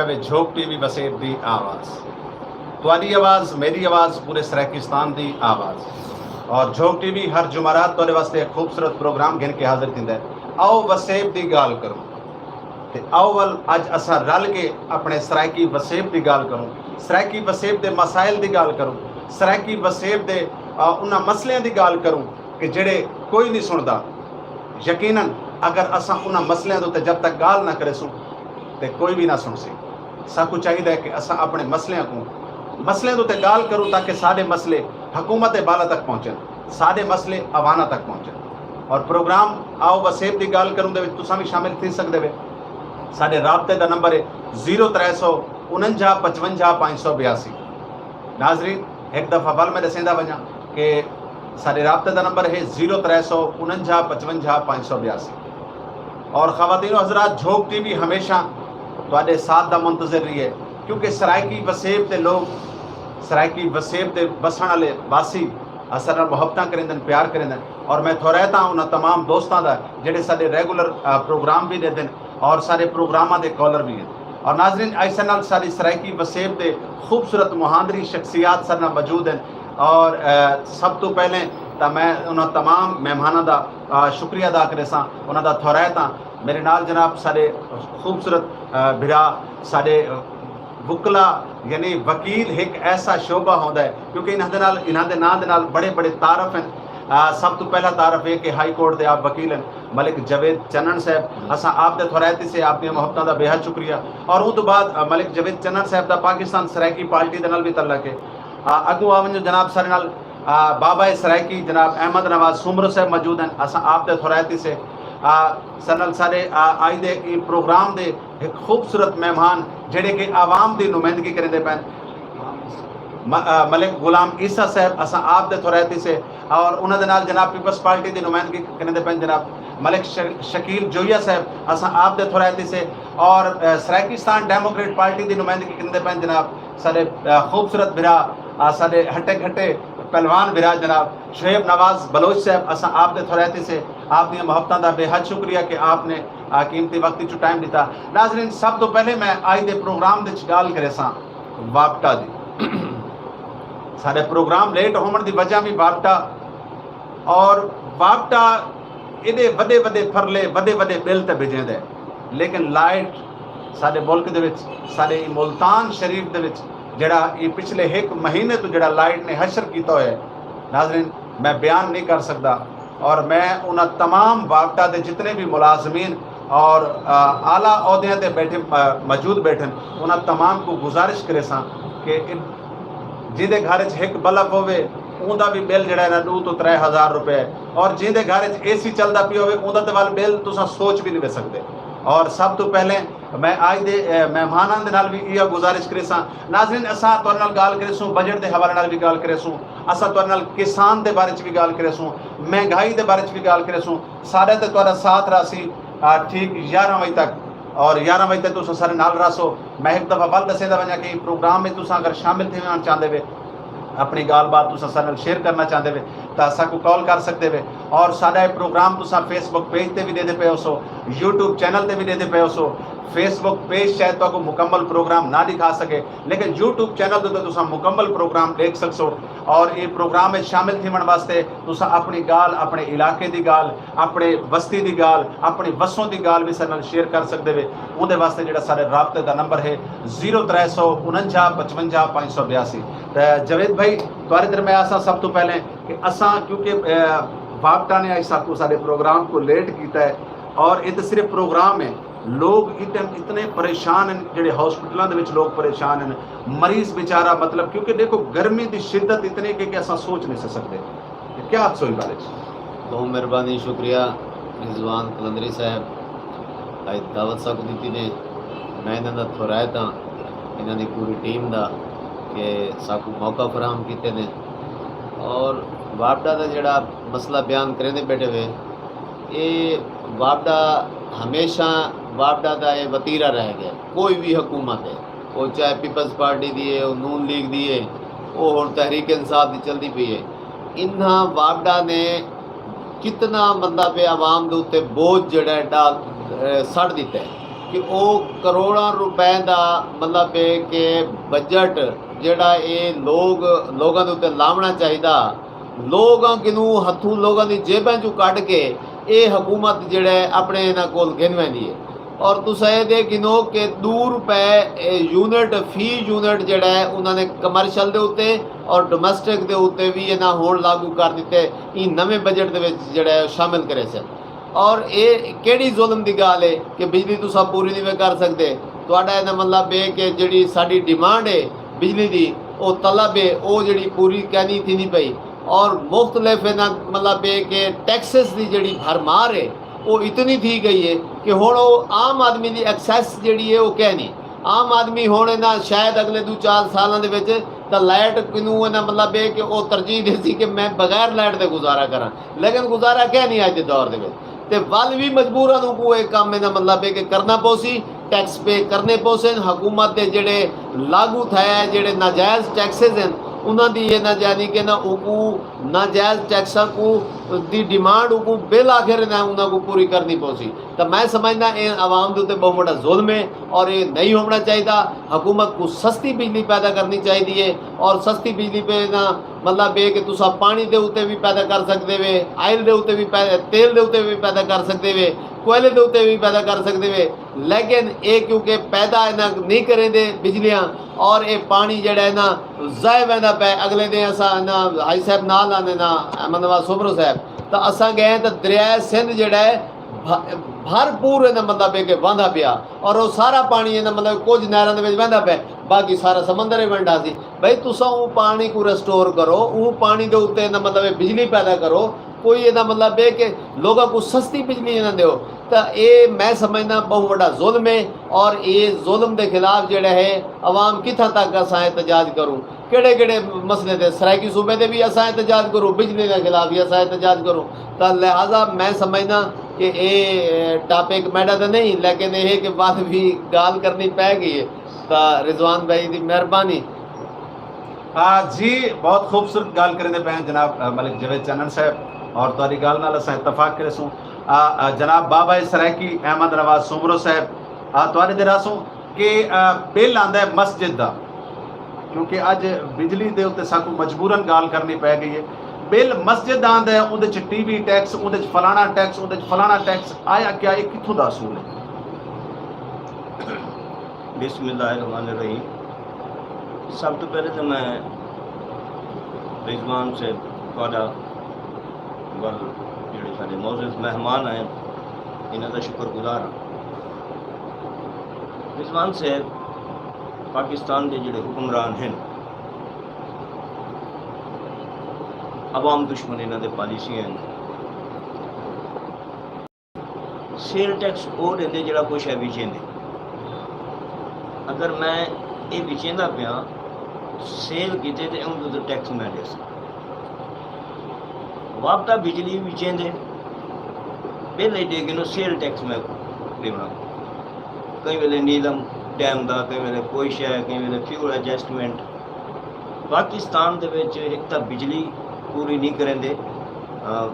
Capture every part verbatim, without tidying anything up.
پوے۔ جھوک T V وسیب دی آواز، تہاݙی آواز، میݙی آواز، پورے سرائیکستان دی آواز۔ اور جھوک ٹی وی ہر جمعرات تہاݙے واسطے ایک خوبصورت پروگرام گھن کے حاضر تھیندا ہے۔ آؤ وسیب دی ڳالھ کروں۔ تے آؤ ول اڄ اساں رل کے اپݨے سرائیکی وسیب دی ڳالھ کروں، سرائیکی وسیب دے مسائل دی ڳالھ کروں، سرائیکی وسیب دے آ، انہاں مسئلیاں دی ڳالھ کروں کہ جڑے کوئی نہیں سݨدا۔ یقیناً اگر اساں انہاں مسئلیاں دے اتے جب تک ڳالھ نہ کریسوں تے کوئی بھی نہ سݨسی۔ ساکوں چاہیدا ہے کہ اساں اپݨے مسئلیاں کوں، مسئلیاں دے اتے ڳالھ کروں تاکہ ساݙے مسئلے حکومت دے بالا تک پہنچن، ساݙے مسئلے عواناں تک پہنچن۔ اور پروگرام آؤ وسیب دی ڳالھ کروں دے وچ تساں بھی شامل تھی سڳدے وے۔ ساݙے رابطے دا نمبر ہے زیرو ترے سو انجا پچونجا پنج سو بیاسی۔ ناظرین، ہک دفعہ ول میں ݙسیندا ونڄاں کہ ساݙے رابطے دا نمبر ہے زیرو ترے سو انجا پچونجا پنج سو بیاسی۔ اور خواتین و حضرات، جھوک ٹی وی ہمیشہ تہاݙے ساتھ دا منتظر رہی ہے، کیونکہ سرائیکی وسیب دے لوگ، سرائیکی وسیب دے وسݨ والے واسی اساں نال محبتاں کریندن، پیار کریندن۔ اور میں تھورائتاں انہاں تمام دوستاں دا جڑے ساݙے ریگولر، آ، پروگرام بھی ݙیندن اور ساݙے پروگراماں دے کالر بھی ہیں۔ اور ناظرین، ایسے نال ساݙی سرائیکی وسیب دے خوبصورت مہاندری شخصیات ساݙے نال موجود ہیں۔ اور، آ، سب توں پہلے تاں میں انہاں تمام مہماناں دا، آ، شکریہ ادا کریساں، انہاں دا تھورائتاں۔ میرے نال جناب ساݙے خوبصورت، آ، بھرا، ساݙے وکلا، یعنی وکیل ہک ایسا شعبہ ہوندا ہے، کیونکہ انہاں دے نال، انہاں دے ناں دے نال بڑے بڑے تعارف ہیں۔ آ، سب توں پہلا تعارف ہے کہ ہائی کورٹ دے آپ وکیل ہیں ملک جاوید چنن صاحب، اساں آپ دے تھورائتی سے آپ دیاں محبتاں دا بے حد شکریہ۔ اور اوں توں بعد، آ، ملک جاوید چنن صاحب دا پاکستان سرائیکی پارٹی دے نال بھی تعلق ہے۔ آ، اڳوں آ ونڄو جناب ساݙے نال، آ، بابا سرائیکی جناب احمد نواز سومرو صاحب موجود ہیں، اساں آپ دے تھورائتی سے۔ آ، ساݙے نال ساݙے، آ، آئی دے ایں پروگرام دے ہک خوبصورت مہمان جڑے کہ عوام دی نمائندگی کریندے پئن، م-، آ، ملک غلام عیسیٰ صاحب، اساں آپ دے تھورائتی سے، اور انہاں دے نال جناب پیپلز پارٹی دی نمائندگی کریندے پئن جناب ملک ش-، شکیل جوئیہ صاحب، اساں آپ دے تھورائتی سے، اور، آ، سرائیکستان ڈیموکریٹ پارٹی دی نمائندگی کریندے پئن جناب ساݙے، آ، خوبصورت بھرا، آ، ساݙے ہٹے گھٹے پہلوان بھرا جناب شعیب نواز بلوچ صاحب، اساں آپ دے تھورائتی سے، آپ دیاں محبتاں دا بے حد شکریہ کہ آپ نے، آ، قیمتی وقت وچوں ٹائم ݙتا۔ ناظرین، سب توں پہلے میں آئی دے پروگرام دے وچ ڳالھ کریساں واپٹا دی۔ ساݙے پروگرام لیٹ ہووݨ دی وجہ بھی واپٹا، اور واپٹا ایݙے وݙے وݙے پھرلے، وݙے وݙے بل تے بھیجیندا ہے، لیکن لائٹ ساݙے ملک دے وچ، ساݙے ملتان شریف دے وچ جڑا اے پچھلے ہک مہینے توں جڑا لائٹ نے حشر کیتا ہویا ہے، ناظرین، میں بیان نہیں کر سڳدا۔ اور میں انہاں تمام واپٹا دے جتنے بھی ملازمین اور، آ، اعلیٰ عہدیاں تے بیٹھے، آ، موجود بیٹھن، انہاں تمام کوں گزارش کریساں کہ ان-، جیندے گھر اچ ہک بلب ہووے، اوندا وی بل جڑا ہے نا ݙو توں ترے ہزار روپے ہے، اور جیندے گھر اچ اے سی چلدا پیا ہووے، اوندا تے ول بل تساں سوچ وی نہیں وے سڳدے۔ اور سب توں پہلے میں آج دے، اے، مہماناں دے نال وی ایہا گزارش کریساں۔ ناظرین، اساں تہاݙے نال ڳالھ کریسوں، بجٹ دے حوالے نال وی ڳالھ کریسوں، اساں تہاݙے نال کسان دے بارے چ وی ڳالھ کریسوں، مہنگائی دے بارے چ وی ڳالھ کریسوں۔ ساݙا تے تہاݙا ساتھ راہسی، آ، ٹھیک یارہاں وڄے تک، اور یارہاں وڄے تک تساں ساݙے نال راہسو۔ میں ہک دفعہ ول ݙسیندا ونڄاں کہ ایں پروگرام وچ تساں اگر شامل تھیوݨ چاہندے وے، اپݨی ڳالھ بات تساں ساݙے نال شیئر کرݨ چاہندے وے، تاں ساکوں کال کر سڳدے وے۔ اور ساݙا اے پروگرام تساں فیس بک پیج تے وی ݙیہدے پئے ہوسو، یوٹیوب چینل تے وی ݙیہدے پئے ہوسو۔ فیس بک پیج شاید تہاکوں مکمل پروگرام نہ ݙکھا سڳے، لیکن یوٹیوب چینل تے تساں مکمل پروگرام ݙیکھ سڳسو۔ اور ایں پروگرام وچ شامل تھیوݨ واسطے تساں اپݨی ڳالھ، اپݨے علاقے دی ڳالھ، اپݨے وستی دی ڳالھ، اپݨی وسوں دی ڳالھ وی ساݙے نال شیئر کر سڳدے وے۔ اوندے واسطے جڑا ساݙے رابطے دا نمبر ہے زیرو ترے سو انجا پچونجا پنج سو بیاسی۔ تے جاوید بھائی، تہاݙے در میں آساں سب توں پہلے کہ اساں کیونکہ، اے، واپٹا نے اڄ ساکوں ساݙے پروگرام کوں لیٹ کیتا ہے، اور اے تے صرف پروگرام ہے۔ لوگ اتنے، اتنے پریشان ہیں، جڑے ہاسپٹلاں دے وچ لوگ پریشان ہیں، مریض بیچارہ، مطلب، کیونکہ ݙیکھو گرمی دی شدت اتنی کہ، کہ اساں سوچ نہیں سڳدے۔ تے کیا آکھسو ایں بارے چ؟ ٻہوں مہربانی، شکریہ رضوان قلندری صاحب، اڄ دعوت ساکوں ݙتی نے۔ میں انہاں دا تھورائت ہاں، انہاں دی پوری ٹیم دا، کہ ساکوں موقع فراہم کیتے نے۔ اور واپڈا دا جڑا مسئلہ بیان کریندے ٻیٹھے وے، اے واپڈا ہمیشہ واپڈا دا اے وتیرہ رہ ڳئے۔ کوئی وی حکومت ہے، او چاہے پیپلز پارٹی دی ہے، او نون لیگ دی ہے، او ہݨ تحریک انصاف دی چلدی پئی ہے، انہاں واپڈا نے کتنا مطلب ہے عوام دے اتے بوجھ جڑا ہے ڈال، اے، سٹ ݙتا ہے۔ کہ او کروڑاں روپے دا مطلب ہے کہ بجٹ جیڑھا اے لوگ لوگاں دے اتے لاوݨا چاہیدا، لوگاں کنوں ہتھوں لوگاں دی جیباں چوں کڈھ کے اے حکومت جیڑھا ہے اپݨے انہاں کول گھن ویندی ہے۔ اور تساں اے دے گھنو کہ ݙو روپے یونٹ، فی یونٹ جیڑھا ہے انہاں نے کمرشل دے اتے اور ڈومیسٹک دے اتے وی انہاں ہݨ لاگو کر ݙتے، ایں نویں بجٹ دے وچ جیڑھا ہے شامل کریسن۔ اور اے کیڑھی ظلم دی ڳالھ ہے کہ بجلی تساں پوری نہیں کر سڳدے؟ تہاݙا ایہدا مطلب ہے کہ جیڑھی ساݙی ڈیمانڈ ہے بجلی دی، او طلب ہے، او جیڑھی پوری کینی تھیندی پئی۔ اور مختلف ایہدا مطلب ہے کہ ٹیکسز دی جیڑھی بھرمار ہے، او اتنی تھی ڳئی ہے کہ ہݨ او عام آدمی دی ایکسیس جیڑھی ہے او کینی۔ عام آدمی ہݨ ایہدا شاید اڳلے ݙو چار سالاں دے وچ تاں لائٹ کنوں ایہدا مطلب ہے کہ او ترجیح ݙیسی کہ میں بغیر لائٹ دے گزارا کراں۔ لیکن گزارا کینی اڄ دے دور دے وچ۔ تے ول وی مجبوراً اونکوں اے کم ایہدا مطلب ہے کہ کرنا پوسی، ٹیکس پے کرنے پوسن۔ حکومت دے جیڑھے لاگو تھئے جیڑھے ناجائز ٹیکسز ہن، انہاں دی ایہدا یعنی کہ نہ اونکوں ناجائز ٹیکساں کوں دی ڈیمانڈ اونکوں بالآخر ایہدا انہاں کوں پوری کرنی پوسی۔ تاں میں سمجھدا اے عوام دے اتے ٻہوں وݙا ظلم ہے اور اے نہیں ہووݨا چاہیدا۔ حکومت کوں سستی بجلی پیدا کرنی چاہیدی ہے اور سستی بجلی پہ نہ مطلب اے کہ تساں پاݨی دے اتے وی پیدا کر سڳدے وے، آئل دے اتے وی پے-، تیل دے اتے وی پیدا کر سڳدے وے، کوئلے دے اتے وی پیدا کر سڳدے وے، لیکن اے کیونکہ پیدا انہاں نہیں کریندے بجلیاں اور اے پاݨی جیڑھا ہے نا ضائع ویندا پئے۔ اڳلے ݙینہہ اساں نا حاجی صاحب نال آندے نا احمد نواز سومرو صاحب، تاں اساں ڳئے تاں دریائے سندھ جیڑھا ہے بھ-، بھرپور ایہدا مطلب ہے کہ وہندا پیا اور او سارا پاݨی ایہدا مطلب کجھ نہراں دے وچ ویندا پئے، باقی سارا سمندر ہی ونڈا سی۔ بھئی تساں اوں پاݨی کوں ریسٹور کرو، اوں پاݨی دے اتے ایہدا مطلب ہے بجلی پیدا کرو، کوئی ایہدا مطلب ہے کہ لوگاں کوں سستی بجلی ایہدا ݙیو۔ تاں اے میں سمجھدا ٻہوں وݙا ظلم ہے اور اے ظلم دے خلاف جیڑھا ہے عوام کتھاں تک اساں احتجاج کروں؟ کیڑھے کیڑھے مسئلے تے؟ سرائیکی صوبے تے وی اساں احتجاج کروں، بجلی دے خلاف وی اساں احتجاج کروں۔ تاں لہذا میں سمجھداں کہ اے ٹاپک میݙا تاں نہیں، لیکن اے ہے کہ بعد وی ڳالھ کرنی پئے ڳئی ہے۔ تاں رضوان بھائی دی مہربانی۔ آ، جی، بہت خوبصورت ڳالھ کریندے پئے ہیں جناب، آ، ملک جاوید چنن صاحب، اور تہاݙی ڳالھ نال اساں اتفاق کریسوں۔ آ، آ، جناب بابا سرائیکی احمد نواز سومرو صاحب، آ، تہاݙے تے رہسوں کہ، آ، بل آندا ہے مسجد دا، کیونکہ اڄ بجلی دے اتے ساکوں مجبوراً ڳالھ کرنی پئے ڳئی ہے۔ بل مسجد دا آندا ہے، اوندے چ ٹی وی ٹیکس، اوندے چ فلاݨا ٹیکس، اوندے چ فلاݨا ٹیکس، آیا کیا اے کتھوں دا اصول ہے؟ بسم اللہ الرحمن الرحیم۔ سب توں پہلے تاں میں رضوان صاحب تہاݙا ول جیڑھے ساݙے معزز مہمان آئے، انہاں دا شکر گزار ہاں۔ رضوان صاحب، پاکستان دے جیڑھے حکمران ہن، عوام دشمن انہاں دے پالیسیاں ہن۔ سیل ٹیکس او ݙیندے جیڑھا کوئی شے وچیندے۔ اگر میں اے وچیندا پیاں، سیل کیتے تے اوں توں ٹیکس میں ݙیساں۔ وابتا بجلی وچیندے، بل ایݙے گنو سیل ٹیکس میں ݙیوݨا۔ کئی ویلے نیلم ڈیم دا، کئی ویلے کوئی شے، کئی ویلے فیول ایڈجسٹمنٹ۔ پاکستان دے وچ ہک تاں بجلی پوری نہیں کریندے۔ آ،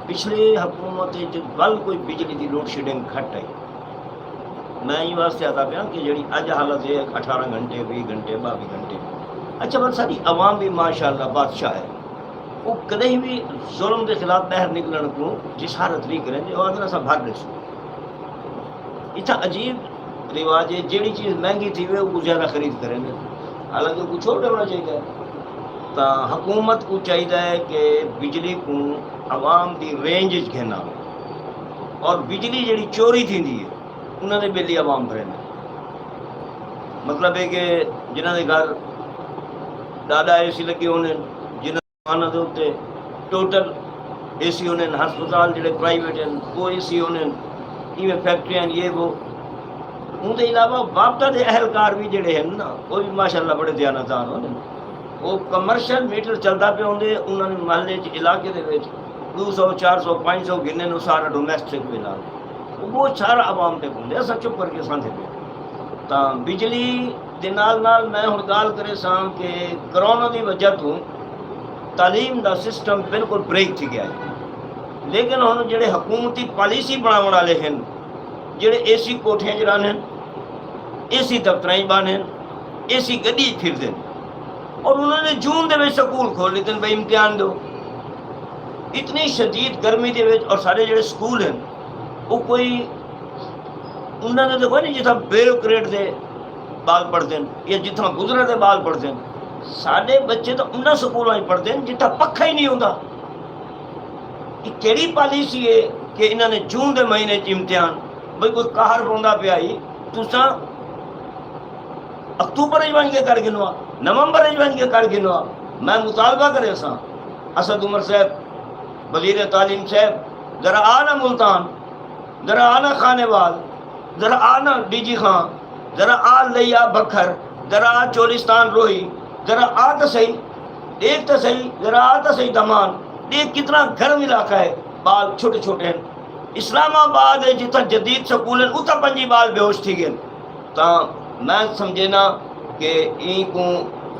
پچھلے حکومت وچ ول کوئی بجلی دی لوڈ شیڈنگ گھٹ آئی۔ میں ایں واسطے آتا پیاں کہ جیڑھی اڄ حالت ہے اٹھارہ گھنٹے، ویہہ گھنٹے، ٻاویہہ گھنٹے۔ اچھا، پر ساݙی عوام بھی ماشاءاللہ بادشاہ ہے، وہ کدی بھی ظلم دے خلاف باہر نکلݨ کوں جسارت نہیں کریندے، وہ آندے اساں بھر ݙیسوں۔ اتھاں عجیب رواج ہے، جیڑھی چیز مہنگی تھیوے، اوکوں زیادہ خرید کریندے، حالانکہ اوکوں چھوڑ ݙیوݨا چاہیدا ہے۔ تاں حکومت کوں چاہیدا ہے کہ بجلی کوں عوام دی رینج اچ گھن آوے، اور بجلی جیڑھی چوری تھیندی ہے، انہاں دے بل ہی عوام بھریندے۔ مطلب ہے کہ جنہاں دے گھر ݙاہ ݙاہ اے سی لڳے ہوندن، جنہاں دکاناں دے اتے ٹوٹل اے سی ہوندن، ہسپتال جیڑھے پرائیویٹ ہن، او اے سی ہوندن، ایویں فیکٹریاں ہن، یہ وہ۔ اوں دے علاوہ وابتا دے اہلکار وی جیڑھے ہن نا، او وی ماشاءاللہ بڑے دیانتدار ہوندن۔ او کمرشل میٹر چلدا پیا ہوندے، انہاں نے محلے چ، علاقے دے وچ ݙو سو، چار سو، پنج سو گھنن، او سارا ڈومیسٹک بل آ۔ او بہت سارا عوام تے ہوندے، اساں چپ کر کے ساندے پئے۔ تاں بجلی دے نال نال میں ہݨ ڳالھ کریساں کہ کرونا دی وجہ توں تعلیم دا سسٹم بالکل بریک تھی ڳیا ہے، لیکن ہݨ جیڑھے حکومتی پالیسی بݨاوݨ والے ہن، جیڑھے اے سی کوٹھیاں اچ رہندن، اے سی دفتراں اچ ٻہندن، اے سی گݙی اچ پھردن، اور انہاں نے جون دے وچ سکول کھول ݙتن بھئی امتحان ݙیو۔ اتنی شدید گرمی دے وچ، اور ساݙے جیڑھے سکول ہن، او کوئی انہاں دے تاں کوئی نہیں جتھاں بیوروکریٹ دے ٻال پڑھدن یا جتھاں بزرگ دے ٻال پڑھدن۔ ساݙے بچے تاں انہاں سکولاں اچ پڑھدن جتھاں پکھا ہی نہیں ہوندا۔ اے کیڑھی پالیسی ہے کہ انہاں نے جون دے مہینے اچ امتحان، بھئی کوئی قہر پوندا پیا ہی، تساں اکتوبر اچ ونڄ کے کر گھنو آ، نومبر اچ ونڄ کے کر گھنو آ۔ میں مطالبہ کریساں اسد عمر صاحب، وزیر تعلیم صاحب، ذرا آ نا ملتان، ذرا آ نا خانیوال، ذرا آ نا ڈی جی خان، ذرا آ لیا بکھر، ذرا آ چولستان روہی، ذرا آ تاں سہی، ݙیکھ تاں سہی، ذرا آ تاں سہی دمان، ݙیکھ کتنا گرم علاقہ ہے، ٻال چھوٹے چھوٹے ہن۔ اسلام آباد ہے جتھاں جدید سکول ہن، اتھاں پنجی ٻال بیہوش تھی ڳئے ہن۔ تاں میں سمجھینا کہ ایں کوں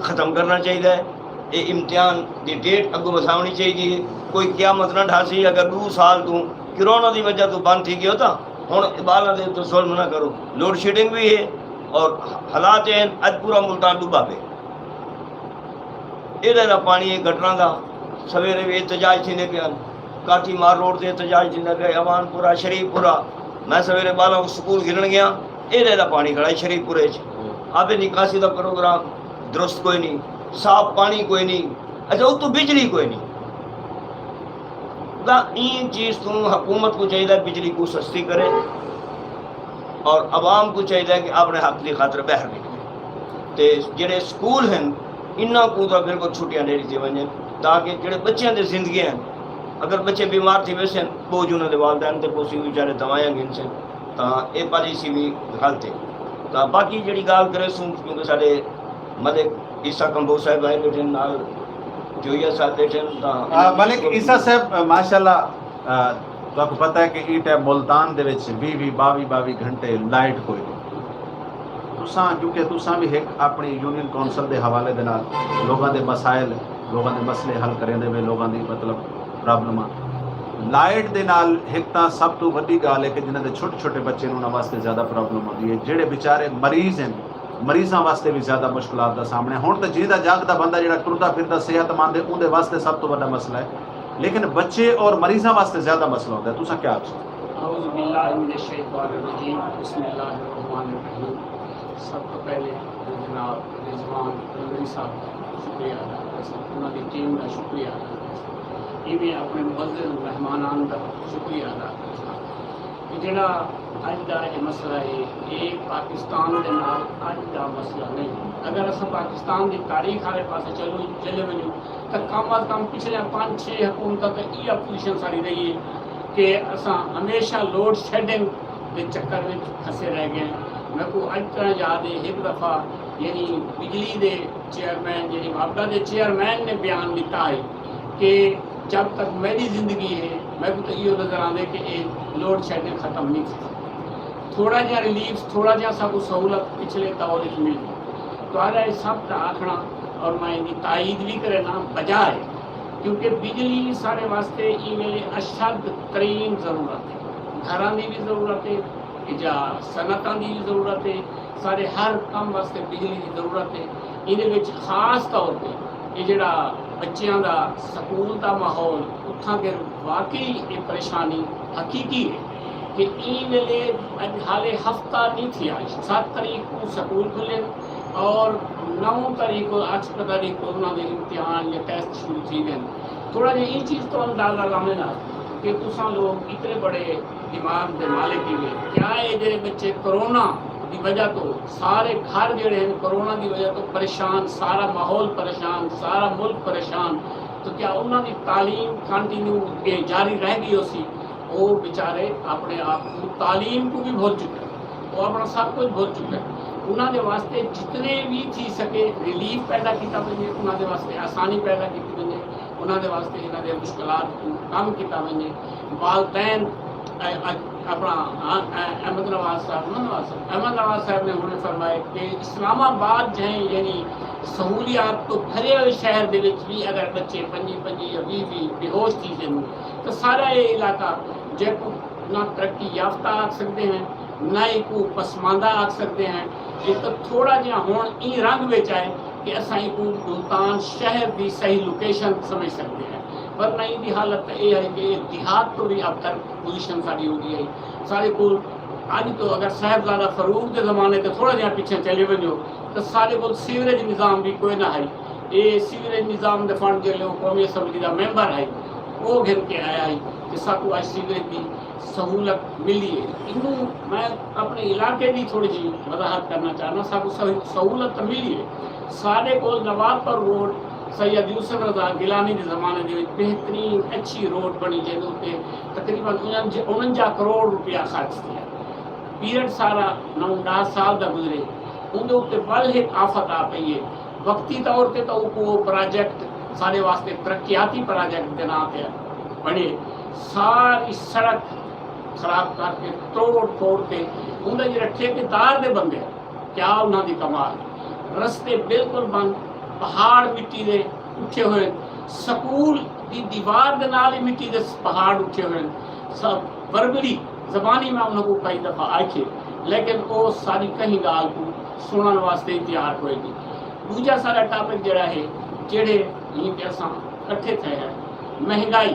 ختم کرنا چاہیدا ہے۔ اے امتحان دی ڈیٹ اڳوں وساوݨی چاہیدی ہے۔ کوئی قیامت نہ ڈھاسی اگر ݙو سال توں کرونا دی وجہ توں بند تھی ڳیو تاں ہݨ ٻالاں دے اتوں ظلم نہ کرو۔ لوڈ شیڈنگ وی ہے اور حالات اے ہن، اڄ پورا ملتان ݙبھا پئے۔ ایݙا ایݙا پاݨی ہے گٹراں دا، سویرے وی احتجاج تھیندے پئے ہن، کاٹھی مار روڈ تے احتجاج تھیندا پئے، اعوان پورہ، شریف پورہ۔ میں سویرے ٻالاں کوں سکول گھنݨ ڳیا، ایݙا ایݙا پاݨی کھڑا ہے شریف پورے اچ۔ آب نکاسی دا پروگرام درست کوئی نہیں، صاف پاݨی کوئی نہیں، اچھا اتوں بجلی کوئی نہیں۔ تاں ایں چیز توں حکومت کوں چاہیدا ہے بجلی کوں سستی کرے اور عوام کوں چاہیدا ہے کہ اپݨے حق دی خاطر ٻاہر نکلے۔ تے جیڑھے سکول ہن، انہاں کوں تاں بالکل چھٹیاں ݙے ݙتیاں ونڄن، تاکہ جیڑھے ٻچیاں دے زندگی ہن، اگر ٻچے بیمار تھی ویسن، بوجھ انہاں دے والدین تے پوسی، وچارے دوائیاں گھنسن۔ تاں اے پالیسی وی غلط ہے۔ تاں باقی جیڑھی ڳالھ کریسوں، کیونکہ ساݙے ملک عیسیٰ کمبو صاحب آئے ٻیٹھن، نال جوئیہ صاحب ٻیٹھن، تاں آ، ملک عیسیٰ صاحب، ماشاءاللہ، آ، تہاکوں پتہ ہے کہ ایں ٹائم ملتان دے وچ ویہہ ویہہ، ٻاویہہ ٻاویہہ گھنٹے لائٹ کوئی نہیں۔ تساں، کیونکہ تساں وی ہک اپݨی یونین کونسل دے حوالے دے نال لوگاں دے مسائل، لوگاں دے مسئلے حل کریندے وے، لوگاں دی مطلب پرابلماں۔ لائٹ دے نال ہک تاں سب توں وݙی ڳالھ ہے کہ جنہاں دے چھوٹے چھوٹے بچے نے، انہاں واسطے زیادہ پرابلم ہوندی ہے۔ جیڑھے بیچارے مریض ہن، مریضاں واسطے وی زیادہ مشکلات دا سامݨا ہے۔ ہݨ تاں جیندا جاڳدا، بندہ جیڑھا ٹردا پھردا صحت مند ہے، اوندے واسطے سب توں وݙا مسئلہ ہے۔ لیکن بچے اور مریضاں واسطے زیادہ مسئلہ ہوندا ہے۔ تساں کیا آکھسو؟ اعوذ باللہ من الشیطان الرجیم۔ بسم اللہ الرحمن الرحیم۔ سب توں پہلے جناب رضوان قلندری صاحب دا شکریہ ادا کرساں، انہاں دی ٹیم دا شکریہ ادا کرساں، ایویں اپݨے معزز مہمانان دا شکریہ ادا کرساں۔ کہ جیڑھا اڄ دا اے مسئلہ ہے، اے پاکستان دے نال اڄ دا مسئلہ نہیں۔ اگر اساں پاکستان دی تاریخ آلے پاسے چلوں، چلے ونڄوں، تاں کم از کم پچھلیاں پنج چھ حکومتاں تاں ایہا پوزیشن ساݙی رہی ہے کہ اساں ہمیشہ لوڈ شیڈنگ دے چکر وچ پھنسے رہ ڳئے ہیں۔ میکوں اڄ تائیں یاد ہے، ہک دفعہ یعنی بجلی دے چیئرمین، یعنی واپڈا دے چیئرمین نے بیان ݙتا ہے کہ جب تک میݙی زندگی ہے، میکوں تاں ایہو نظر آندے کہ اے لوڈ شیڈنگ ختم نہیں تھیسی۔ تھوڑا جیہا ریلیف، تھوڑا جیہا ساکوں سہولت پچھلے دور وچ مل ڳئی۔ تہاݙا اے سب دا آکھݨا، اور میں ایندی تائید وی کرینداں، بجا ہے، کیونکہ بجلی ساݙے واسطے ایں ویلے اشد ترین ضرورت ہے۔ گھراں دی وی ضرورت ہے، ایجا صنعتاں دی وی ضرورت ہے، ساݙے ہر کم واسطے بجلی دی ضرورت ہے۔ ایندے وچ خاص طور تے اے جیڑھا بچیاں دا سکول دا ماحول، اتھاں تے واقعی اے پریشانی حقیقی ہے کہ ایں ویلے اڄ حالے ہفتہ نہیں تھیا، ست تاریخ کوں سکول کھلن اور نو تاریخ کوں، اٹھ تاریخ کوں انہاں دے امتحان یا ٹیسٹ شروع تھی ڳئن۔ تھوڑا جیہا ایں چیز توں اندازہ لاویں نا کہ تساں لوگ اتنے بڑے دماغ دے مالک ہیوے۔ کیا اے جیڑھے بچے کرونا دی وجہ توں، سارے گھر جیڑھے ہن کرونا دی وجہ توں پریشان، سارا ماحول پریشان، سارا ملک پریشان، تو کیا انہاں دی تعلیم کنٹینیو اے جاری رہ ڳئی ہوسی؟ او بیچارے اپݨے آپ کوں، تعلیم کوں وی بھل چکے، او اپݨا سب کجھ بھل چکے۔ انہاں دے واسطے جتنے وی تھی سکے ریلیف پیدا کیتا ونڄے، انہاں دے واسطے آسانی پیدا کیتی ونڄے، انہاں دے واسطے انہاں دے مشکلات کوں کم کیتا ونڄے۔ والدین، اے، اے، اپݨا، ہاں، اے، احمد نواز صاحب، احمد نواز صاحب، احمد نواز صاحب نے ہݨ فرمائے کہ اسلام آباد جہیں یعنی سہولیات توں بھرے ہوئے شہر دے وچ وی اگر بچے پنجی پنجی یا ویہہ ویہہ بے ہوش تھی ونڄن، تو سارا اے علاقہ جیکوں نہ ترقی یافتہ آکھ سڳدے ہیں، نہ ایکوں پسماندہ آکھ سڳدے ہیں، اے تاں تھوڑا جیہاں ہݨ ایں رنگ وچ آئے کہ اساں ایکوں ملتان شہر دی صحیح لوکیشن سمجھ سڳدے ہیں، ورنہ ایندی حالت تاں اے ہے کہ اے دیہات توں وی ابتر پوزیشن ساݙی ہوندی ہئی۔ ساݙے کول اڄ توں اگر صاحبزادہ فاروق دے زمانے تے تھوڑا جیہاں پچھے چلے ونڄو تاں ساݙے کول سیوریج نظام وی کوئ نہ ہئی۔ اے سیوریج نظام دے فنڈ جیلے او قومی اسمبلی دا ممبر ہئی، او گھن کے آیا ہئی کہ ساکوں اڄ سیوریج دی سہولت ملی ہے۔ اینوں میں اپݨے علاقے دی تھوڑی جیہی وضاحت کرݨا چاہنداں، ساکوں سہو- سہولت تاں ملی ہے۔ ساݙے کول نواب پر روڈ سید یوسف رضا گیلانی دے زمانے دے وچ بہترین اچھی روڈ بݨی، جیندے اتے تقریبا انجا کروڑ روپیہ خرچ تھیا۔ پیریڈ سارا نو ݙاہ سال دا گزرے، اوندے اتے ول ہک آفت آ پئی ہے۔ وقتی طور تے تاں اوکوں او پراجیکٹ ساݙے واسطے ترقیاتی پراجیکٹ دے ناں تے بݨے، ساری سڑک خراب کر کے، توڑ پھوڑ کے، اوندا جیہڑا ٹھیکیدار دے بندے، کیا انہاں دی کمال۔ رستے بالکل بند، پہاڑ مٹی دے اٹھے ہوئے، سکول دی دیوار دے نال ہی مٹی دے پہاڑ اٹھے ہوئے۔ سب وربلی زبانی میں انہاں کوں کئی دفعہ آکھے، لیکن او ساݙی کہیں ڳالھ کوں سݨݨ واسطے ہی تیار کوئ نی۔ ݙوجھا ساݙا ٹاپک جیہڑا ہے، جیہڑے ایں تے اساں کٹھے تھئے ہیں، مہنگائی۔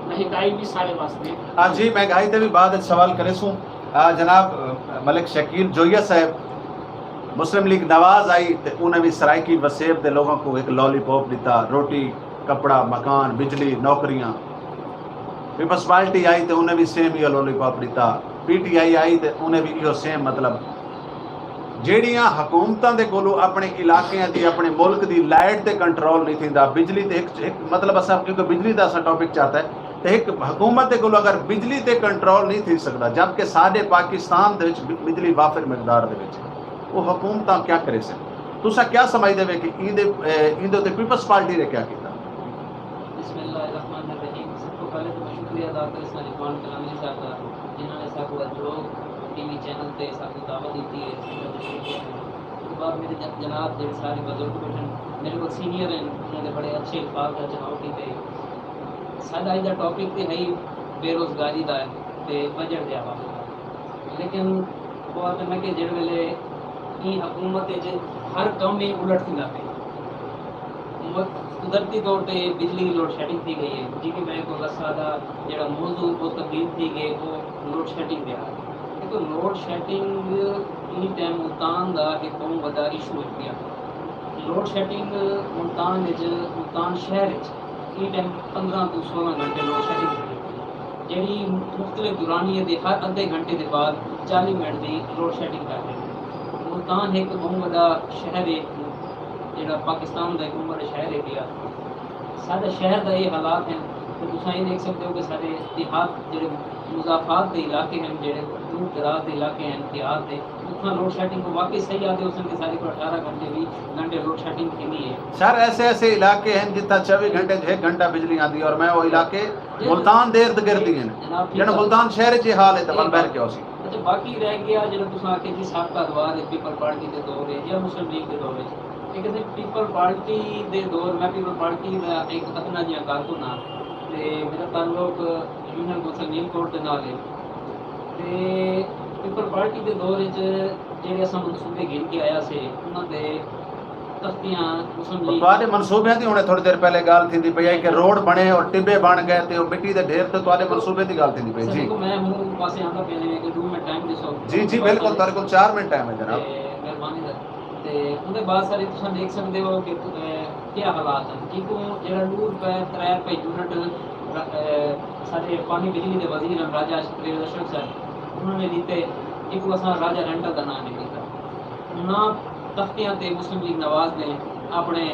مہنگائی وی ساݙے واسطے ہاں جی، مہنگائی تے وی بعد وچ سوال کریسوں۔ آ، جناب، آ، ملک شکیل جوئیہ صاحب، مسلم لیگ نواز آئی تے انہیں وی سرائیکی وسیب دے لوگاں کوں ہک لالی پاپ ݙتا، روٹی، کپڑا، مکان، بجلی، نوکریاں۔ پیپلز پارٹی آئی تے انہیں وی سیم ایہو لالی پاپ ݙتا۔ پی ٹی آئی آئی تے انہیں وی ایہو سیم، مطلب، جیڑھیاں حکومتاں دے کولوں اپݨے علاقیاں دی، اپݨے ملک دی لائٹ تے کنٹرول نہیں تھیندا، بجلی تے ہک، ہک، مطلب، اساں کیونکہ بجلی دا اساں ٹاپک چاتا ہے، تے ہک حکومت دے کولوں اگر بجلی تے کنٹرول نہیں تھی سڳدا، جبکہ ساݙے پاکستان دے وچ ب-، بجلی وافر مقدار دے وچ ہے، او حکومتاں کیا کریسن؟ تساں کیا سمجھدے وے کہ ایندے، اے، ایندے اتے پیپلز پارٹی نے کیا کیتا؟ بسم اللہ الرحمن الرحیم۔ سب توں پہلے تاں میں شکریہ ادا کریساں رضوان کلامجی صاحب دا، جنہاں نے ساکوں اڄ لوگ ٹی وی چینل تے ساکوں دعوت ݙتی ہے۔ اس دا میں شکریہ کروں۔ اس دے بعد میݙے ج-، جناب جیڑھے سارے بزرگ ٻیٹھن، میݙے کول سینئر ہن، انہاں نے بڑے اچھے الفاظ دا چناؤ کیتے۔ ساݙا اڄ دا ٹاپک تے ہئی بے روزگاری دا تے بجٹ دے حوالے نال۔ لیکن او آکھن کہ جیڑھے ویلے ایں حکومت اچ ہر کم ہی الٹ تھیندا پئے۔ م-، قدرتی طور تے بجلی دی لوڈ شیڈنگ تھی ڳئی ہے، جیکوں میں کوں ݙساں دا جیڑھا موضوع او تبدیل تھی ڳئے، او لوڈ شیڈنگ تے آ ڳئے۔ ݙیکھو، لوڈ شیڈنگ ایں ٹائم ملتان دا ہک ٻہوں وݙا ایشو ہے پیا۔ لوڈ شیڈنگ ملتان اچ، ملتان شہر اچ ایں ٹائم پندرہ توں سولہ گھنٹے لوڈ شیڈنگ تھی ڳئی، جیڑھی مختلف دورانیے دے ہر ادھے گھنٹے دے بعد چالیہہ منٹ دی لوڈ شیڈنگ کر ݙیندی۔ ملتان ہک ٻہوں وݙا شہر ہے، جیڑھا پاکستان دا ہک ٻہوں وݙا شہر ہے پیا۔ ساݙے شہر دا اے حالات ہن تے تساں اے ݙیکھ سڳدے ہو کہ ساݙے دیہات جیڑھے مضافات دے علاقے ہن، جیڑھے دور دراز دے علاقے ہن دیہات دے، اتھاں لوڈ شیڈنگ کوں واقعی صحیح آہدے ہوسن کہ ساݙے کول اٹھارہ گھنٹے، ویہہ گھنٹے لوڈ شیڈنگ تھیندی ہے۔ سر، ایسے ایسے علاقے ہن جتھاں چووی گھنٹے اچ ہک گھنٹہ بجلی آندی ہے، اور میں او علاقے جی، ملتان دے ارد گرد ہی ہن۔ جناب، ٹھیک جݙاں ہے۔ ملتان شہر اچ اے حال ہے تاں اے ول ٻاہر بات۔ کیا ہوسی؟ اچھا، باقی رہ ڳیا جیڑھا تساں آکھیا جی سابقہ ادوار ہے، پیپلز پارٹی دے دور ہے یا مسلم لیگ دے دور ہے، لیکن پیپلز پارٹی دے دور، میں پیپلز پارٹی دا ہک ادنیٰ جیہاں کارکن ہاں، تے میݙا تعلق یونین کونسل نیم کورٹ دے نال ہے۔ تے پیپلز پارٹی دے دور اچ جیڑھے اساں منصوبے گھن کے آیا سے، انہاں دے تختیاں مسلم لیگ تہاݙے منصوبیاں دی ہݨے تھوڑی دیر پہلے ڳالھ تھیندی پئی ہے کہ روڈ بݨے اور ٹٻے بݨ ڳئے تے او مٹی دے ڈھیر تے تہاݙے منصوبے دی ڳالھ تھیندی پئی۔ سر، جی۔ ݙیکھو، میں ہݨ پاسے آندا پیا جیویں کہ ݙو منٹ ٹائم ݙیسو۔ جی، جی، بالکل، تہاݙے کول چار منٹ ٹائم ہے جناب۔ تے مہربانی سر۔ تے اوندے بعد سر تساں ݙیکھ سڳدے ہو کہ، اے، کیا حالات ہن۔ جیکوں جیڑھا ݙو روپے، ترے روپے یونٹ، اے، ساݙے پاݨی بجلی دے وزیر ہن راجہ اشرف سر، انہاں نے ݙتے، جیکوں اساں راجہ رینٹل دا ناں نہیں ݙتا۔ انہاں تختیاں تے مسلم لیگ نواز نے اپݨے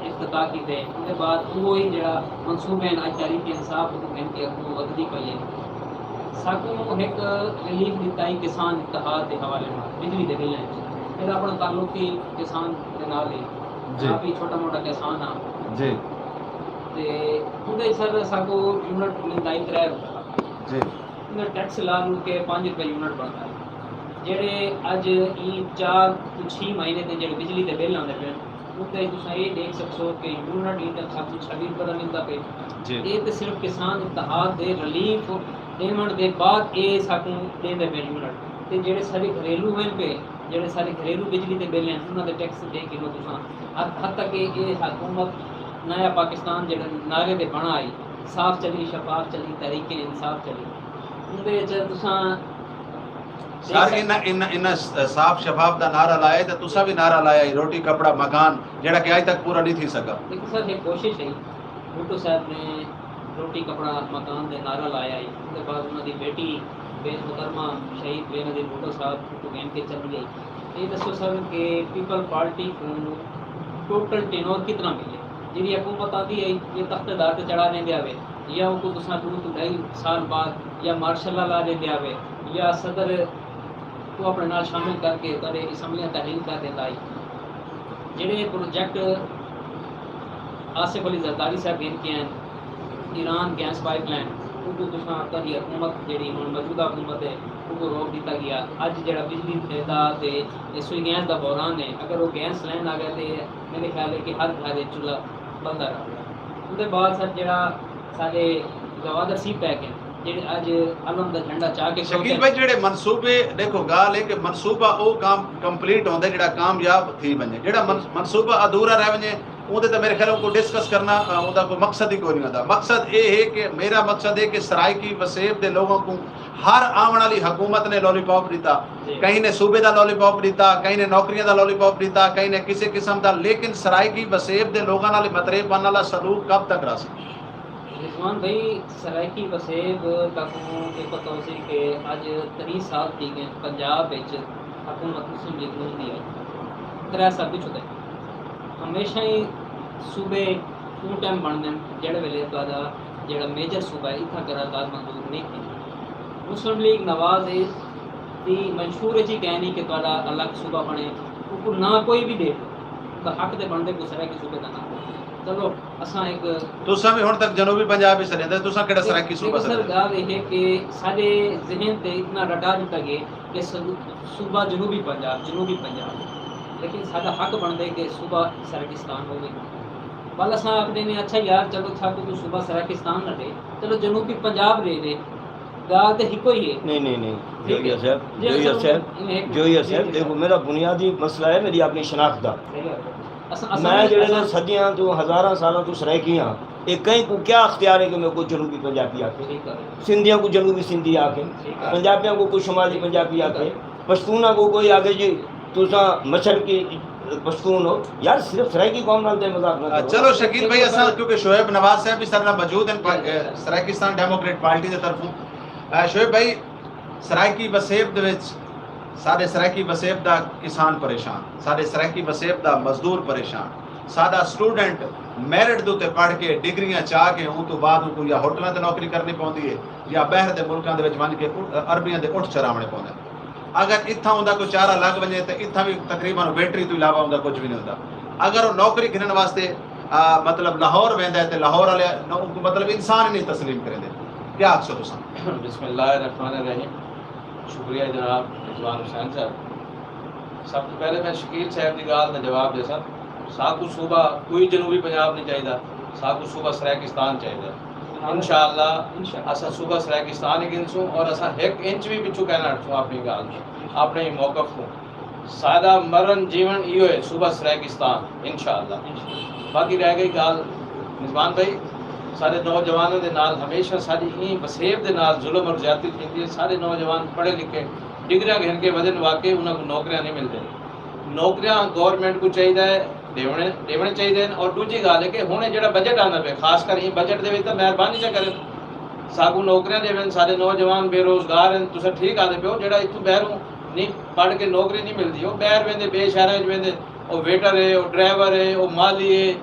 افتتاح کیتے۔ اوندے بعد اوہی جیڑھا منصوبے ہن، اڄ تحریک انصاف کوں گھن کے اڳوں ودھدی پئی ہے۔ ساکوں ہک ریلیف ݙتا ہئی کسان اتحاد دے حوالے نال، بجلی دے بلاں اچ۔ میݙا اپݨا تعلق ہی کسان دے نال ہے۔ جی۔ آپ ہی چھوٹا موٹا کسان ہاں۔ جی۔ تے اوندے سر ساکوں یونٹ ملدا ہئی ترے روپے دا۔ جی۔ انہاں ٹیکس لا لو کے پنج روپے یونٹ بݨدا ہے۔ جیڑھے اڄ ایں چار توں چھی مہینے دے جیڑھے بجلی دے بل آندے پئن، اتے تساں اے ݙیکھ سڳسو کہ یونٹ ایں ٹائم ساکوں چھویہہ روپے دا ملدا پئے۔ جی۔ اے تے صرف کسان اتحاد دے ریلیف ݙیوݨ دے بعد اے ساکوں ݙیندے پئن یونٹ۔ تے جیڑھے ساݙے گھریلو ہن پئے، جیڑھے ساݙے گھریلو بجلی دے بل ہن، انہاں دے ٹیکس ݙے گھنو تساں۔ حت-، حتیٰ کہ اے حکومت نیا پاکستان جیڑھا نعرے تے بݨا آئی، صاف چلی، شفاف چلی، تحریک انصاف چلی۔ اوندے وچ تساں سر، انہاں، انہاں، انہاں صاف شفاف دا نعرہ لایا تے تساں وی نعرہ لایا، روٹی، کپڑا، مکان، جیڑھا کہ اڄ تک پورا نہیں تھی سڳا۔ لیکن سر، ہک کوشش ہے، بھٹو صاحب نے روٹی، کپڑا، مکان دے نعرہ لایا ہے۔ اس دے بعد انہاں دی بیٹی بے-، محترمہ شہید بینظیر بھٹو صاحب کو گھن کے چلی گئی۔ یہ دسو سر کہ پیپل پارٹی کو ٹوٹل ٹینور کتنا ملے؟ جیڑھی حکومت آندی ہے، یہ تخت دار تے چڑھا دیندے آوے، یا ان کو تساں ݙو توں ڈھائی سال بعد یا مارشل لا لا دیندے آوے، یا صدر کو اپنے نال شامل کر کے تہاݙے اسمبلیاں تحلیل کر دیندا ہے۔ جیڑھے پروجیکٹ آصف علی زرداری صاحب گھن کے آئے، ایران گیس پائپ لائن، اونکوں تساں، تہاݙی حکومت جیڑھی ہݨ موجودہ حکومت ہے، اونکوں روک ݙتا ڳیا۔ اڄ جیڑھا بجلی دا تے سوئی گیس دا بحران ہے، اگر وہ گیس لائن آ ڳئے تے میرے خیال ہے کہ ہر گھر وچ چولہا بلدا رہے۔ اوندے بعد سر جیڑھا ساݙے گوادر سی پیک ہیں، جیڑھے اڄ علم دا جھنڈا چا کے شکیل بھائی، جیڑھے منصوبے، ݙیکھو، ڳالھ ہے کہ منصوبہ او کام کمپلیٹ ہوندا ہے جیڑھا کامیاب تھی ونڄے۔ جیڑھا من-، منصوبہ ادھورا رہ ونڄے، اوندے تے میرے خیال کو ڈسکس کرنا، آ، اوندا کوئی مقصد ہی کوئی نہیں ہوندا۔ مقصد اے ہے کہ، میرا مقصد ہے کہ سرائیکی وسیب دے لوگوں کو ہر آوݨ والی حکومت نے لالی پاپ ݙتا، جی۔ کہیں نے صوبے دا لالی پاپ ݙتا، کہیں نے نوکریاں دا لالی پاپ ݙتا، کہیں نے کسے قسم دا، لیکن سرائیکی وسیب دے لوگاں نال مترے پن والا سلوک کب تک رہسی؟ رضوان بھائی، سرائیکی وسیب تہاکوں اے پتہ ہوسی کہ اڄ تریہہ سال تھی ڳئے پنجاب وچ حکومت مسلم لیگ نون دی آئی، ترے سال پچھوں تک۔ ہمیشہ ہی صوبے اوں ٹائم بݨدن جیڑھے ویلے تہاݙا جیڑھا میجر صوبہ ہے، اتھاں قرارداد منظور نہیں تھی۔ مسلم لیگ نواز دی منشور وچ ہی کائنی کہ تہاݙا الگ صوبہ بݨے، اوکوں نہ کوئی وی ݙے، تاں حق تے بݨدے کوں سرائیکی صوبے دا ناں ݙے۔ چلو، اساں ہک تساں وی ہݨ تک جنوبی پنجاب ہی سݙیندے، تساں کیڑھا سرائیکی صوبہ سر، سݙیندے؟ ڳالھ اے ہے کہ ساݙے ذہن تے اتنا رٹا ݙتا ڳئے کہ سلو-، صوبہ جنوبی پنجاب، جنوبی پنجاب۔ لیکن ساݙا حق بݨدے کہ صوبہ سرائیکستان ہووے۔ ول اساں آکھدے نے، اچھا یار، چلو، ساکوں توں صوبہ سرائیکستان نہ ݙے، چلو، جنوبی پنجاب ݙے ݙے۔ ڳالھ تے ہکو ہی ہے۔ نہیں، نہیں، نہیں۔ ٹھیک ہے۔ جوئیہ صاحب، جی، جوئیہ اصل صاحب، میں ایک جوئیہ جی، صاحب، جی، دیکھو، سر۔ میرا بنیادی مسئلہ ہے میری اپنی شناخت دا۔ صحیح بات ہے۔ اصل، اصل میں میں، جیڑھے اصل صدیاں توں، ہزاراں سالاں توں سرائیکی ہاں، اے کہیں کوں کیا اختیار ہے کہ میرے کو جنوبی پنجابی آکھے؟ ٹھیک ہے۔ سندھیاں کو جنوبی سندھی آکھے، ٹھیک ہے۔ پنجابیاں کو کوئی شمالی پنجابی ٹھیک ہے۔ آکھے، پشتوناں کو کوئی آکھے جی تساں مشرقی پشتون ہو؟ یار، صرف سرائیکی قوم نال تے مذاق نہ آ، کرو۔ چلو شکیل بھائی، اساں کیونکہ شعیب نواز صاحب بھی سارے نال موجود ہیں، پا-، اے، سرائیکستان ڈیموکریٹ پارٹی دی طرفوں۔ اے، شعیب بھائی، سرائیکی وسیب دے وچ، ساݙے سرائیکی وسیب دا کسان پریشان، ساݙے سرائیکی وسیب دا مزدور پریشان، ساݙا اسٹوڈنٹ میرٹ دے اتے پڑھ کے ڈگریاں چا کے اوں توں بعد اوکوں یا ہوٹلاں تے نوکری کرنی پوندی ہے یا ٻاہر دے ملکاں دے وچ ونڄ کے اُ-، عربیاں دے اٹھ چراوݨے پوندن۔ اگر اتھاں اوندا کوئی چارہ لڳ ونڄے تے اتھاں وی تقریباً بیٹری توں علاوہ اوندا کجھ وی نہیں ہوندا۔ اگر او نوکری گھنݨ واسطے، آ، مطلب لاہور ویندا ہے تے لاہور والے نو-، مطلب انسان ہی نہیں تسلیم کریندے۔ کیا آکھسو تساں؟ بسم اللہ الرحمن الرحیم۔ شکریہ جناب رضوان حسین صاحب۔ سب توں پہلے میں شکیل صاحب دی ڳالھ دا جواب ݙیساں۔ ساکوں صوبہ کوئی جنوبی پنجاب نہیں چاہیدا، ساکوں صوبہ سرائیکستان چاہیدا۔ انشاءاللہ اساں صوبہ سرائیکستان ہی گھنسوں اور اساں ہک انچ وی پچھوں کائنی ہٹسوں اپݨی ڳالھ توں، اپݨے موقف توں۔ ساݙا مرݨ جیوݨ ایہو ہے، صوبہ سرائیکستان، انشاءاللہ۔ باقی رہ ڳئی ڳالھ، مزمان بھائی، ساݙے نوجواناں دے نال ہمیشہ ساݙی ایں وسیب دے نال ظلم اور زیادتی تھیندی ہے۔ ساݙے نوجوان پڑھے لکھے، ڈگریاں گھن کے ودن، واقعی انہاں کوں نوکریاں نہیں ملدیاں۔ نوکریاں گورنمنٹ کوں چاہیدا ہے، ݙیوݨے، ݙیوݨے چاہیدے ہن۔ اور ݙوجھی ڳالھ ہے کہ ہݨ جیڑھا بجٹ آندا پئے، خاص کر ایں بجٹ دے وچ تاں مہربانی چا کرن، ساکوں نوکریاں ݙیون، ساݙے نوجوان بے روزگار ہن۔ تساں ٹھیک آہدے پئے ہو، جیڑھا اتھوں ٻاہروں نہیں پڑھ کے نوکری نہیں ملدی، او ٻاہر ویندے، ٻئے شہراں وچ ویندے، او ویٹر ہے، او ڈرائیور ہے، او مالی ہے،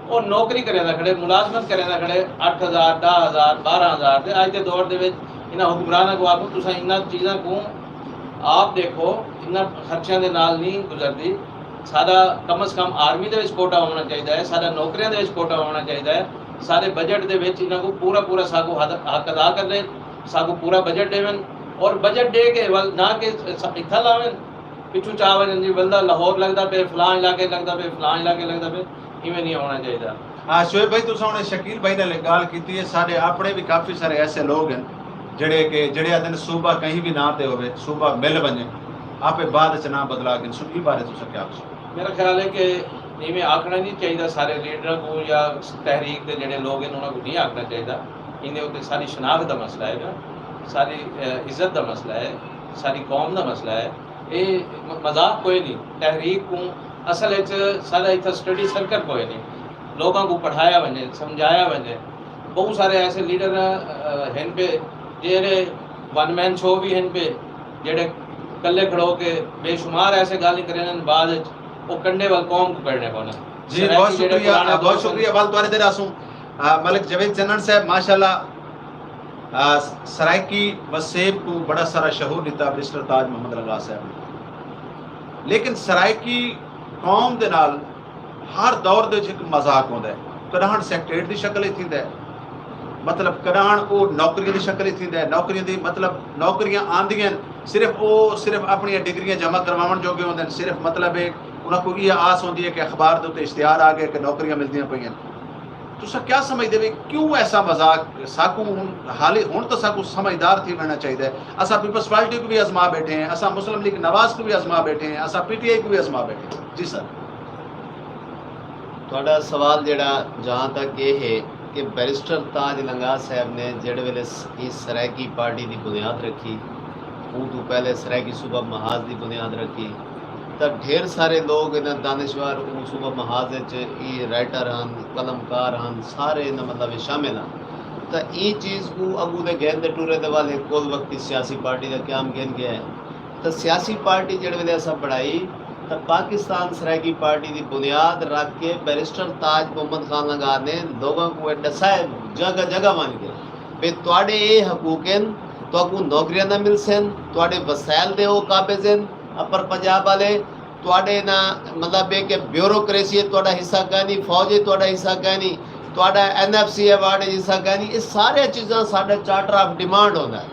او نوکری کریندا کھڑے، ملازمت کریندا کھڑے، اٹھ ہزار، ݙاہ ہزار، ٻارہاں ہزار تے۔ اڄ دے دور دے وچ انہاں حکمراناں کوں آکھوں، تساں انہاں چیزاں کوں آپ ݙیکھو، انہاں خرچیاں دے نال نہیں گزردی۔ ساݙا کم از کم آرمی دے وچ کوٹا ہووݨا چاہیدا ہے، ساݙا نوکریاں دے وچ کوٹا ہووݨا چاہیدا ہے۔ ساݙے بجٹ دے وچ انہاں کوں پورا پورا ساکوں حد، حق ادا کرݨے، ساکوں پورا بجٹ ݙیون اور بجٹ ݙے کے ول نہ کہ س-، اتھاں لاون، پچھوں چا ونڄن جی بندہ لاہور لڳدا پئے، فلاں علاقے لڳدا پئے، فلاں علاقے لڳدا پئے، ایویں نہیں ہووݨا چاہیدا۔ ہاں، شعیب بھائی، تساں ہݨ شکیل بھائی نال ڳالھ کیتی ہے، ساݙے اپݨے وی کافی سارے ایسے لوگ ہن جڑے کہ جڑے آدھن صوبہ کہیں بھی نہ تے ہوئے، صوبہ مل ونجے، آپ بعد چ نہ بدلا گن سن۔ ای بارے تسا کیا آکھسو؟ میرا خیال ہے کہ ایویں آکھنا نہیں چاہیے سارے لیڈراں کو یا تحریک دے جڑے لوگ ہیں انہاں کو نہیں آکھنا چاہیے۔ ایندے اتے ساری شناخت دا مسئلہ ہے نا، ساری عزت دا مسئلہ ہے، ساری قوم دا مسئلہ ہے۔ یہ مذاق کوئی نہیں۔ تحریک کو اصل وچ سارا اتھا سٹڈی سرکل کوئی نہیں، لوگوں کو پڑھایا ونجے، سمجھایا ونجے۔ بہت سارے ایسے لیڈر ہن پہ جیڑے ون مین شو بھی ہن پہ، جیڑے کلے کھڑو کے بے شمار ایسے گالیں کرن بعد وہ کنڈے وال قوم کو کرنے پونا۔ جی، بہت شکریہ، بہت شکریہ۔ ول تہاݙے تے رہسوں۔ آ، ملک جاوید چنن صاحب، ماشاءاللہ، آ، سرائیکی وسیب کو بڑا سارا شعور ݙتا بیرسٹر تاج محمد لنگاہ صاحب نے۔ لیکن سرائیکی قوم دے نال ہر دور دے وچ ہک مذاق ہوندا ہے۔ کݙاہݨ سیکٹریٹ دی شکل وچ تھیندا ہے، مطلب کݙاہݨ او نوکریاں دی شکل وچ تھیندا ہے۔ نوکریاں دی مطلب نوکریاں آندیاں ہن، صرف او صرف اپݨیاں ڈگریاں جمع کرواوݨ جوڳے ہوندے ہن۔ صرف مطلب ہے انہاں کوں ایہا آس ہوندی ہے کہ اخبار دے اتے اشتہار آ ڳئے کہ نوکریاں ملدیاں پئین۔ تساں کیا سمجھدے وے کیوں ایسا مذاق؟ ساکوں ہن حالی ہن تاں ساکوں سمجھدار تھی ویݨا چاہیدا ہے۔ اساں پیپلز پارٹی کوں وی آزما ٻیٹھے ہیں، اساں مسلم لیگ نواز کوں وی آزما ٻیٹھے ہیں، اساں پی ٹی آئی کوں وی آزما ٻیٹھے ہیں۔ جی سر۔ تہاݙا سوال جیڑھا جہاں تک یہ ہے کہ بیرسٹر تاج لنگاہ صاحب نے جیڑھے ویلے س-، ایں سرائیکی پارٹی دی بنیاد رکھی، اوں توں پہلے سرائیکی صوبہ محاذ دی بنیاد رکھی، تاں ڈھیر سارے لوگ انہاں دانشور اوں صوبہ محاذ وچ ای رائٹر ہن، قلم کار ہن، سارے انہاں مطلب وچ شامل ہن۔ تاں ایں چیز کوں اڳوں دے گھن دے ٹرے دے ول ہک کل وقتی سیاسی پارٹی دا قیام گھن ڳیا ہے۔ تاں سیاسی پارٹی جیڑھے ویلے اساں بݨائی تاں پاکستان سرائیکی پارٹی دی بنیاد رکھ کے بیرسٹر تاج محمد خان لنگاہ نے لوگاں کوں اے ݙسائے جگہ جگہ ونڄ کے بھئی تہاݙے اے حقوق ہن، تہاکوں نوکریاں نہ ملسن، تہاݙے وسائل دے او قابض ہن، اپر پنجاب والے، تہاݙے نہ مطلب ہے کہ بیوروکریسی ہے تہاݙا حصہ کائنی، فوج ہے تہاݙا حصہ کائنی، تہاݙا این ایف سی ایوارڈ ہے حصہ کائنی، اے سارے چیزاں ساݙا چارٹر آف ڈیمانڈ ہوندا ہے۔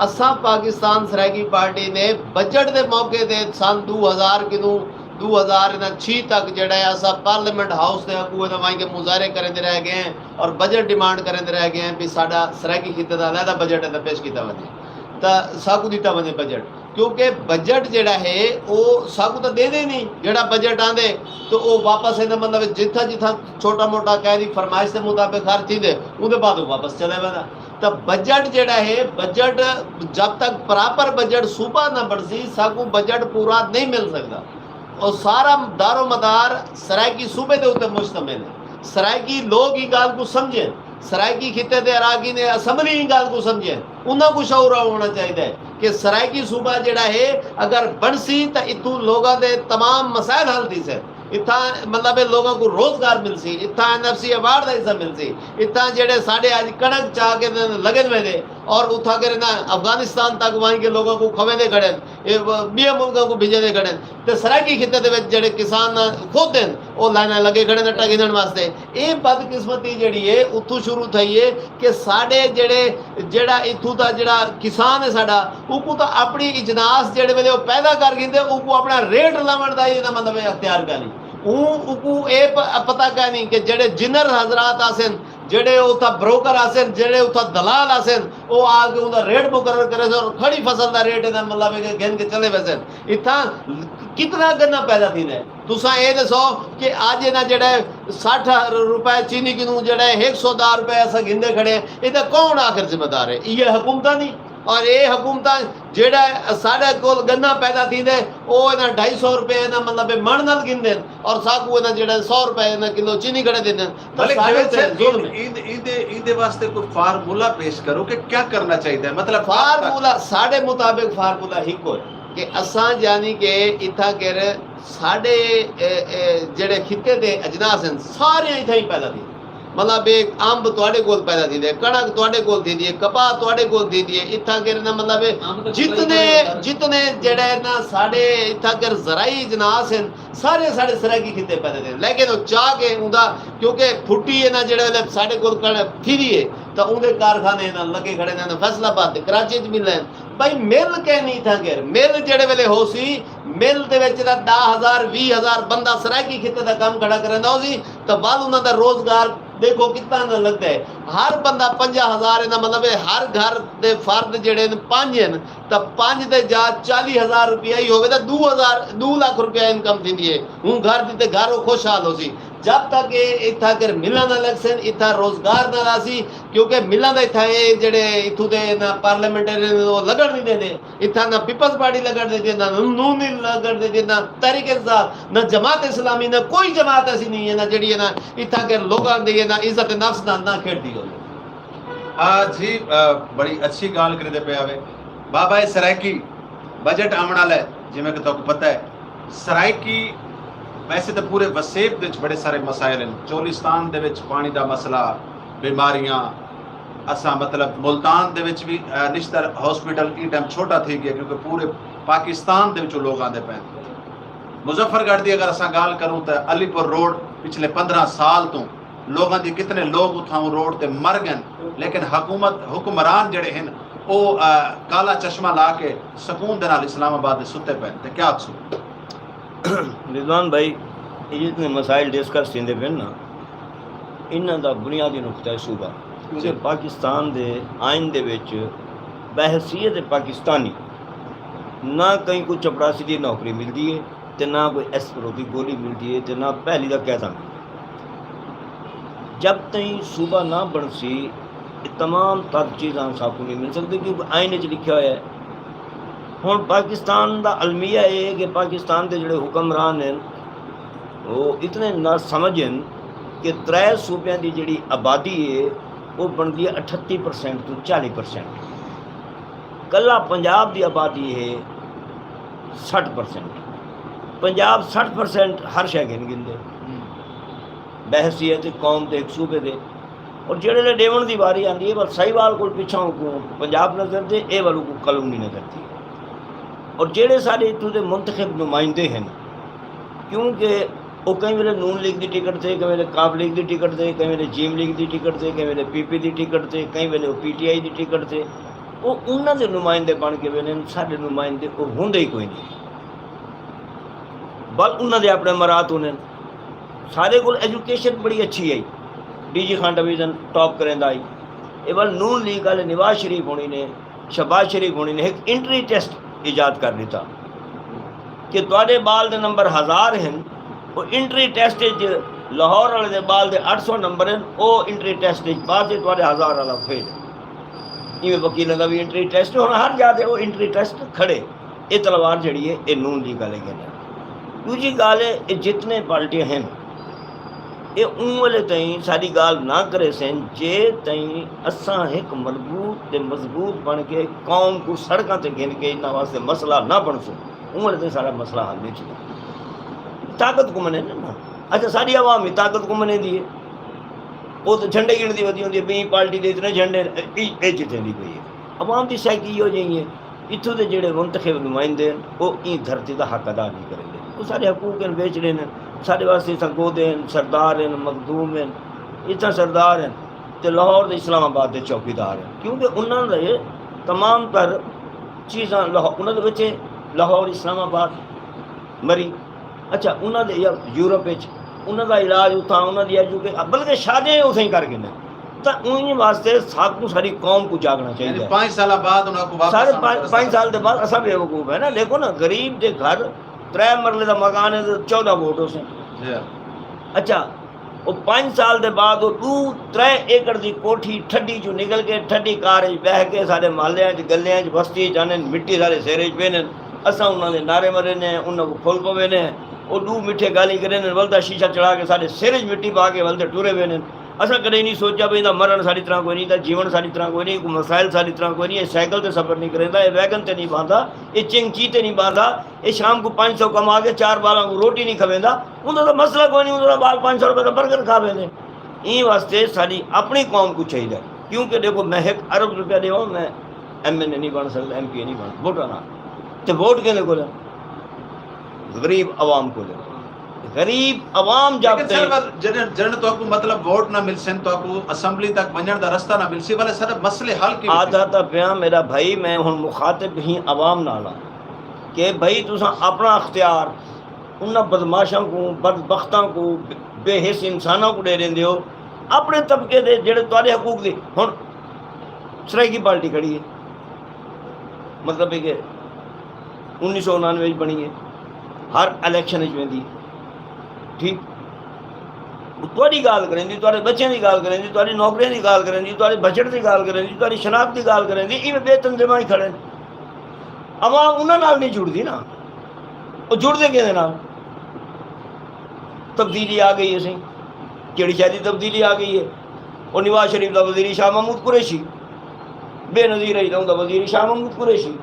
اساں پاکستان سرائیکی پارٹی نے بجٹ دے موقع تے سن ݙو ہزار کنوں ݙو ہزار انہاں چھی تک جیڑھا ہے اساں پارلیمنٹ ہاؤس دے اڳوں انہاں ونڄ کے مظاہرے کریندے رہ ڳئے ہیں اور بجٹ ڈیمانڈ کریندے رہ ڳئے ہیں بھی ساݙا سرائیکی خطے دا علیحدہ بجٹ انہاں پیش کیتا ونڄے تاں ساکوں ݙتا ونڄے بجٹ، کیونکہ بجٹ جیڑھا ہے او ساکوں تاں ݙیندے ہی نہیں، جیڑھا بجٹ آندے تو او واپس ایندا مطلب جتھاں جتھاں چھوٹا موٹا کہیں دی فرمائش دے مطابق خرچ تھیندے اوندے بعد او واپس چلے ویندا۔ تاں بجٹ جیڑھا ہے، بجٹ جب تک پراپر بجٹ صوبہ نہ بݨسی، ساکوں بجٹ پورا نہیں مل سڳدا۔ او سارا دار و مدار سرائیکی صوبے دے اتے مشتمل ہے۔ سرائیکی لوگ ایں ڳالھ کوں سمجھن، سرائیکی خطے دے اراکین اسمبلی ایں ڳالھ کوں سمجھن، انہاں کوں شعور ہووݨا چاہیدا ہے کہ سرائیکی صوبہ جیڑھا ہے اگر بݨسی تاں اتھوں لوگاں دے تمام مسائل حل تھیسن۔ اتھاں مطلب ہے لوگاں کوں روزگار ملسی، اتھاں این ایف سی ایوارڈ دا حصہ ملسی، اتھاں جیڑھے ساݙے اڄ کݨک چا کے تے لڳن ویندے اور اتھاں کے نا افغانستان تک ونڄ کے لوگاں کوں کھویندے کھڑن، اے ٻئے ملکاں کوں بھیجیندے کھڑن تے سرائیکی خطے دے وچ جیڑھے کسان خود ہن او لائناں لڳے کھڑن آٹا گھنݨ واسطے۔ اے بدقسمتی جیڑھی ہے اتھوں شروع تھئی ہے کہ ساݙے جیڑھے جیڑھا اتھوں دا جیڑھا کسان ہے ساݙا، اوکوں تاں اپݨی اجناس جیڑھے ویلے او پیدا کر گھندے، اوکوں اپݨا ریٹ لاوݨ دا ہی انہاں مطلب اختیار کائنی۔ اوں اوکوں اے پ-، پتہ کائنی کہ جیڑھے جنر حضرات آسن، جیڑھے اتھاں بروکر آسن، جیڑھے اتھاں دلال آسن، او آ کے اوندا ریٹ مقرر کریسن اور کھڑی فصل دا ریٹ انہاں مطلب ہے کہ گھن کے چلے ویسن۔ اتھاں کتنا گنا پیدا تھیندا ہے؟ تساں اے ݙسو کہ اڄ انہاں جیڑھا ہے سٹھ روپے چینی کنوں جیڑھا ہے ہک سو دہ روپے اساں گھندے کھڑے ہیں، ایندا کون آخر ذمہ دار ہے؟ ایہے حکومتاں نی۔ اور اے حکومتاں جیڑھا ہے ساݙے کول گنا پیدا تھیندے، او انہاں ڈھائی سو روپے انہاں مطلب ہے مݨ نال گھندن اور ساکوں انہاں جیڑھا ہے سو روپے انہاں کلو چینی کھڑے ݙیندن۔ تاں ملک ساݙے جاوید تے صاحب، ظلم ہے۔ ایند-، ایندے، ایندے واسطے کوئی فارمولا پیش کرو کہ کیا کرنا چاہیدا ہے؟ مطلب، فارمولا، ساݙے مطابق فارمولا ہکو ہے کہ اساں یعنی کہ اتھاں کر ساݙے، اے، اے، جیڑھے خطے دے اجناس ہن، سارے اتھاں ہی پیدا تھیندے۔ مطلب، اے امب تہاݙے کول پیدا تھیندے، کݨک تہاݙے کول تھیندی ہے، کپاہ تہاݙے کول تھیندی ہے۔ اتھاں کر نا، مطلب، اے جتنے، جتنے جیڑھے نا ساݙے اتھاں کر زرعی اجناس ہن، سارے ساݙے سرائیکی خطے پیدا تھیندے۔ لیکن او چا کے اوندا، کیونکہ پھٹی ہے نا، جیڑھے ویلے ساݙے کول کݨک تھیندی ہے، تاں اوندے کارخانے نا لڳے کھڑے نے، فیصل آباد تے کراچی وچ ملے۔ بھائی مل کائنی اتھاں کر، مل جیڑھے ویلے ہوسی، مل دے وچ تاں ݙاہ ہزار، ویہہ ہزار بندہ سرائیکی خطے دا کم کھڑا کریندا ہوسی، تاں ول انہاں دا روزگار ݙیکھو کتنا نہ لڳدا ہے۔ ہر بندہ پنجاہ ہزار، ایندا مطلب ہے ہر گھر دے فرد جیڑھے ہن، پنج ہن، تاں پنج دے جا چالیہہ ہزار روپیہ ہی ہووے تاں ݙو ہزار، ݙو لکھ روپیہ انکم تھیندی ہے۔ ہوں گھر دی تے گھر او خوشحال ہوسی۔ جب تک اے اتھاں کر ملاں نہ لڳسن، اتھاں روزگار نہ راہسی، کیونکہ ملاں دا اتھاں اے جیڑھے اتھوں دے انہاں پارلیمنٹرین او لڳݨ نہیں ݙیندے۔ اتھاں نہ پیپلز پارٹی لڳݨ ݙیندی ہے، نہ نون لیگ لڳݨ ݙیندی ہے، نہ تحریک انصاف، نہ جماعت اسلامی، نہ کوئی جماعت ایسی نہیں ہے، نہ جیڑھی ہے نا اتھاں کے لوگاں دی ہے نا عزت نفس نال نہ کھیݙدی ہووے۔ آ جی، آ، بڑی اچھی ڳالھ کریندے پئے آوے۔ بابا، اے سرائیکی بجٹ آوݨ والا ہے، جیویں کہ تہاکوں پتہ ہے۔ سرائیکی ویسے تاں پورے وسیب دے وچ بڑے سارے مسائل ہن۔ چولستان دے وچ پاݨی دا مسئلہ، بیماریاں، اساں مطلب ملتان دے وچ وی، آ، نشتر ہاسپٹل ایں ٹائم چھوٹا تھی ڳیا، کیونکہ پورے پاکستان دے وچوں لوگ آندے پئے ہن۔ مظفر گڑھ دی اگر اساں ڳالھ کروں تاں علی پور روڈ پچھلے پندرہ سال توں لوگاں دی، کتنے لوگ اتھاں روڈ تے مر ڳئن، لیکن حکومت، حکمران جیڑھے ہن، او، آ، کالا چشمہ لا کے سکون دے نال اسلام آباد دے ستے پئے ہن۔ تے کیا آکھسو؟ رضوان بھائی، اے جتنے مسائل ڈسکس تھیندے پئے ہن نا، انہاں دا بنیادی نقطہ ہے صوبہ۔ کیونکہ پاکستان دے آئین دے وچ بحیثیت پاکستانی نہ کہیں کوں چپڑاسی دی نوکری ملدی ہے، تے نہ کوئی ایس پر ہوتی گولی ملدی ہے، تے نہ پہلی دا قیدا ملدا ہے۔ جب تئیں صوبہ نہ بنسی، اے تمام تر چیزاں ساکوں نہیں مل سکدی، کیونکہ آئین وچ لکھیا ہویا ہے۔ ہن پاکستان دا المیہ اے ہے کہ پاکستان دے جڑے حکمران ہن، او اتنے نہ سمجھ ہن کہ ترے صوبیاں دی جڑی آبادی ہے، او بندی ہے اٹھتی پرسینٹ توں چالی پرسینٹ۔ کلھا پنجاب دی آبادی ہے سٹھ پرسینٹ۔ پنجاب سٹھ پرسینٹ ہر شے گھن گھندے بحیثیت قوم دے ہک صوبے دے۔ اور جیڑھے لے ڈیون دی واری آندی ہے، بس ساہیوال کول پچھاں کو پنجاب نظر دے، اے والوں کو کالونی نظر دی۔ اور جیڑھے سارے اتھوں دے منتخب نمائندے ہیں، کیونکہ او کئی ویلے نون لیگ دی ٹکٹ تے، کئی ویلے کاف لیگ دی ٹکٹ تے، کئی ویلے جیم لیگ دی ٹکٹ تے، کئی ویلے پی پی دی ٹکٹ تے، کئی ویلے او پی ٹی آئی دی ٹکٹ تے۔ او انہاں دے نمائندے بن کے ویندے ہن، ساڈے نمائندے او ہوندے ہی کوئی نہیں۔ بل انہاں دے اپنے مرات ہوندے ہن۔ ساڈے کول ایجوکیشن بڑی اچھی آئی، D G Khan division top کریندا آئی۔ اے ول نون لیگ والے نواز شریف ہونی نے، شہباز شریف ہونی نے ہک انٹری ٹیسٹ ایجاد کر ݙتا کہ تہاݙے ٻال دے نمبر ہزار ہن، او انٹری ٹیسٹ اچ لاہور والے دے ٻال دے اٹھ سو نمبر ہن، او انٹری ٹیسٹ اچ پاس ہے، تہاݙے ہزار والا فیل ہے۔ ایویں وکیلاں دا وی انٹری ٹیسٹ، ہݨ ہر جاہ تے او انٹری ٹیسٹ کھڑے۔ اے تلوار جیڑھی ہے، اے نون لیگ والے گھن ہن۔ ݙوجھی ڳالھ ہے، اے جتنے پارٹیاں ہن، اے اوں ویلے تئیں ساݙی ڳالھ نہ کریسن، جے تئیں اساں ہک مربوط تے مضبوط بݨ کے قوم کوں سڑکاں تے گھن کے انہاں واسطے مسئلہ نہ بݨسوں، اوں ویلے تئیں ساݙا مسئلہ حل نہیں تھیندا۔ طاقت کوں منین نا۔ اچھا، ساݙی عوام وی طاقت کوں منیندی ہے۔ او تاں جھنڈے گھندی ودی ہوندی ہے، ٻئی پارٹی دے اتنے جھنڈے ہن، اے، اے جتیندی پئی ہے۔ عوام دی سائیکی ایہو جئی ہے۔ اتھوں دے جیڑھے منتخب نمائندے ہن، او ایں دھرتی دا حق ادا نہیں کریندے۔ او ساݙے حقوق ہن، ویچ ݙیندے ہن۔ ساݙے واسطے اتھاں گودے ہن، سردار ہن، مخدوم ہن، اتھاں سردار ہن تے لاہور تے اسلام آباد دے چوکیدار ہن، کیونکہ انہاں دے تمام تر چیزاں لاہور، انہاں دے بچے لاہور، اسلام آباد، مری، اچھا، انہاں دے یا یورپ وچ انہاں دا علاج اتھاں، انہاں دی ایجوکیشن، بلکہ شادیاں ہی اتھاں ہی کر گھنن۔ تاں ایں واسطے ساکوں ساݙی قوم کوں جاڳݨا چاہیدا ہے۔ پنج سال بعد انہاں کوں واپس سارے آوݨ دا پنج، رستہ پنج سال دے بعد اساں بیوقوف ہیں نا۔ ݙیکھو نا، غریب دے گھر ترے مرلے دا مکان ہے تے چودہ ووٹ ہوسن۔ جی۔ اچھا، او پنج سال دے بعد او ݙو ترے ایکڑ دی کوٹھی ٹھڈی چوں نکل کے ٹھڈی کار اچ ٻہہ کے ساݙے محلیاں اچ، ڳلیاں اچ، وستی اچ آندن، مٹی ساݙے سر اچ پیندن۔ اساں انہاں دے نعرے مریندے ہیں، انہاں کوں پھل پویندے ہیں۔ او ݙو مٹھے ڳالھیں کریندن، ولدا شیشہ چڑھا کے ساݙے سر اچ مٹی پا کے ولدے ٹرے ویندن۔ اساں کݙیں نہیں سوچیا بھئی ایندا مرݨ ساݙی طرح کوئی نہیں، ایندا جیوݨ ساݙی طرح کوئی نہیں، کوئی مسائل ساݙی طرح کوئی نہیں۔ اے سائیکل تے سفر نہیں کریندا، اے ویگن تے نہیں ٻہندا، اے چنگچی تے نہیں ٻہندا، اے شام کوں پنج سو کما کے چار ٻالاں کوں روٹی نہیں کھویندا۔ اوندا تاں مسئلہ کوئی نہیں، اوندا تاں ٻال پنج سو روپے دا برگر کھا ویندے۔ ایں واسطے ساݙی اپݨی قوم کوں چاہیدا ہے، کیونکہ ݙیکھو، میں ہک ارب روپیہ ݙیواں، میں ایم این اے نہیں بݨ سڳدا، ایم پی اے نہیں بݨ سڳدا، ووٹاں نال۔ تے ووٹ کیندے کول ہے؟ غریب عوام کول ہے۔ غریب عوام جب لیکن تئیں سر، جݙݨ، جݙݨ تہاکوں مطلب ووٹ نہ ملسن، تہاکوں اسمبلی تک ونڄݨ دا رستہ نہ ملسی، ولے ساݙے مسئلے حل کیویں آدھا تھیسن؟ تاں پیاں میݙا بھائی، میں ہݨ مخاطب ہی عوام نال ہاں کہ بھائی، تساں اپݨا اختیار انہاں بدمعاشاں کوں، بدبختاں کوں، بے حس انساناں کوں ݙے ݙیندے ہو۔ اپنے طبقے دے جڑے تہاݙے حقوق دے، ہݨ سرائیکی پارٹی کھڑی ہے، مطلب ہے کہ انیس سو انانوے وچ بݨی ہے، ہر الیکشن وچ ویندی ہے، ٹھیک؟ تہاݙی ڳالھ کریندی، تہاݙے ٻچیاں دی ڳالھ کریندی، تہاݙی نوکریاں دی ڳالھ کریندی، تہاݙے بجٹ دی ڳالھ کریندی، تہاݙی شناخت دی ڳالھ کریندی، ایویں ٻئے تنظیماں ہی کھڑے ہن۔ عوام انہاں نال نہیں جڑدی نا، او جڑدے کیندے نال؟ تبدیلی آ ڳئی ہے سئیں، کیڑھی شے دی تبدیلی آ ڳئی ہے؟ او نواز شریف دا وزیر شاہ محمود قریشی، بے نظیر ہے اوندا وزیر شاہ محمود قریشی،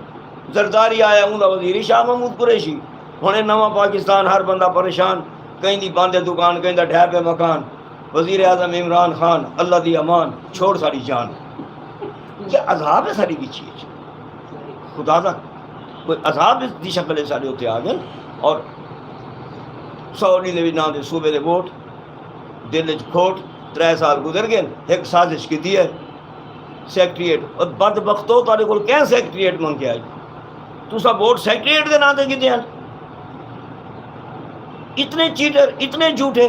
زرداری آیا اوندا وزیر شاہ محمود قریشی۔ ہݨ اے نواں پاکستان، ہر بندہ پریشان، کہیں دی بند ہے دکان، کہیں دا ڈھہہ پئے مکان۔ وزیر اعظم عمران خان، اللہ دی امان، چھوڑ ساݙی جان۔ کیا عذاب ہے ساݙی ڳچھی اچ؟ خدا دا کوئی عذاب دی شکل اچ ساݙے اتے آ ڳئے۔ اور سو ݙینہہ دے وچ ناں دے صوبے دے ووٹ، دل اچ کھوٹ، ترے سال گزر ڳئے، ہک سازش کیتی ہے سیکریٹریٹ۔ اور بدبختو، تہاݙے کول کہیں سیکریٹریٹ منگ کے آئی؟ تساں ووٹ سیکریٹریٹ دے ناں تے کیتے ہن؟ اتنے چیٹر، اتنے جھوٹے۔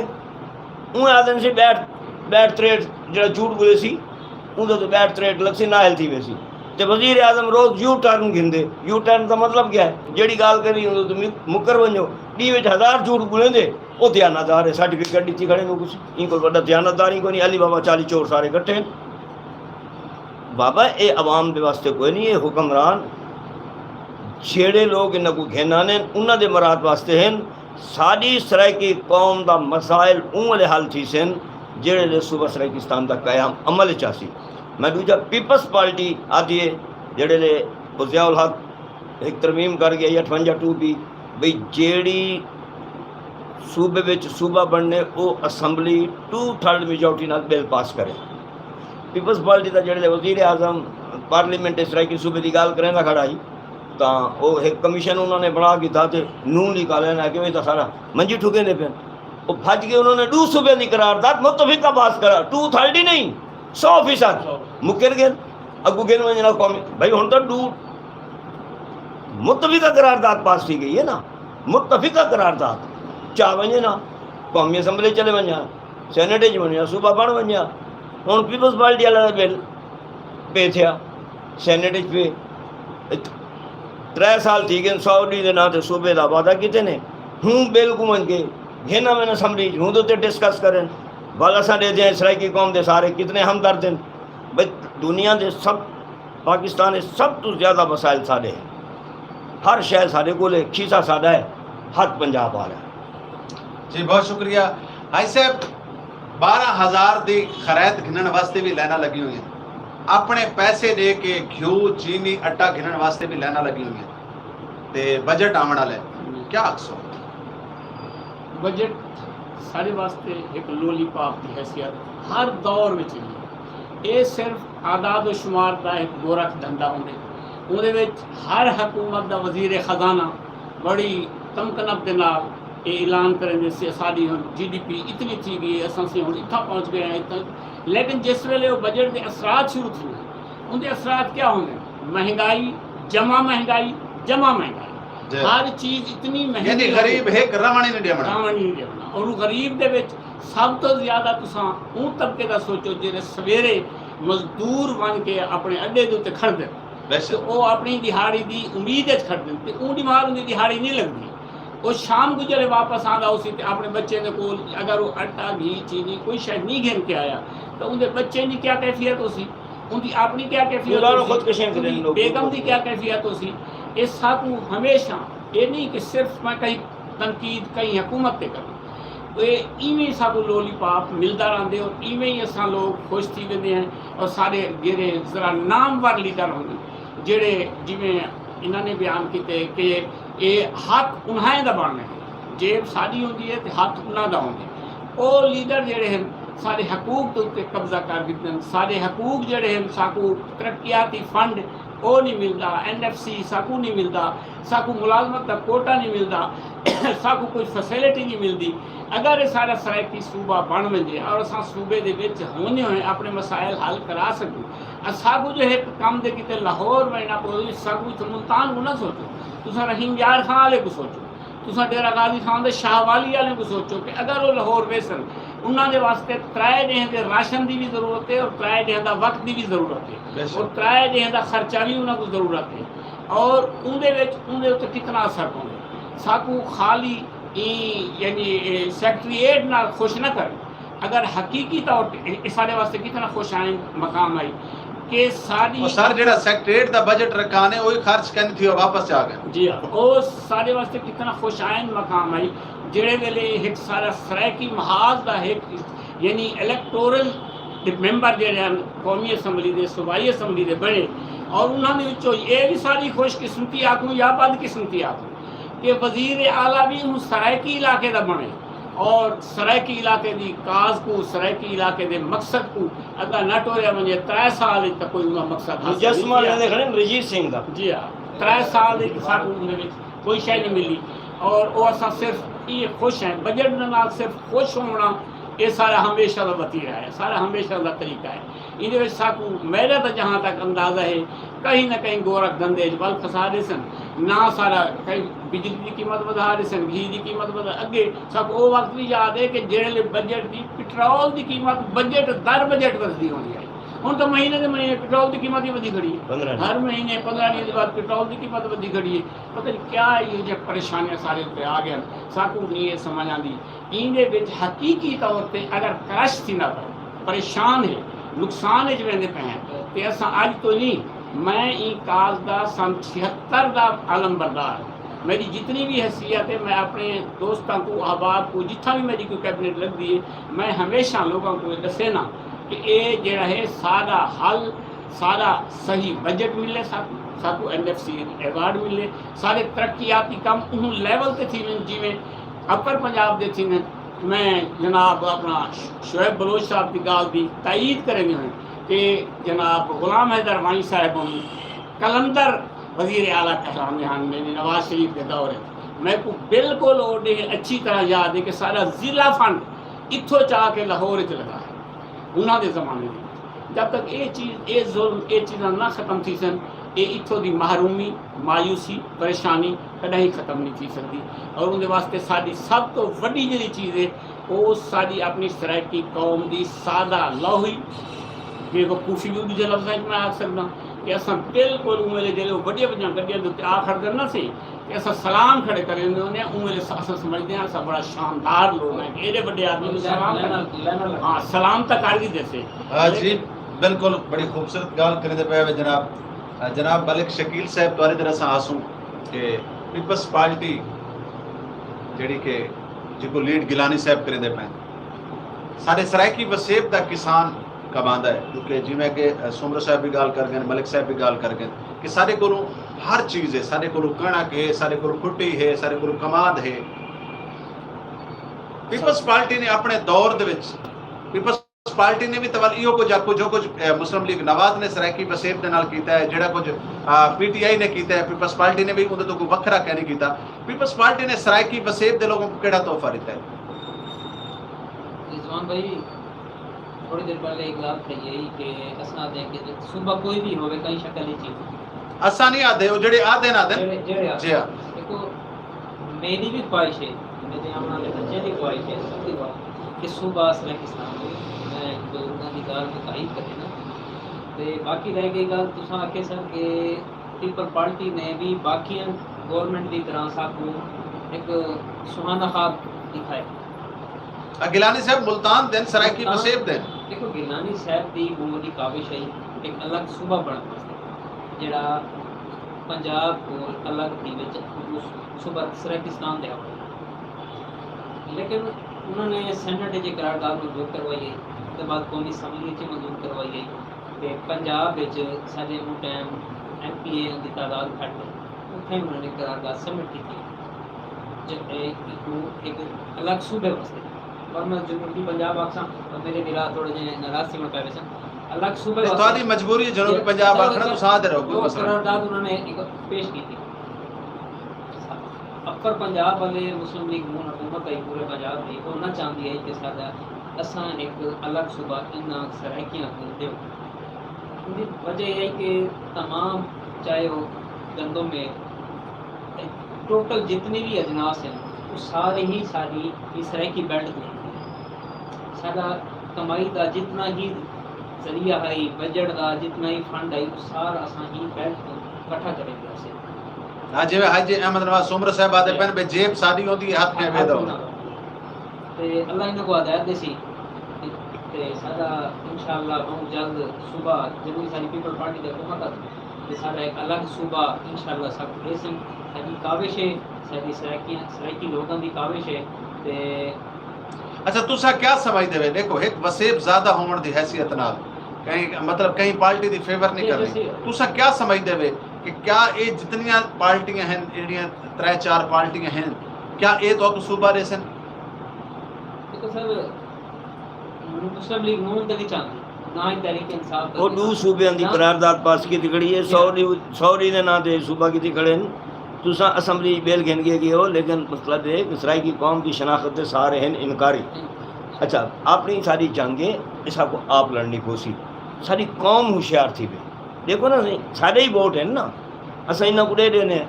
اوں آہدن سی ٻہٹھ، ٻہٹھ تریٹھ جیڑھا جھوٹ ٻولے سی، اوندے توں ٻہٹھ تریٹھ لڳسی، نااہل تھی ویسی۔ تے وزیر اعظم روز یو ٹرن گھندے۔ یو ٹرن دا مطلب کیا ہے؟ جیڑھی ڳالھ کرنی اوندے توں مک-، مکر ونڄو۔ ݙینہہ وچ ہزار جھوٹ ٻولیندے، او دیانتدار ہے، سرٹیفکیٹ ݙتی کھڑے نوں کجھ۔ ایں کول وݙا دیانتدار ہی کوئی نہیں۔ علی بابا چالی چور سارے کٹھے ہن۔ بابا، اے عوام دے واسطے کوئی نہیں، اے حکمران جیڑھے لوگ انہاں کوں گھن آندے ہن، انہاں دے مراد واسطے ہن۔ ساݙی سرائیکی قوم دا مسائل اوں ویلے حل تھیسن، جیڑھے ویلے صوبہ سرائیکستان دا قیام عمل اچ آسی۔ میں ݙوجھا پیپلز پارٹی آہدی ہے، جیڑھے ویلے او ضیاء الحق ہک ترمیم کر ڳیا، اٹھونجا ٹو بی، بھئی جیڑھی صوبے وچ صوبہ بݨنے، او اسمبلی ٹو تھرڈ میجورٹی نال بل پاس کرے۔ پیپلز پارٹی دا جیڑھے وزیر اعظم پارلیمنٹ اچ سرائیکی صوبے دی ڳالھ کریندا کھڑا ہئی، تاں او ہک کمیشن انہاں نے بݨا گھدا تے نون لیگ آلیاں نے آکھیا، "اے تاں سارا منجی ٹھکیندے پئن۔" او بھڄ کے انہاں نے ݙو صوبیاں دی قرارداد متفقہ پاس کرا، ٹو تھرٹی نہیں، سو فیصد مکر ڳئے۔ اڳوں گھن ونڄݨا قومی، بھئی ہݨ تاں ݙو متفقہ قرارداد پاس تھی ڳئی ہے نا، متفقہ قرارداد چا ونڄے نا، قومی اسمبلی چلے ونڄا، سینیٹ اچ ونڄا، صوبہ بݨ ونڄا۔ ہݨ پیپلز پارٹی والا دا بل پے تھیا، سینیٹ اچ پے۔ ات-، ترے سال تھی ڳئے، سو ݙینہہ دے ناں تے صوبے دا وعدہ کیتے نے، ہوں بل کوں ونڄ کے گھن آون اسمبلی اچ، ہوں دے اتے ڈسکس کرن۔ ول اساں ݙیہدے ہیں سرائیکی قوم دے سارے کتنے ہمدرد ہن۔ بھئی دنیا دے سب، پاکستان اچ سب توں زیادہ وسائل ساݙے ہن، ہر شے ساݙے کول ہے، کھیسہ ساݙا ہے، ہتھ پنجاب والا ہے۔ جی، بہت شکریہ حاجی صاحب۔ بارہ ہزار دی خرید گھنݨ واسطے وی لائناں لڳی ہوئی ہیں، اپݨے پیسے ݙے کے گھیو، چینی، اٹا گھنݨ واسطے وی لائناں لڳی ہوئی ہیں، تے بجٹ آوݨ والا ہے، کیا آکھسو؟ بجٹ ساݙے واسطے ہک لولی پاپ دی حیثیت ہر دور وچ رہی ہے۔ اے صرف اعداد و شمار دا ہک گورکھ دھندا ہوندے۔ اوندے وچ ہر حکومت دا وزیر خزانہ بڑی تمکنت دے نال اے اعلان کریندے، "سے اساݙی ہݨ جی ڈی پی اتنی تھی ڳئی ہے، اساں سے ہݨ اتھاں پہنچ ڳئے ہیں، اتھاں۔" لیکن جس ویلے او بجٹ دے اثرات شروع تھیندے، اوندے اثرات کیا ہوندے؟ مہنگائی، جمع مہنگائی، جمع مہنگائی۔ جی۔ ہر چیز اتنی مہنگی یعنی ہو ڳئی۔ غریب ہک رہوݨ ہی نہیں ݙیوݨا۔ رہوݨ ہی نہیں ݙیوݨا۔ اور غریب دے وچ سب توں زیادہ تساں اوں طبقے دا سوچو جیڑھے سویرے مزدور ونڄ کے اپݨے اݙے دے اتے کھڑدے۔ بے شک۔ تے او اپݨی ݙیہاڑی دی امید اچ کھڑدن تے اوں ݙینہہ اوندی ݙیہاڑی نہیں لڳدی۔ او شام کوں جیڑھے واپس آندا ہوسی تے اپݨے بچے دے کول اگر او اٹا، گھی، چینی کوئی شے نہیں گھن کے آیا تاں اوندے بچے دی کیا کیفیت ہوسی؟ اوندی اپݨی کیا کیفیت ہوسی؟ خودکشیاں کریندے لوگ۔ بیگم دی کیا کیفیت ہوسی؟ اے ساکوں ہمیشہ، اے نہیں کہ صرف میں کہیں تنقید کہیں حکومت تے کروں، اے ایویں ساکوں لولی پاپ ملدا رہندے اور ایویں ہی اساں لوگ خوش تھی ویندے ہیں اور ساݙے جیڑھے ذرا نامور لیڈر ہوندے جیڑھے جیویں انہاں نے بیان کیتے کہ اے ہتھ انہائیں دا بݨدے، جیب ساݙی ہوندی ہے تے ہتھ انہاں دا ہوندے۔ او لیڈر جیڑھے ہن ساݙے حقوق دے اتے قبضہ کر گھدن، ساݙے حقوق جیڑھے ہن ساکوں ترقیاتی فنڈ او نہیں ملدا، این ایف سی ساکوں نہیں ملدا، ساکوں ملازمت دا کوٹا نہیں ملدا، ساکوں کوئی فیسلٹی نہیں ملدی۔ اگر اے ساݙا سرائیکی صوبہ بݨ ونڄے اور اساں صوبے دے وچ ہوندے ہوئے اپݨے مسائل حل کرا سڳوں، اساکوں جو ہک کم دے کیتے لاہور ونڄݨا پوسی، ساکوں اتھاں ملتان کوں نہ سوچو، تساں رحیم یار خان والے کوں سوچو۔ تساں ڈیرہ غازی خان دے شاہ والی والے کوں سوچو کہ اگر وہ لاہور ویسن، انہاں دے واسطے ترائے ڈینہہ دے راشن دی بھی ضرورت ہے اور ترائے ڈینہہ دا وقت دی بھی ضرورت ہے، اور ترائے ڈینہہ دا خرچہ بھی انہاں کو ضرورت ہے۔ اور اون دے وچ اون دے اتنے کتنا اثر پوندے۔ ساکو خالی ایں یعنی سیکٹریٹ نال خوش نہ کر، اگر حقیقی طور تے اے سارے واسطے کتنا خوش آئند مقام آئی کہ ساری اور سر جڑا سیکٹریٹ دا بجٹ رکھانے وہی خرچ کرنی تھی اور واپس جا گئے۔ جی ہاں، او سارے واسطے کتنا خوش آئند مقام آئی، جڑے ویلے ایک سارا سرائیکی محاذ دا ایک یعنی الیکٹورل ممبر جڑے ہیں قومی اسمبلی دے، صوبائی اسمبلی دے بنے، اور انہاں دے وچوں اے بھی ساری خوش قسمتی آکھوں یا بد قسمتی آکھوں کہ وزیر اعلیٰ بھی ہوں سرائیکی علاقے دا بنے، اور سرائیکی علاقے دی کاز کو، سرائیکی علاقے دے مقصد کو اگا نہ ٹوریا ونجے، ترے سال وچ تاں کوئی انہاں مقصد حاصل نہیں مجسمہ کیا۔ لیندے کھڑے نے رجیت سنگھ دا۔ جی ہاں، ترے سال وچ ساکوں اندے وچ کوئی شے نہیں ملی، اور او اساں صرف یہ خوش ہیں۔ بجٹ دے نال صرف خوش ہونا، یہ سارا ہمیشہ دا وتیرہ ہے، سارا ہمیشہ دا طریقہ ہے۔ ایندے وچ ساکوں میرا تاں جہاں تک اندازہ ہے، کہیں نہ کہیں گورکھ دھندے وچ ول پھسا ݙیسن، نہ سارا کہیں بجلی دی قیمت ودھا ݙیسن، گھی دی قیمت ودھا۔ اڳے ساکوں او وقت وی یاد ہے کہ جیڑھے بجٹ دی پٹرول دی قیمت بجٹ در بجٹ ودھدی ہوندی ہے۔ ہݨ تاں مہینے دے مہینے پٹرول دی قیمت ہی ودھی کھڑی ہے۔ پندرہ ݙینھ۔ ہر مہینے پندرہ ݙینھ دے بعد پٹرول دی قیمت ودھی کھڑی ہے۔ پتہ نہیں کیا یہ جے پریشانیاں سارے تے آ گئے، ساکوں نہیں یہ سمجھ آندی۔ ایندے وچ حقیقی طور تے اگر کرش تھیندا پئے، پریشان ہے، نقصان وچ ویندے پئے ہیں، تے اساں اڄ تو نہیں، میں ایں کاز دا سن چھہتر دا علم بردار ہوں۔ میری جتنی بھی حیثیت ہے، میں اپنے دوستاں کو، احباب کو، جتھاں بھی میری کوئی کیبنٹ لگدی ہے، میں ہمیشہ لوگاں کو یہ ݙسینا کہ اے جڑا ہے سارا حل، سارا صحیح بجٹ ملے، ساکوں ساکوں این ایف سی ایوارڈ ملے، سارے ترقیاتی کم انہوں لیول تے تھیون جیویں اپر پنجاب دے تھیون۔ میں جناب اپنا شعیب بلوچ صاحب دی ڳالھ دی تائید کریندے ہوئے کہ جناب غلام حیدر وانی صاحب ہن قلندر وزیر اعلیٰ کہلاندے ہن، یعنی نواز شریف دے دور وچ۔ میکوں بالکل او ݙینھ اچھی طرح یاد ہے کہ سارا ضلع فنڈ اتھوں چا کے لاہور وچ لڳا ہے۔ انہاں دے زمانے دے وچ جب تک اے چیز، اے ظلم، اے چیزاں نہ ختم تھیسن، اے اتھوں دی محرومی، مایوسی، پریشانی کݙاہیں ختم نہیں تھی سڳدی۔ اور اوندے واسطے ساݙی سب توں وݙی جیڑھی چیز ہے، او ساݙی اپݨی سرائیکی قوم دی سادہ لوہی بے وقوفی، وی ݙوجھے لفظاں وچ میں آکھ سڳداں کہ اساں بالکل اوں ویلے جیڑھے او وݙیاں وݙیاں گݙیاں دے اتے آ کھڑدن نا سی، کہ اساں سلام کھڑے کریندے ہوندے ہیں، اوں ویلے اساں سمجھدے ہیں اساں بڑا شاندار لوگ ہیں کہ ایݙے وݙے آدمی کوں سلام کرنا۔ ہاں، سلام تاں کر گھدے سے۔ ہاں جی، بالکل بڑی خوبصورت ڳالھ کریندے پئے وے جناب۔ آ، جناب ملک شکیل صاحب، تہاݙی طرف اساں آسوں کہ پیپلز پارٹی جیڑھی کہ جیکوں لیڈ گیلانی صاحب کریندے پئے، ساݙے سرائیکی وسیب دا کسان کماندا ہے، کیونکہ جیویں کہ سومرو صاحب بھی ڳالھ کر ڳئے، ملک صاحب بھی ڳالھ کر ڳئے کہ ساݙے کولوں ہر چیز ہے، ساݙے کولوں کݨک ہے، ساݙے کولوں کھٹی ہے، ساݙے کولوں کماد ہے۔ پیپلز پارٹی نے اپݨے دور دے وچ، پیپلز پارٹی نے بھی تول ایہو کجھ آکھو جو کجھ، اے، مسلم لیگ نواز نے سرائیکی وسیب دے نال کیتا ہے، جیڑھا کجھ، آ، پی ٹی آئی نے کیتا ہے، پیپلز پارٹی نے بھی اندر تو کوئی وکھرا کہہ نہیں کیتا۔ پیپلز پارٹی نے سرائیکی وسیب دے لوگوں کو کیڑھا تحفہ ݙتا ہے؟ رضوان بھائی، تھوڑی دیر پہلے ایک ڳالھ تھئی ہے کہ اساں دے کہ صوبہ کوئی بھی ہوے، کہیں شکل وچ ہی۔ اساں نہیں آدھے، او جڑے آدھے نہ آدھے۔ جڑے، جڑے آدھے۔ جی ہاں۔ دیکھو، میری بھی خواہش ہے، میرے آوݨ والے بچے دی خواہش ہے، سب دی خواہش ہے کہ صوبہ سرائیکستان ہوے۔ میں بزرگاں دی ڳالھ دی تائید کرے نا۔ تے باقی رہ گئی ڳالھ، تساں آکھے سر کہ پیپل پارٹی نے بھی باقیاں گورنمنٹ دی طرح ساکوں ایک سہانا خواب دکھائے۔ آ گیلانی صاحب ملتان دن، سرائیکی ملتان وسیب دن۔ دیکھو، گیلانی صاحب دی بہت وݙی کاوش ہے ایک الگ صوبہ بݨݨ واسطے، جڑا پنجاب کوں الگ تھی وچ صوبہ سرائیکستان دے حوالے۔ لیکن انہاں نے سینیٹ وچ قرارداد منظور کروائی ہے، اس دے بعد قومی اسمبلی وچ منظور کروائی ہے۔ تے پنجاب وچ ساݙے اوں ٹائم ایم پی اے دی تعداد گھٹ ہے، اتھائیں انہاں نے قرارداد سبمٹ کیتی۔ ج-، اے، ایکوں ایک الگ صوبے واسطے، پر میں جنوبی پنجاب آکھساں، پر میرے بھرا تھوڑے جے ناراض تھیوݨ پئے ویسن۔ الگ صوبے نہیں، واسطے تہاݙی مجبوری ہے جنوبی پنجاب چلو، آکھݨ، چلو، تساں آہدے رہو، کوئی وہ مسئلہ نہیں۔ قرارداد انہاں نے ایک پیش کیتی۔ اپر پنجاب والے مسلم لیگ نون حکومت آئی پورے پنجاب دی، او نہ چاہندی آئی کہ ساݙا، اساں ایک الگ صوبہ انہاں سرائیکیاں کوں ݙیوں۔ اوندی وجہ اے ہئی کہ تمام، چاہے او گندم اے، ٹوٹل جتنی بھی اجناس ہیں، وہ سارے ہی ساری اس سرائیکی بیلٹ کو ہیں۔ سارا کمائی دا جتنا ہی ذریعہ ہے، بجٹ دا جتنا ہی فنڈ ہے، وہ سارا اساں ہی بیلٹ کو اکٹھا کرے گیا سے۔ ہاں، جیویں حاجی احمد نواز سومرو صاحب آدھے پن بے جیب ساری ہوندی ہے، ہاتھ کہیں ویدا ہوندے۔ تے اللہ انہاں کو ہدایت دے سی۔ تے سارا انشاءاللہ بہت جلد صوبہ جمہوری ساری پیپل پارٹی دے حکومت آتی، تے سارا ایک الگ صوبہ انشاءاللہ سب ریسن۔ ساری کاوش ہے، ساری سرائیکی سرائیکی لوگوں دی کاوش ہے۔ تے اچھا، تساں کیا سمجھدے وے؟ دیکھو، ایک وسیب زیادہ ہوون دی حیثیت نال کہیں، مطلب، کہیں پارٹی دی فیور نہیں کرنی۔ تساں کیا سمجھدے وے کہ کیا اے جتنیاں پارٹیاں ہیں، جڑیاں ترے چار پارٹیاں ہیں، کیا اے تو صوبہ ریسن؟ دیکھو سر، مسلم لیگ نون تے نہیں چاہندی، نہ ہی تحریک انصاف تے وہ نہیں۔ دو صوبیاں دی قرارداد پاس کی کھڑی ہے، سو ڈی، سو ڈی دے ناں تے صوبہ کی کھڑے ہیں۔ تساں اسمبلی بیل گھن کے گئے ہو، لیکن مطلب ہے کہ سرائیکی قوم دی شناخت دے سارے ہیں انکاری۔ اچھا، اپنی ساری جنگ ہے، اس کو آپ لڑنی پوسی۔ ساری قوم ہوشیار تھی پئی۔ دیکھو نا سائیں، سارے ہی ووٹ ہیں نا، اساں انہاں کو دے دینے ہیں۔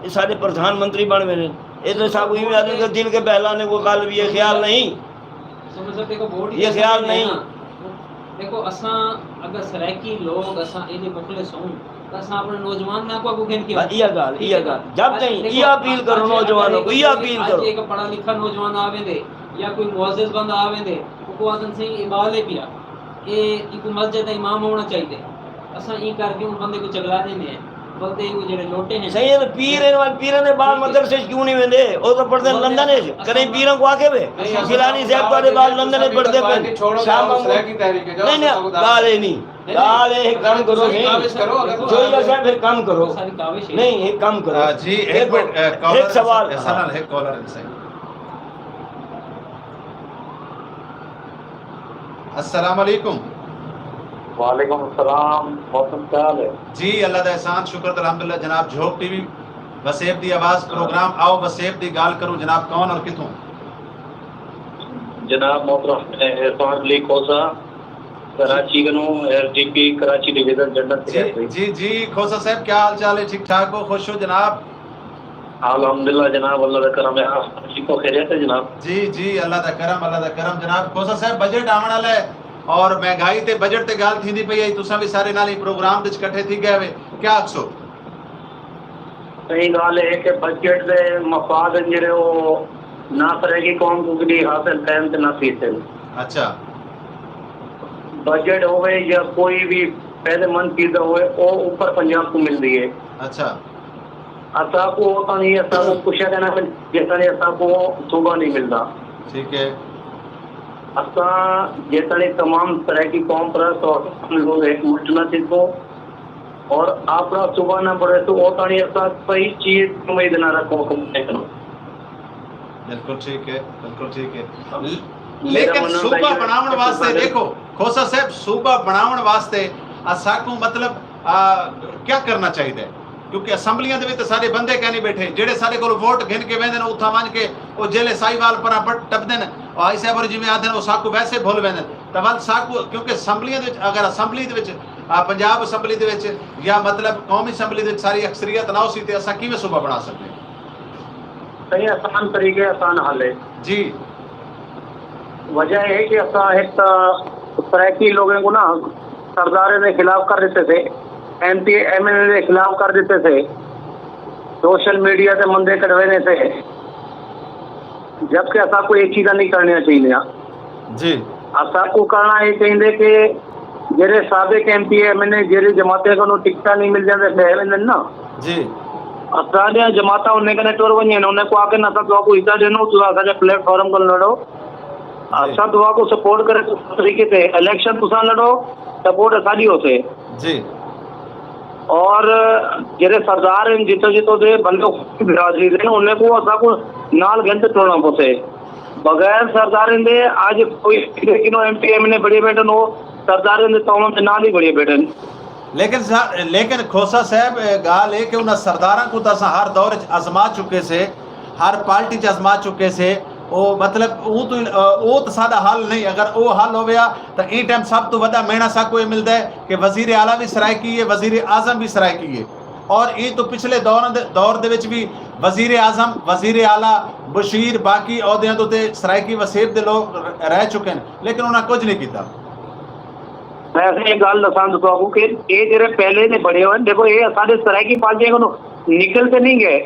یہ سارے پردھان منتری بن وینے۔ یہ تو سب ایویں آدمی کو دل کے بہلانے کو غالب یہ خیال نہیں۔ سمجھ سکتے کو ووٹ ہی یہ خیال نہیں۔ دیکھو، اساں اگر سرائیکی لوگ اساں اینے مخلص ہوں، تو اساں اپنے نوجوان نہ کو اگو گھن کے بس یہ گال، یہ گال۔ جب تائیں یہ اپیل کرو نوجوانوں کو، یہ اپیل کرو۔ ایک پڑھا لکھا نوجوان آویں دے یا کوئی معزز بندہ آویں دے، وہ کو آدم سے یہ بال ہے پیا، یہ ایک مسجد دا امام ہونا چاہیے۔ اساں ایں کر کے ان بندے کو چگلا دیندے ہیں۔ بلدے او جڑے لوٹے ہیں۔ صحیح ہے، تے پیر ہیں، ول پیراں دے ٻال مدرسے اچ کیوں نہیں ویندے؟ او تاں پڑھدے لندن اچ۔ کدیں پیراں کو آکھے وے؟ فلانی صاحب تہاݙے ٻال لندن اچ پڑھدے پن۔ شاہ محمود۔ نہیں، نہیں، ڳالھ اے نہیں۔ ڳالھ اے، ہک کم کرو، جوئیہ صاحب، ہک کم کرو۔ نہیں، ہک کم کرو۔ آ، جی، ہک منٹ، آ، کالر ہک سوال۔ ایسا نال ہک کالر ہے، صحیح۔ السلام علیکم۔ وعلیکم السلام، محسن، کیا حال ہے؟ جی، اللہ دا احسان، شکر تے الحمدللہ۔ جناب، جھوک ٹی وی، وسیب دی آواز پروگرام، آؤ وسیب دی ڳالھ کروں۔ جناب، کون اور کتھوں؟ جناب محترم، میں عرفان علی کھوسہ، کراچی کنوں، S D P, Karachi division, جنت جی، سیکرٹری۔ جی، جی، کھوسہ صاحب، کیا حال چال ہے؟ ٹھیک ٹھاک ہو؟ خوش ہو جناب؟ الحمدللہ جناب، اللہ دا کرم ہے۔ آپ ٹھیک ہو، خیریت ہے جناب؟ جی، جی، اللہ دا کرم، اللہ دا کرم۔ جناب، کھوسہ صاحب، بجٹ آوݨ والا ہے اور مہنگائی تے بجٹ تے ڳالھ تھیندی پئی ہے، تساں وی سارے نال ہی پروگرام وچ کٹھے تھی ڳئے وے، کیا آکھسو؟ صحیح ڳالھ ہے کہ بجٹ دے مفاد ہیں جڑے، وہ نہ سرائیکی قوم کو کدی حاصل تھین تے نہ تھیسن۔ اچھا۔ بجٹ ہوئے یا کوئی بھی فائدے مند چیز ہوئے، وہ اوپر پنجاب کو ملدی ہے۔ اچھا۔ اساکوں اوتاں نہیں، اساکوں پچھیا کائنا پیندا جیتاں نہیں اساکوں صوبہ نہیں ملدا۔ ٹھیک ہے۔ اساں جیتاں نہیں تمام سرائیکی قوم پرست اور ہم لوگ ایک مٹھ نہ تھیسوں اور اپݨا صوبہ نہ بݨیسوں، اوتاں نہیں اساں صحیح چیز سمجھ نہ رکھوں حکومت کنوں۔ بالکل ٹھیک ہے، بالکل ٹھیک ہے۔ میرا لیکن منݨ صوبہ تاں اے ہے بݨاوݨ کہ واسطے ساݙے دیکھو، کھوسہ صاحب، صوبہ بݨاوݨ واسطے اساکوں مطلب، آ، کیا کرنا چاہیدا ہے؟ کیونکہ اسمبلیاں دے وچ تے ساݙے بندے کائنی ٻیٹھے، جیڑھے ساݙے کولوں ووٹ گھن کے ویندن، اتھاں ونڄ کے او جیلے ساہیوال پراں پٹ-، ٹپدن، او آئی صاحب اور جیویں آکھدن، او ساکوں ویسے بھل ویندن۔ تاں ول ساکوں، کیونکہ اسمبلیاں دے وچ، اگر اسمبلی دے وچ، آ، پنجاب اسمبلی دے وچ یا مطلب قومی اسمبلی دے وچ ساری اکثریت نہ ہوسی تے اساں کیویں صوبہ بݨا سڳدے ہیں؟ صحیح، آسان طریقے، آسان حل ہے۔ جی۔ وجہ یہ ہے کہ اساں ایک تو سرائیکی لوگوں کو نا سرداریں دے خلاف کر دیتے تھے، ایم پی ایم این اے دے خلاف کر دیتے تھے، سوشل میڈیا تے مندے کڑوے نے تھے، جبکہ اساں کو یہ چیزاں نہیں کرنی چاہیے۔ جی۔ اساں کو کرنا یہ چاہیے کہ جڑے سابق ایم پی ایم این اے جڑی جماعتیں کو ٹکٹاں نہیں مل جاندے، بہ ویندے نا۔ جی۔ اساں دیاں جماعتاں انہیں کنے ٹر ونجن، انہیں کو آ کے نہ تو کو حصہ دینا، تو اساں دے پلیٹ فارم کو لڑو۔ اساں تہاکوں سپورٹ کرے، طریقے تے الیکشن تساں لڑو، سپورٹ اساݙی ہوسے۔ جی۔ اور جڑے سردار ہیں جتوں جتوں دے بندے برادری دے، انہیں کو اساکوں نال گھن تے ٹرنا پوسے۔ بغیر سرداریں دے اڄ کوئی کنوں ایم پی ایم نے بڑے بیٹھن، وہ سرداریں دے تاون دے نال ہی بڑے بیٹھن۔ لیکن سا-، لیکن کھوسہ صاحب، اے ڳالھ اے کہ انہاں سرداراں کوں تاں اساں ہر دور اچ آزما چکے سے، ہر پارٹی اچ آزما چکے سے۔ او مطلب، اوں توں، او تاں ساݙا حل نہیں۔ اگر او حل ہووے ہا تاں ایں ٹائم سب توں وݙا مہݨا ساکوں اے ملدا ہے کہ وزیر اعلیٰ وی سرائیکی ہے، وزیر اعظم وی سرائیکی ہے۔ اور ایں توں پچھلے دور دے، دور دے وچ وی وزیر اعظم، وزیر اعلی، مشیر، باقی عہدیاں تے سرائیکی وسیب دے لوگ رہ چکے ہیں، لیکن انہاں کچھ نہیں کیتا۔ ویسے ایک گل دساں تساں کو کہ اے جڑے پہلے نے بڑے ہوئے، دیکھو اے سارے سرائیکی پارٹیاں کو نکل تے نہیں گئے،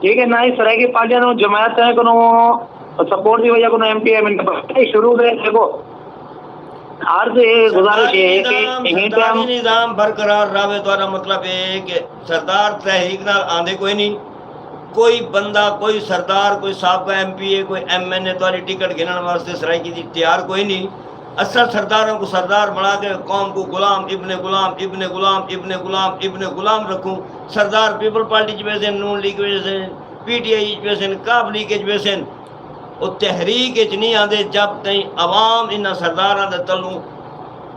ٹھیک ہے، نہ ہی سرائیکی پارٹیاں کو جماعت ہے کو سپورٹ دی وجہ کو ایم پی ایم شروع دے دیکھو ہر سے گزارش ہے کہ نظام برقرار رہے۔ تہاڈا مطلب اے کہ سردار تحریک نال آندے کوئی نہیں، کوئی بندہ، کوئی سردار، کوئی سابقہ ایم پی اے، کوئی ایم این اے تہاڈی ٹکٹ گھنن واسطے سرائیکی دی تیار کوئی نہیں۔ اساں سرداراں کو سردار بنا کے قوم کو غلام ابن غلام ابن غلام ابن غلام ابن غلام رکھوں۔ سردار پیپل پارٹی چ ویسن، نون لیگ ویسن، پی ٹی آئی چ ویسن، کاف لیگ چ ویسن، او تحریک اچ نی آندے جب تئیں عوام انہاں سرداراں دے تلوں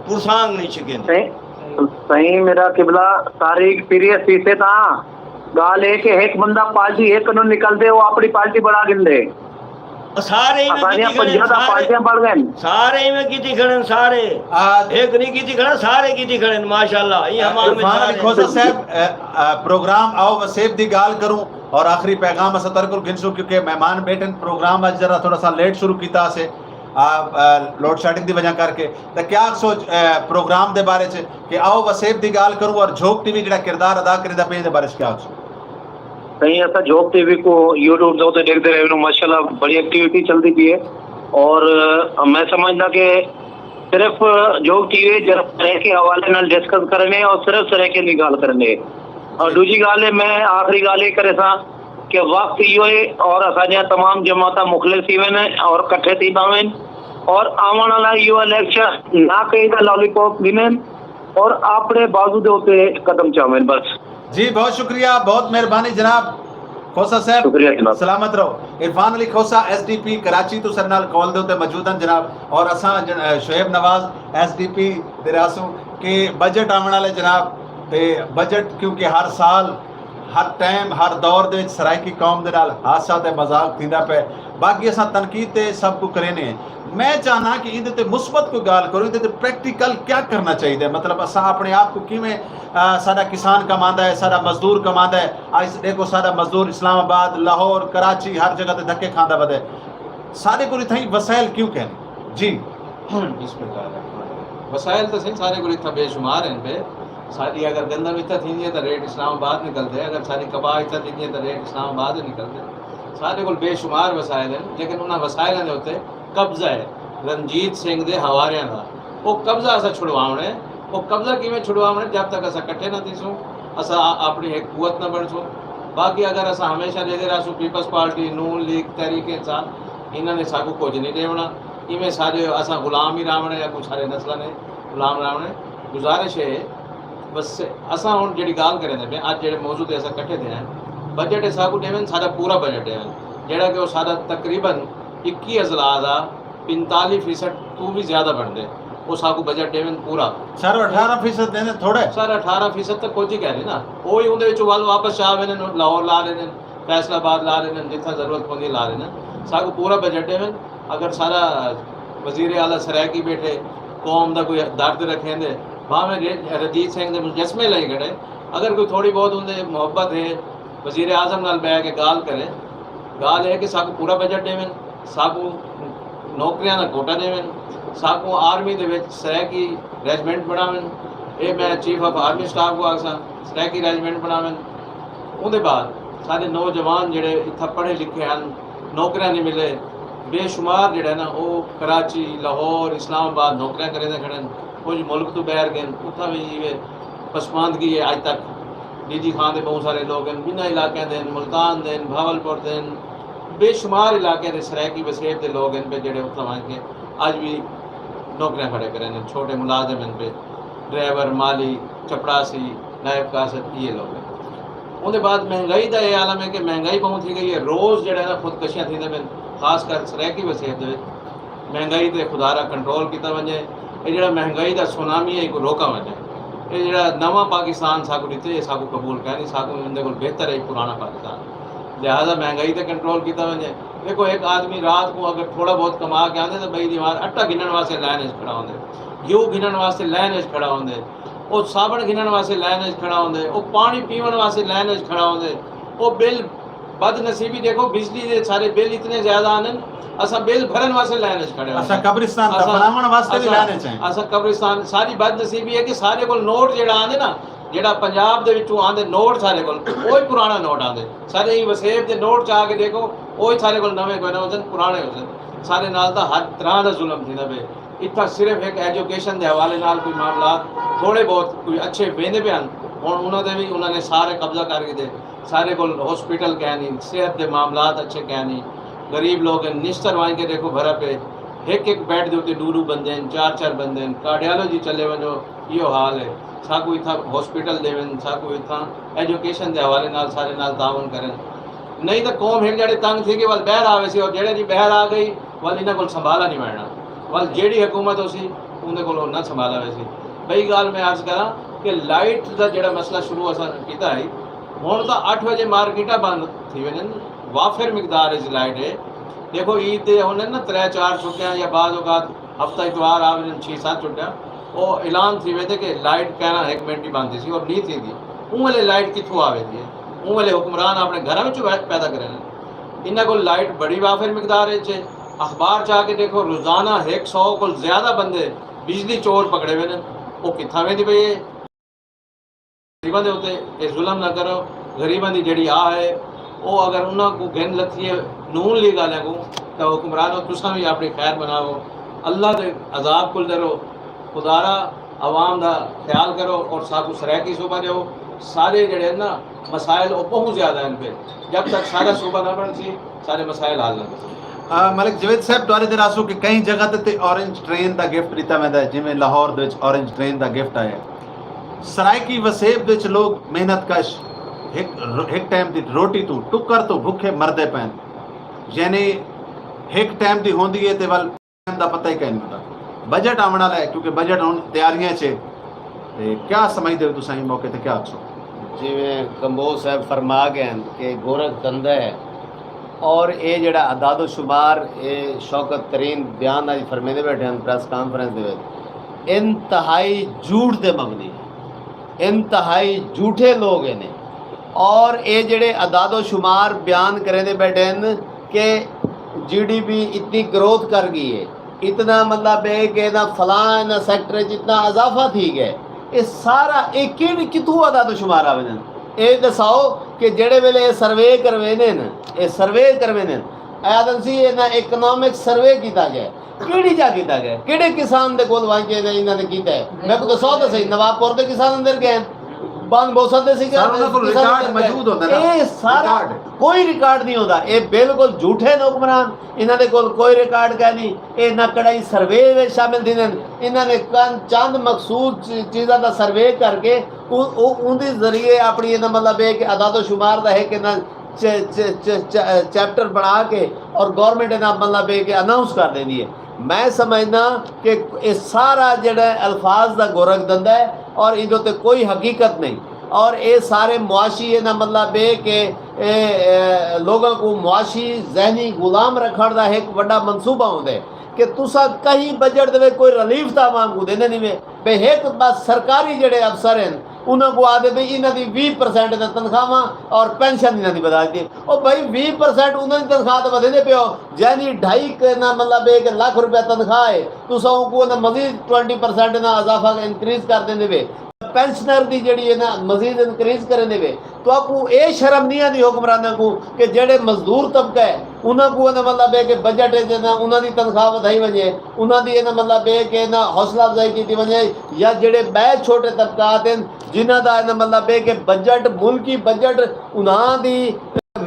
پرسانگ نی چھکیندی۔ سئیں میرا قبلہ، تاریخ پیریس تھیسے تاں گالھ اے کہ ہک بندہ پارٹی ہک کنوں نکلدے او اپنی پارٹی بنڑا گھندے۔ سارے ایویں کیتی کھڑن سارے۔ سارے ایویں کیتی کھڑن سارے۔ ہک نی کیتی کھڑا، سارے کیتی کھڑن ماشاءاللہ۔ ایں حمام وچ سارے۔ عرفان علی کھوسہ صاحب، پروگرام آؤ وسیب دی گالھ کروں اور آخری پیغام اساں تہاڈے کول گھنسوں کیونکہ مہمان بیٹھن۔ پروگرام اج ذرا تھوڑا سا لیٹ شروع کیتا سے۔ آ، آ، لوڈ شیڈنگ دی وجہ کر کے۔ تاں کیا آکھسو، آ، پروگرام دے بارے چ کہ آؤ وسیب دی گالھ کروں اور جھوک ٹی وی جڑا کردار ادا کریندا پئے ایندے بارے چ کیا آکھسو؟ سئیں اساں جھوک ٹی وی کو یوٹیوب دے اتے ڈیکھدے رہے ونوں، ماشاءاللہ بڑی ایکٹیویٹی چلدی پئی ہے اور میں سمجھدا کہ صرف جھوک ٹی وی جرا سرائیکی حوالے نال ڈسکس کرنے اور صرف سرائیکی دی گالھ کرنے اور ڈوجھی گالھ ہے میں آخری گالھ اے کریساں کہ وقت ایہو ہے اور اساݙیاں تمام جماعتاں مخلص تھیون اور کٹھے تھی پاون اور آوݨ آلا ایہو الیکشن نہ کہیں دا لالی پاپ گھنن اور آپݨے بازو دے اتے قدم چاون بس۔ جی بہت شکریہ، بہت مہربانی جناب کھوسہ صاحب۔ شکریہ جناب۔ سلامت رہو۔ Irfan Ali Khosa S D P Karachi توں ساݙے نال کال دے اتے موجود ہن جناب، اور اساں Shoaib Nawaz S D P دے رہسوں کہ بجٹ آوݨ آلے جناب، تے بجٹ کیونکہ ہر سال ہر ٹائم ہر دور دے وچ سرائیکی قوم دے نال ہاسا تے مذاق تھیندا پئے۔ باقی اساں تنقید تے سب کوں کرینے ہیں۔ میں چاہنا کہ ایندے تے مثبت کوئی گالھ کرو، ایندے تے پریکٹیکل کیا کرنا چاہیدا ہے؟ مطلب اساں اپنے آپ کوں کیویں، ساڈا کسان کماندا ہے، ساڈا مزدور کماندا ہے، اج ڈیکھو ساڈا مزدور اسلام آباد، لاہور، کراچی ہر جگہ تے دھکے کھاندا ودے۔ ساڈے کول اتھائیں وسائل کیوں کین؟ جی۔ بسم اللہ الرحمن الرحیم۔ وسائل تاں سئیں سارے کول اتھاں بے شمار ہن پئے۔ ساݙی اگر گندم اتھاں تھیندی ہے تاں ریٹ اسلام آباد نکلدے، اگر ساݙی کپاہ اتھاں تھیندی ہے تاں ریٹ اسلام آباد نکلدے۔ ساݙے کول بے شمار وسائل ہن، لیکن انہاں وسائلاں دے اتے قبضہ ہے رنجیت سنگھ دے حواریاں دا۔ او قبضہ اساں چھڑواوݨے، او قبضہ کیویں چھڑواوݨے؟ جب تک اساں کٹھے نہ تھیسوں، اساں اپݨی ہک قوت نہ بݨسوں۔ باقی اگر اساں ہمیشہ ݙیہدے رہسوں پیپلز پارٹی، نون لیگ، تحریک انصاف، انہاں نے ساکوں کجھ نی ݙیوݨا۔ ایویں ساݙے اساں غلام ہی رہوݨے یا کجھ سارے نسلاں نے غلام رہوݨے۔ گزارش ہے بس اساں ہݨ جیڑھی ڳالھ کریندے پئے اڄ جیڑھے موضوع تے اساں کٹھے تھئے ہیں، بجٹ ہے ساکوں ݙیون، ساݙا پورا بجٹ ݙیون، جیڑھا کہ او ساݙا تقریبا اکی اضلاع دا پنتالیس فیصد توں وی زیادہ بݨدے، او ساکوں بجٹ ݙیون پورا۔ سر اٹھارہ فیصد ݙیندے تھوڑے؟ سر اٹھارہ فیصد تاں کجھ ہی کہہ ݙے نا، او ہی اوندے وچوں ول واپس چا ویندن، لاہور لا ݙیندن، فیصل آباد لا ݙیندن، جتھاں ضرورت پوندی ہے لا ݙیندن، ساکوں پورا بجٹ ݙیون۔ اگر سارا وزیر اعلی سرائیکی بیٹھے قوم دا کوئی درد رکھیندے، بھاویں رنجیت سنگھ دے مجسمے لئی کھڑے، اگر کوئی تھوڑی بہت اوندے محبت ہے وزیر اعظم نال بہہ کے گالھ کرے۔ گالھ ہے کہ ساکوں پورا بجٹ ڈیون، ساکوں نوکریاں دا کوٹا ڈیون، ساکوں آرمی دے وچ سرائیکی ریجمنٹ بناون۔ اے میں چیف آف آرمی سٹاف کوں آکھساں، سرائیکی ریجمنٹ بناون۔ اوندے بعد سارے نوجوان جڑے اتھاں پڑھے لکھے ہن، نوکریاں نہیں ملے، بے شمار جڑے نا او کراچی، لاہور، اسلام آباد نوکریاں کریندے کھڑن۔ کجھ ملک توں باہر گن، اتھاں وی ایویں پسماندگی ہے اج تک۔ ڈی جی خان دے بہوں سارے لوگ ہن، بنہاں علاقیاں دے ہن، ملتان دے ہن، بھاول پور دے ہن، بے شمار علاقیاں دے سرائیکی وسیب دے لوگ ہن پہ جڑے اتھاں ونج کے اج وی نوکریاں کھڑے کریندے ہن، چھوٹے ملازم ہن پہ، ڈرائیور، مالی، چپڑاسی، نائب قاصد، ایہے لوگ ہن۔ اوندے بعد مہنگائی دا اے عالم ہے کہ مہنگائی بہوں تھی گئی ہے، روز جڑا ہے نا خودکشیاں تھیندے پن، خاص کر سرائیکی وسیب دے وچ مہنگائی تے خدا را کنٹرول کیتا ونجے۔ اے جڑا مہنگائی دا سونامی ہے، ایکوں روکا ونجے۔ اے جڑا نواں پاکستان ساکوں ڈتے، اے ساکوں قبول کائنی، ساکوں ایندے کول بہتر ہے پرانا پاکستان۔ لہذا مہنگائی تے کنٹرول کیتا ونجے۔ دیکھو، ہک آدمی رات کوں اگر تھوڑا بہت کما کے آندے تاں بئی دیوار اٹا گھنن واسطے لائن وچ کھڑا ہوندے، گھیو گھنن واسطے لائن وچ کھڑا ہوندے، او صابن گھنن واسطے لائن وچ کھڑا ہوندے، او پانی پیون واسطے لائن وچ کھڑا ہوندے، او بل بد نصیبی ݙیکھو، بجلی دے سارے بل اتنے زیادہ آندن، اساں بل بھرݨ واسطے لائن وچ کھڑے ہوندے اساں ہیں۔ قبرستان اساں دفناوݨ واسطے بھی اساں لائن وچ ہیں۔ اساں قبرستان، ساری بد نصیبی ہے کہ سارے کول نوٹ جیڑھا آندے نا، جیڑھا پنجاب دے وچوں آندے نوٹ سارے کول، اوہی پراݨا نوٹ آندے۔ سارے ایں وسیب دے نوٹ چا کے ݙیکھو، اوہی سارے کول نویں کوئی نہ ہوسن، پراݨے ہوسن۔ سارے نال تاں ہر طرح دا ظلم تھیندا پئے۔ اتھاں صرف ہک ایجوکیشن دے حوالے نال کوئی معاملات تھوڑے بہت کوئی اچھے ویندے پئے ہن، ہݨ انہاں دے وی انہاں نے سارے قبضہ کر گھدے۔ سارے کول ہاسپٹل کائنی، صحت دے معاملات اچھے کائنی۔ غریب لوگ ہن، نشتر ونڄ کے ݙیکھو بھرا پئے، ہک ہک بیڈ دے اتے ݙو ݙو بندے ہن، چار چار بندے ہن۔ کارڈیالوجی چلے ونڄو، ایہو حال ہے۔ ساکوں اتھاں ہاسپٹل ݙیون، ساکوں اتھاں ایجوکیشن دے حوالے نال سارے نال تعاون کرن۔ نہیں تاں قوم ہک جیڑھے تنگ تھی ڳئی، ول ٻاہر آ ویسی، اور جیڑھے دی ٻاہر آ ڳئی، ول انہاں کول سنبھالا نہیں ویݨا۔ ول جیڑھی حکومت ہوسی، اوندے کول او نہ سنبھالا ویسی۔ ٻئی ڳالھ میں عرض کراں کہ لائٹ دا جیڑھا مسئلہ شروع اساں کیتا ہئی، ہݨ تاں اٹھ وڄے مارکیٹاں بند تھی ویندن، وافر مقدار وچ لائٹ ہے۔ ݙیکھو، عید دے ہوندن نا ترے چار چھٹیاں، یا بعض اوقات ہفتہ اتوار آ ویندن، چھی ست چھٹیاں، او اعلان تھی ویندے کہ لائٹ کائنا ہک منٹ ہی بند تھیسی، اور نہیں تھیندی۔ اوں ویلے لائٹ کتھوں آ ویندی ہے؟ اوں ویلے حکمران اپݨے گھراں وچوں پیدا کریندن۔ انہاں کول لائٹ بڑی وافر مقدار وچ ہے۔ اخبار چا کے ݙیکھو، روزانہ ہک سو کول زیادہ بندے بجلی چور پکڑے ویندن۔ او کتھاں ویندی پئی ہے؟ غریباں دے اتے اے ظلم نہ کرو۔ غریباں دی جیڑھی آہ ہے، او اگر انہاں کوں گھن لتھی ہے نون لیگ آلیاں کوں، تاں حکمرانو، تساں وی اپݨی خیر بناؤ، اللہ دے عذاب کول ݙرو۔ خدارا، عوام دا خیال کرو اور ساکوں سرائیکی صوبہ ݙیو۔ سارے جیڑھے ہن نا مسائل، او ٻہوں زیادہ ہن پئے۔ جب تک سارا صوبہ نہ بݨسی، سارے مسائل حل نہ تھیسن۔ آ، ملک جاوید صاحب، تہاݙے تے راسوں کہ کئی جگہ تے، تے اورنج ٹرین دا گفٹ ݙتا ویندا ہے، جیویں لاہور دے وچ اورنج ٹرین دا گفٹ آیا ہے۔ سرائیکی وسیب دے وچ لوگ محنت کش، ہک، ہک ٹائم دی روٹی توں، ٹکر توں بھکھے مردے پئن۔ یعنی ہک ٹائم دی ہوندی ہے تے ول ٹائم دا پتہ ہی کائنی ہوندا۔ بجٹ آوݨ والا ہے، کیونکہ بجٹ ہݨ تیاریاں چ ہے۔ تے کیا سمجھدے ہو تساں ایں موقع تے کیا آکھسو؟ جیویں کمبوز صاحب فرما ڳئے ہن کہ گورکھ دھندا ہے، اور اے جیڑھا اعداد و شمار اے شوکت ترین بیان اڄ فرمیندے ٻیٹھے ہن پریس کانفرنس دے وچ، انتہائی جھوٹ تے مبنی ہے، انتہائی جھوٹے لوگ ہن۔ اور اے جیڑھے اعداد و شمار بیان کریندے ٻیٹھے ہن کہ جی ڈی پی اتنی گروتھ کر ڳئی ہے، اتنا مطلب ہے کہ انہاں فلاں انہاں سیکٹر وچ اتنا اضافہ تھی ڳئے، اے سارا، اے کیڑھی، کتھوں اعداد و شمار آویندن؟ اے ݙساؤ کہ جیڑھے ویلے اے سروے کرویندن، اے سروے کرویندن، اے آہدن سی انہاں اکنامک سروے کیتا ڳئے۔ کیڑھی جا کیتا ڳئے؟ کیڑھے کسان دے کول ونڄ کے انہاں نے کیتا ہے؟ میکوں ݙساؤ تاں صحیح، نواب پور دے کسان اندر ڳئے ہن؟ بن بوسہ دے سی؟ سر، انہاں کول کسان ریکارڈ اندر ڳئے؟ موجود ہوندے نا۔ اے سارا ریکارڈ۔ کوئی ریکارڈ نہیں ہوندا۔ اے بالکل جھوٹے نے حکمران، انہاں دے کول کوئی ریکارڈ کائنی۔ اے نہ کݙاہیں سروے وچ شامل تھیندن، انہاں نے کن-، چند مخصوص چی-، چیزاں دا سروے کر کے او، او، اوندے ذریعے اپݨی انہاں مطلب اے کہ اعداد و شمار دا ہک انہاں چ-، چ-، چ-، چ-، چیپٹر بݨا کے اور گورنمنٹ انہاں مطلب اے کہ اناؤنس کر ݙیندی ہے۔ میں سمجھداں کہ اے سارا جیڑھا الفاظ دا گورکھ دھندا ہے اور ایندے تے کوئی حقیقت نہیں، اور اے سارے معاشی انہاں مطلب اے کہ اے، اے، لوگاں کوں معاشی ذہنی غلام رکھݨ دا ہک وݙا منصوبہ ہوندے کہ تساں کہیں بجٹ دے وچ کوئی ریلیف تاں عوام کوں ݙیندے نہیں وے۔ بے ہک بس سرکاری جیڑھے افسر ہن، انہاں کوں آہدے بھئی انہاں دی ویہہ پرسنٹ تاں تنخواہواں اور پینشن انہاں دی ودھا ݙتی۔ او بھئی، ویہہ پرسنٹ انہاں دی تنخواہ تاں ودھیندے پئے ہو، جیندی ڈھائی ک-، نہ مطلب اے کہ لکھ روپیہ تنخواہ ہے، تساں اونکوں انہاں مزید ٹوئنٹی پرسنٹ نہ اضافہ، انکریز کر ݙیندے وے۔ پینشنر دی جیڑھی ہے نہ مزید انکریز کریندے وے۔ تہاکوں اے شرم نہیں آندی حکمراناں کوں کہ جیڑھے مزدور طبقہ ہے، انہاں کوں انہاں مطلب ہے کہ بجٹ وچ انہاں، انہاں دی تنخواہ ودھائی ونڄے، انہاں دی انہاں مطلب ہے کہ انہاں حوصلہ افزائی کیتی ونڄے، یا جیڑھے ٻئے چھوٹے طبقات ہن جنہاں دا انہاں مطلب ہے کہ بجٹ، ملکی بجٹ انہاں دی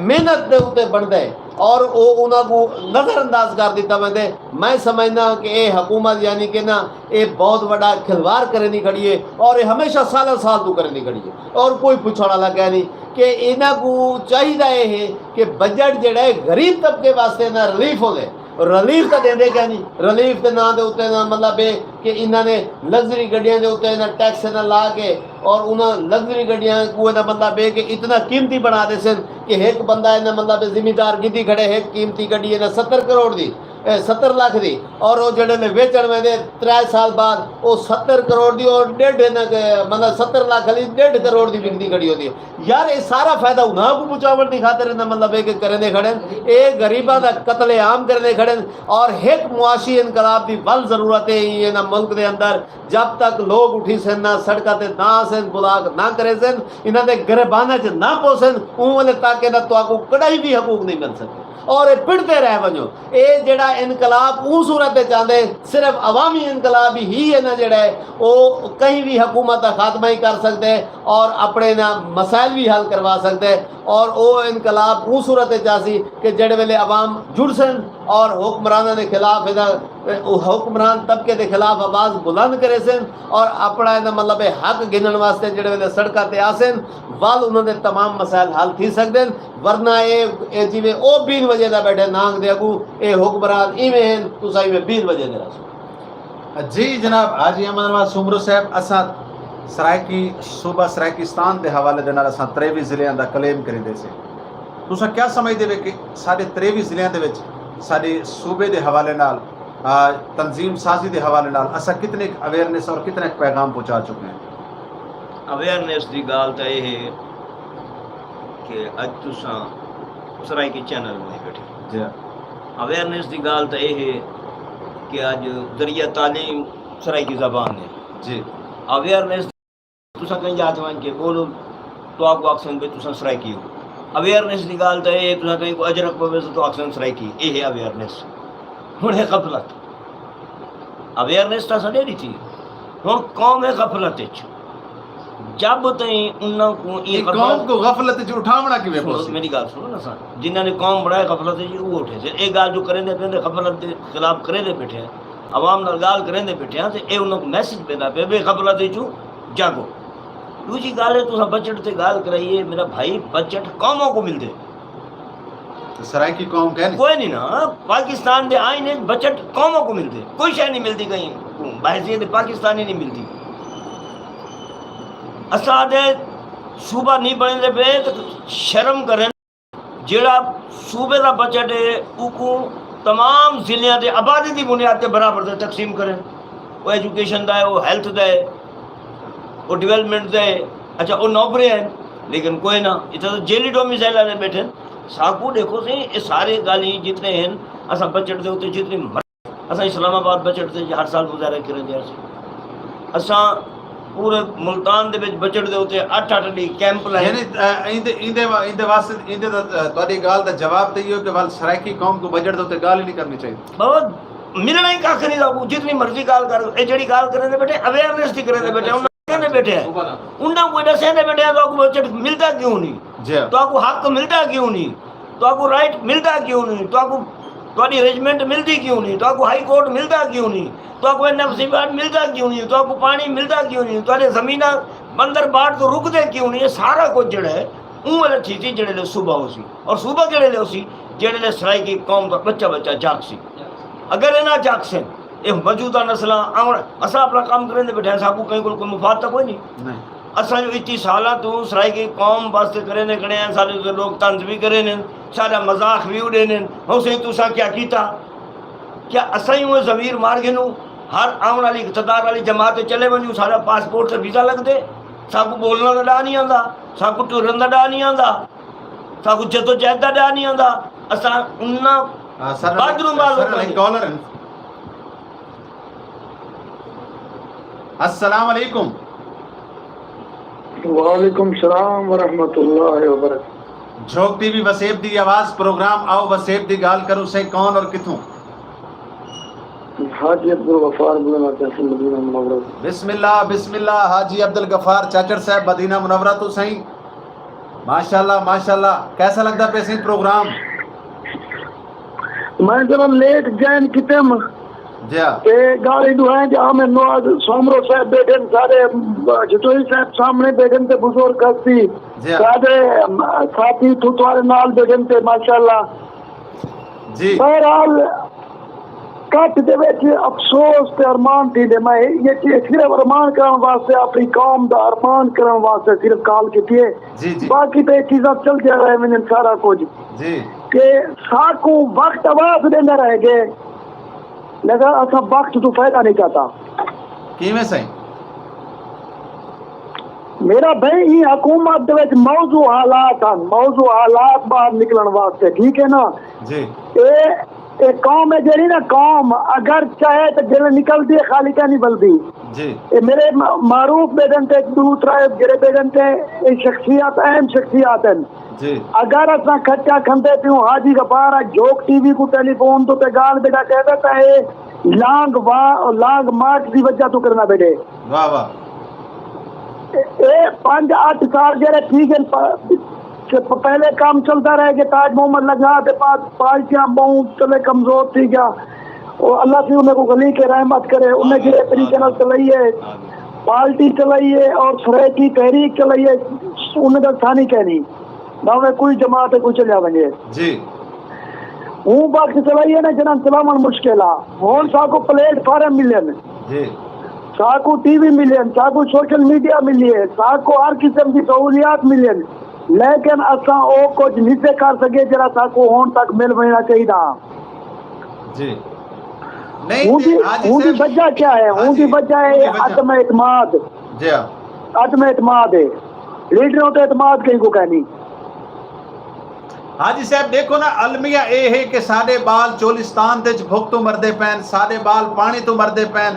محنت دے اتے بݨدا ہے اور او انہاں کوں نظر انداز کر ݙتا ویندے۔ میں سمجھداں کہ اے حکومت یعنی کہ نہ اے بہت وݙا کھلواڑ کریندی کھڑی ہے اور اے ہمیشہ سالاں سال توں کریندی کھڑی ہے اور کوئی پچھݨ والا کائنی کہ انہاں کوں چاہیدا اے ہے کہ بجٹ جیڑھا ہے غریب طبقے واسطے نہ ریلیف ہوندے، ریلیف تاں ݙیندے کائنی۔ ریلیف دے ناں دے اتے نہ مطلب اے کہ انہاں نے لگژری گڈیاں دے اتے نہ ٹیکس نہ لا کے اور انہاں لگژری گڈیاں کوں نہ مطلب اے کہ اتنا قیمتی بݨا ݙیسن کہ ہک بندہ نہ مطلب زمیندار گھدی کھڑے ہک قیمتی گڈی نہ ستر کروڑ دی۔ ستر لکھ دی، اور او جیڑھے ویچݨ ویندے ترے سال بعد او ستر کروڑ دی، اور ݙیڈھ انہاں کے مطلب ستر لکھ آلی ݙیڈھ کروڑ دی وکدی کھڑی ہوندی ہے۔ یار اے سارا فائدہ انہاں کوں پہنچاوݨ دی خاطر انہاں مطلب اے کہ کریندے کھڑن، اے غریباں دا قتل عام کریندے کھڑن۔ اور ہک معاشی انقلاب دی ول ضرورت ہے انہاں ملک دے اندر، جب تک لوگ اٹھیسن نہ، سڑکاں تے نہ آسن، بلاک نہ کریسن، انہاں دے گریباناں چ نہ پوسن، اوں ویلے تک انہاں تہاکوں کݙاہیں وی حقوق نہیں مل سڳدے۔ اور اے پڑھدے رہ ونڄو۔ اے جیڑھا انقلاب اوں صورت وچ آندے، صرف عوامی انقلاب ہی ہے نا جیڑھا ہے، او کہیں وی حکومت دا خاتمہ ہی کر سڳدے اور اپݨے نا مسائل وی حل کروا سڳدے۔ اور او انقلاب اوں صورت وچ آسی کہ جیڑھے ویلے عوام جڑسن اور حکمراناں دے خلاف ادا، حکمران طبقے دے خلاف آواز بلند کریسن اور اپݨا ادا مطلب ہے حق گھنݨ واسطے جیڑھے ویلے سڑکاں تے آسن، ول انہاں دے تمام مسائل حل تھی سڳدن۔ ورنہ اے، اے جیویں او بین وجے دا ٻیٹھے نانگ دے اڳوں، اے حکمران ایویں ہن، تساں ایویں بین وجے دے رہسو۔ جی جناب، حاجی احمد نواز سومرو صاحب، اساں سرائیکی، صوبہ سرائیکستان دے حوالے دے نال اساں تریوی ضلعیاں دا کلیم کریندے سے۔ تساں کیا سمجھدے وے کہ ساݙے تریوی ضلعیاں دے وچ ساݙے صوبے دے حوالے نال، آ، تنظیم سازی دے حوالے نال اساں کتنے اویئرنیس اور کتنے پیغام پہنچا چکے ہیں؟ اویئرنیس دی ڳالھ تاں اے ہے کہ اڄ تساں سرائیکی چینل ٻݨی ٻیٹھے۔ جی۔ اویئرنیس دی ڳالھ تاں اے ہے کہ اڄ ذریعہ تعلیم سرائیکی زبان ہے۔ جی۔ اویئرنیس تساں کہیں جاہ تے ونڄ کے ٻولو، تہاکوں آکھسن بھئی تساں سرائیکی ہو۔ اویئرنیس دی ڳالھ تاں اے ہے، تساں کہیں کوں اجرک پوے تاں آکھسن سرائیکی، اے ہے اویئرنیس۔ ہݨ ہے غفلت۔ اویئرنیس تاں اساں ݙے ݙتی۔ ہݨ قوم ہے غفلت وچ۔ جب تئیں انہاں کوں ایں اے قوم کوں غفلت وچ اٹھاوݨا کیویں سݨو، پوسی؟ میݙی ڳالھ سݨو نا ساں، جنہاں نے قوم بݨائے غفلت وچ، او اٹھے سے۔ اے ڳالھ جو کریندے پئے، غفلت دے خلاف کریندے ٻیٹھے ہیں، عوام نال ڳالھ کریندے ٻیٹھے ہیں، تے اے انہاں کوں میسج پیندا پئے بھئی غفلت وچوں جاڳو۔ ݙوجھی ڳالھ ہے، تساں بجٹ تے ڳالھ کرائی ہے، میرا بھائی، بجٹ قوماں کوں ملدے۔ تے سرائیکی قوم کہیں نی؟ کوئی نہیں نا، پاکستان دے آئین وچ بجٹ قوماں کوں ملدے، کوئی شے نہیں ملدی کہیں کوں، بحیثیت پاکستانی نہیں ملدی۔ اساں دے صوبہ نہیں بݨدے پئے تے شرم کرن۔ جیڑھا صوبے دا بجٹ ہے، اوکوں تمام ضلعیاں تے آبادی دی بنیاد تے برابر تے تقسیم کرن۔ او ایجوکیشن دا ہے، او ہیلتھ دا ہے، او ڈیولپمنٹ دا ہے۔ اچھا، او نوکریاں ہن، لیکن کوئی نہ، اتھاں تاں جیلی ڈومیسائل آلے ٻیٹھے ہن۔ ساکوں ݙیکھو سئیں، اے سارے ڳالھیں جتنے ہن، اساں بجٹ دے اتے جتنی مر-، اساں اسلام آباد بجٹ تے ہر سال مظاہرہ کریندے ہاسے۔ اساں پورے ملتان دے وچ بجٹ دے اتے اٹھ اٹھ ݙینہہ کیمپ لائے۔ یعنی، اے، ایندے، ایندے وا-، ایندے واسطے، ایندے دا، اے، تہاݙی ڳالھ دا جواب تاں ایہو کہ ول سرائیکی قوم کوں بجٹ دے اتے ڳالھ ہی نہیں کرنی چاہیدی۔ بابا، ملݨا ہی ککھ نہیں تہاکوں، جتنی مرضی ڳالھ کر، اے جیڑھی ڳالھ کریندے ٻیٹھے، اویئرنیس دی کریندے ٻیٹھے، انہاں کریندے ٻیٹھے۔ انہاں کوں ݙسیندے ٻیٹھے، تہاکوں بجٹ ملدا کیوں نہیں؟ جی ہاں۔ تہاکوں حق ملدا کیوں نہیں؟ تہاکوں رائٹ ملدا کیوں نہیں؟ تہاکوں، تہاݙی رجمنٹ ملدی کیوں نہیں؟ تہاکوں ہائی کورٹ ملدا کیوں نہیں؟ تہاکوں این ایف سی پارٹ ملدا کیوں نہیں؟ تہاکوں پاݨی ملدا کیوں نہیں؟ تہاݙے زمیناں بندر باٹ توں رکدے کیوں نہیں؟ اے سارا کجھ جیڑھا ہے، اوں ویلے تھیسی جیڑھے ویلے صوبہ ہوسی۔ اور صوبہ کیڑھے ویلے ہوسی؟ جیڑھے ویلے سرائیکی قوم دا ٻچہ ٻچہ جاڳسی۔ اگر اے نہ جاڳسن، اے موجودہ نسلاں آوݨ، اساں اپݨا کم کریندے ٻیٹھے ہیں، ساکوں کہیں کول کوئی مفاد تاں کوئی نہیں۔ نہیں۔ اساں جو اتی سالاں توں سرائیکی قوم واسطے کریندے کھڑے ہیں، ساݙے تے لوگ طنز وی کریندن، ساݙا مذاق وی اݙیندن۔ ہو سئیں، تساں کیا کیتا؟ کیا اساں ہی اوہ ضمیر مار گھنوں؟ ہر آوݨ والی اقتدار والی جماعت تے چلے ونڄوں، ساݙا پاسپورٹ تے ویزا لڳدے؟ ساکوں ٻولݨ دا ݙا نہیں آندا، ساکوں ٹرݨ دا ݙا نہیں آندا، ساکوں جدوجہد دا ݙا نہیں آندا۔ اساں انہاں آ، سر، بدروں سر، معلوم ہک کالر ہیں۔ السلام علیکم۔ وعلیکم السلام ورحمۃ اللہ وبرکاتہ۔ جھوک ٹی وی وسیب دی آواز، پروگرام آؤ وسیب دی ڳالھ کروں۔ سئیں کون اور کتھوں؟ حاجی عبدالغفار بولنا چاہتے ہیں مدینہ منورہ سے۔ بسم اللہ، بسم اللہ، حاجی عبدالغفار چاچڑ صاحب مدینہ منورہ توں سئیں۔ ماشاءاللہ، ماشاءاللہ، کیسا لڳدا پئے سئیں پروگرام؟ میں ذرا لیٹ جوائن کیتے ہم۔ جی ہاں۔ تے ڳالھ ایݙو ہے جو عامر نواز سومرو صاحب ٻیٹھن، سارے جتوئی صاحب سامݨے ٻیٹھن تے بزرگ ہستی، جی ہاں۔ سارے ساتھی اتھوں تہاݙے نال ٻیٹھن تے ماشاءاللہ۔ جی۔ بہرحال کٹھ دے وچ افسوس تے ارمان تھیندے، میں یہ چیز صرف ارمان کرݨ واسطے، اپݨی قوم دا ارمان کرݨ واسطے صرف کال کیتی ہے۔ جی، جی۔ باقی تے چیزاں چلدیاں رہ ونڄن سارا کجھ۔ جی۔ کہ ساکوں وقت آواز ݙیندا رہ ڳئے، لیکن اساں وقت توں فائدہ نہیں چاتا۔ کیویں سائیں؟ میرا بھائی، ایں حکومت دے وچ موضوع حالات ہن، موضوع حالات باہر نکلن واسطے، ٹھیک ہے نا؟ جی۔ اے اے قوم ہے جیڑھی نا، قوم اگر چاہے تو جلے نکلدی ہے، خالی کہیں نہیں بلدی۔ جی۔ اے میرے م- معروف بیٹھن تے، دو ترے جڑے بیٹھن تے، اے شخصیات، اہم شخصیات ہیں۔ جی۔ اگر اساں کھٹا کھندے پیوں، حاجی غفار آ جھوک ٹی وی کو ٹیلی فون تو تے گال بیٹا کہہ دیتا ہے، لانگ وا لانگ مارچ دی وجہ تو کرنا بیٹھے۔ واہ واہ۔ اے پنج اٹھ سال جڑے ٹھیک ہیں، پ- پ- پہلے کام چلتا رہ گیا، تاج محمد لگا کے بعد پارٹیاں بہوں چلے کمزور تھی گیا۔ او اللہ سی انہیں کو غلی کے رحمت کرے، انہیں جڑے طریقے نال چلائی ہے، پارٹی چلائی ہے اور سرائیکی تحریک چلائی ہے، انہیں دا ثانی کہنی۔ بھاویں کوئی جماعت ہے، کوئی چلیا ونجے۔ جی۔ ہوں وقت چلائی ہے نا، جنہاں چلاون مشکل آ۔ ہن ساکو پلیٹ فارم ملن، جی۔ ساکو ٹی وی ملن، ساکو سوشل میڈیا ملی ہے، ساکو ہر قسم دی سہولیات ملن، لیکن اساں او کچھ نہیں سے کر سکے جڑا ساکو ہن تک مل وینا چاہیدا۔ جی۔ نہیں ہوں تے دی حاجی ہوں دی صاحب، وجہ کیا ہے؟ ہاں ہوں دی جی، وجہ ہوں ہے دی وجہ۔ عدم اعتماد۔ جی ہاں۔ عدم اعتماد ہے، لیڈروں تے اعتماد کہیں کو کہنی۔ حاجی صاحب ݙیکھو نا، المیہ اے ہے کہ ساݙے ٻال چولستان تے بکھ توں مردے پئن، ساݙے ٻال پاݨی توں مردے پئن،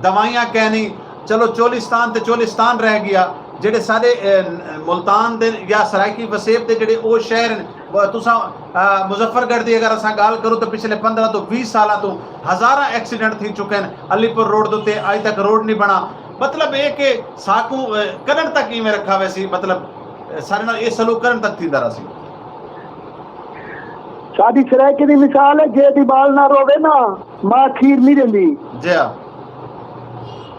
دوائیاں کینی۔ چلو چولستان تے چولستان رہ ڳیا، جیڑھے ساݙے اے، ملتان دے یا سرائیکی وسیب دے جیڑھے او شہر ہن، وہ تساں آ، مظفر گڑھ دی اگر اساں ڳالھ کروں تو پچھلے پندرہ توں ویہہ سالاں توں ہزاراں ایکسیڈنٹ تھی چکے ہن، علی پور روڈ دے اتے اڄ تک روڈ نہیں بݨا۔ مطلب اے کہ ساکوں اے، کݙݨ تک ایویں رکھا ویسی؟ مطلب اے، ساݙے نال اے سلوک کݙݨ تک تھیندا رہسی؟ ساݙی سرائیکی دی مثال ہے، جے دی ٻال نہ رووے نا، ماں کھیر نہیں ݙیندی۔ جی ہاں۔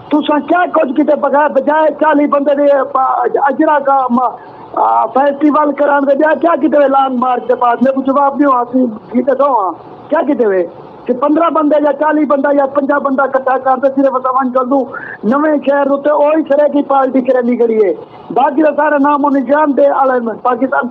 تساں کیا کچھ کیتے؟ بغیر بجائے چالیہہ بندے دے پا- اجرا کا م- آ، فیسٹیول کرݨ دے، ٻیا کیا کیتے ہوئے؟ لانگ مارچ دے بعد میکوں جواب ݙیو، اسی کیتے ݙو ہاں، کیا کیتے ہوئے؟ کہ پندرہ بندے یا چالیہہ بندہ یا پنجاہ بندہ اکٹھا کر تے صرف اساں ونڄ کر دوں نویں شہر اتے اوہی سرائیکی پارٹی کرینی کھڑی ہے۔ باقی دا سارا نام و نشان دے عالم پاکستان،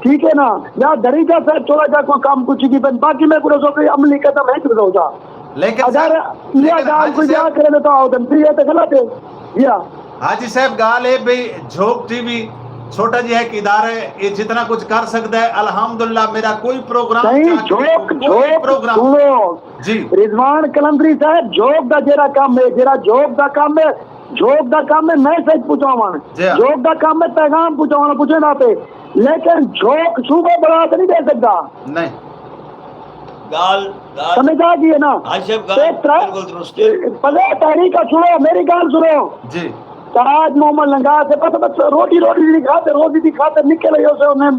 ٹھیک ہے نا؟ یا دھریجہ صاحب تھوڑا جا کوئی کم کچھ کی بن، باقی میکوں ݙسو کہ عملی قدم ہے کہ ݙسو جا۔ لیکن اگر سر، یہ لیکن گال حاجی کوئی صاحب، نہ کرے تو آؤ دن پھر یہ تو غلط ہے۔ جی ہاں۔ حاجی صاحب ڳالھ ہے بھئی جھوک ٹی وی چھوٹا جیہا ایک ادارہ ہے، یہ جتنا کچھ کر سکدا ہے۔ الحمدللہ میرا کوئی پروگرام صحیح، چاہے جھوک کوئی جھوک پروگرام۔ سنو، جی۔ رضوان قلندری صاحب، جھوک دا جیڑھا کم ہے، جیڑھا جھوک دا کم ہے، جھوک دا کم ہے میسج پہنچاوݨ، جی ہاں۔ جھوک دا کم ہے پیغام پہنچاوݨ، پہنچاوݨ پہ، لیکن جھوک صوبہ بݨا تے نہیں ݙے سڳدا۔ نہیں۔ ڳالھ ڳالھ سمجھ آ گئی ہے نا؟ حاجی صاحب تے ڳالھ ترا- بلکل درست ہے۔ پہلے تحریک سنو، میری ڳالھ سنو۔ جی۔ تاج محمد لنگا سے پتہ بس روٹی روٹی دی خاطر، روزی دی خاطر نکل آئی اسے انہیں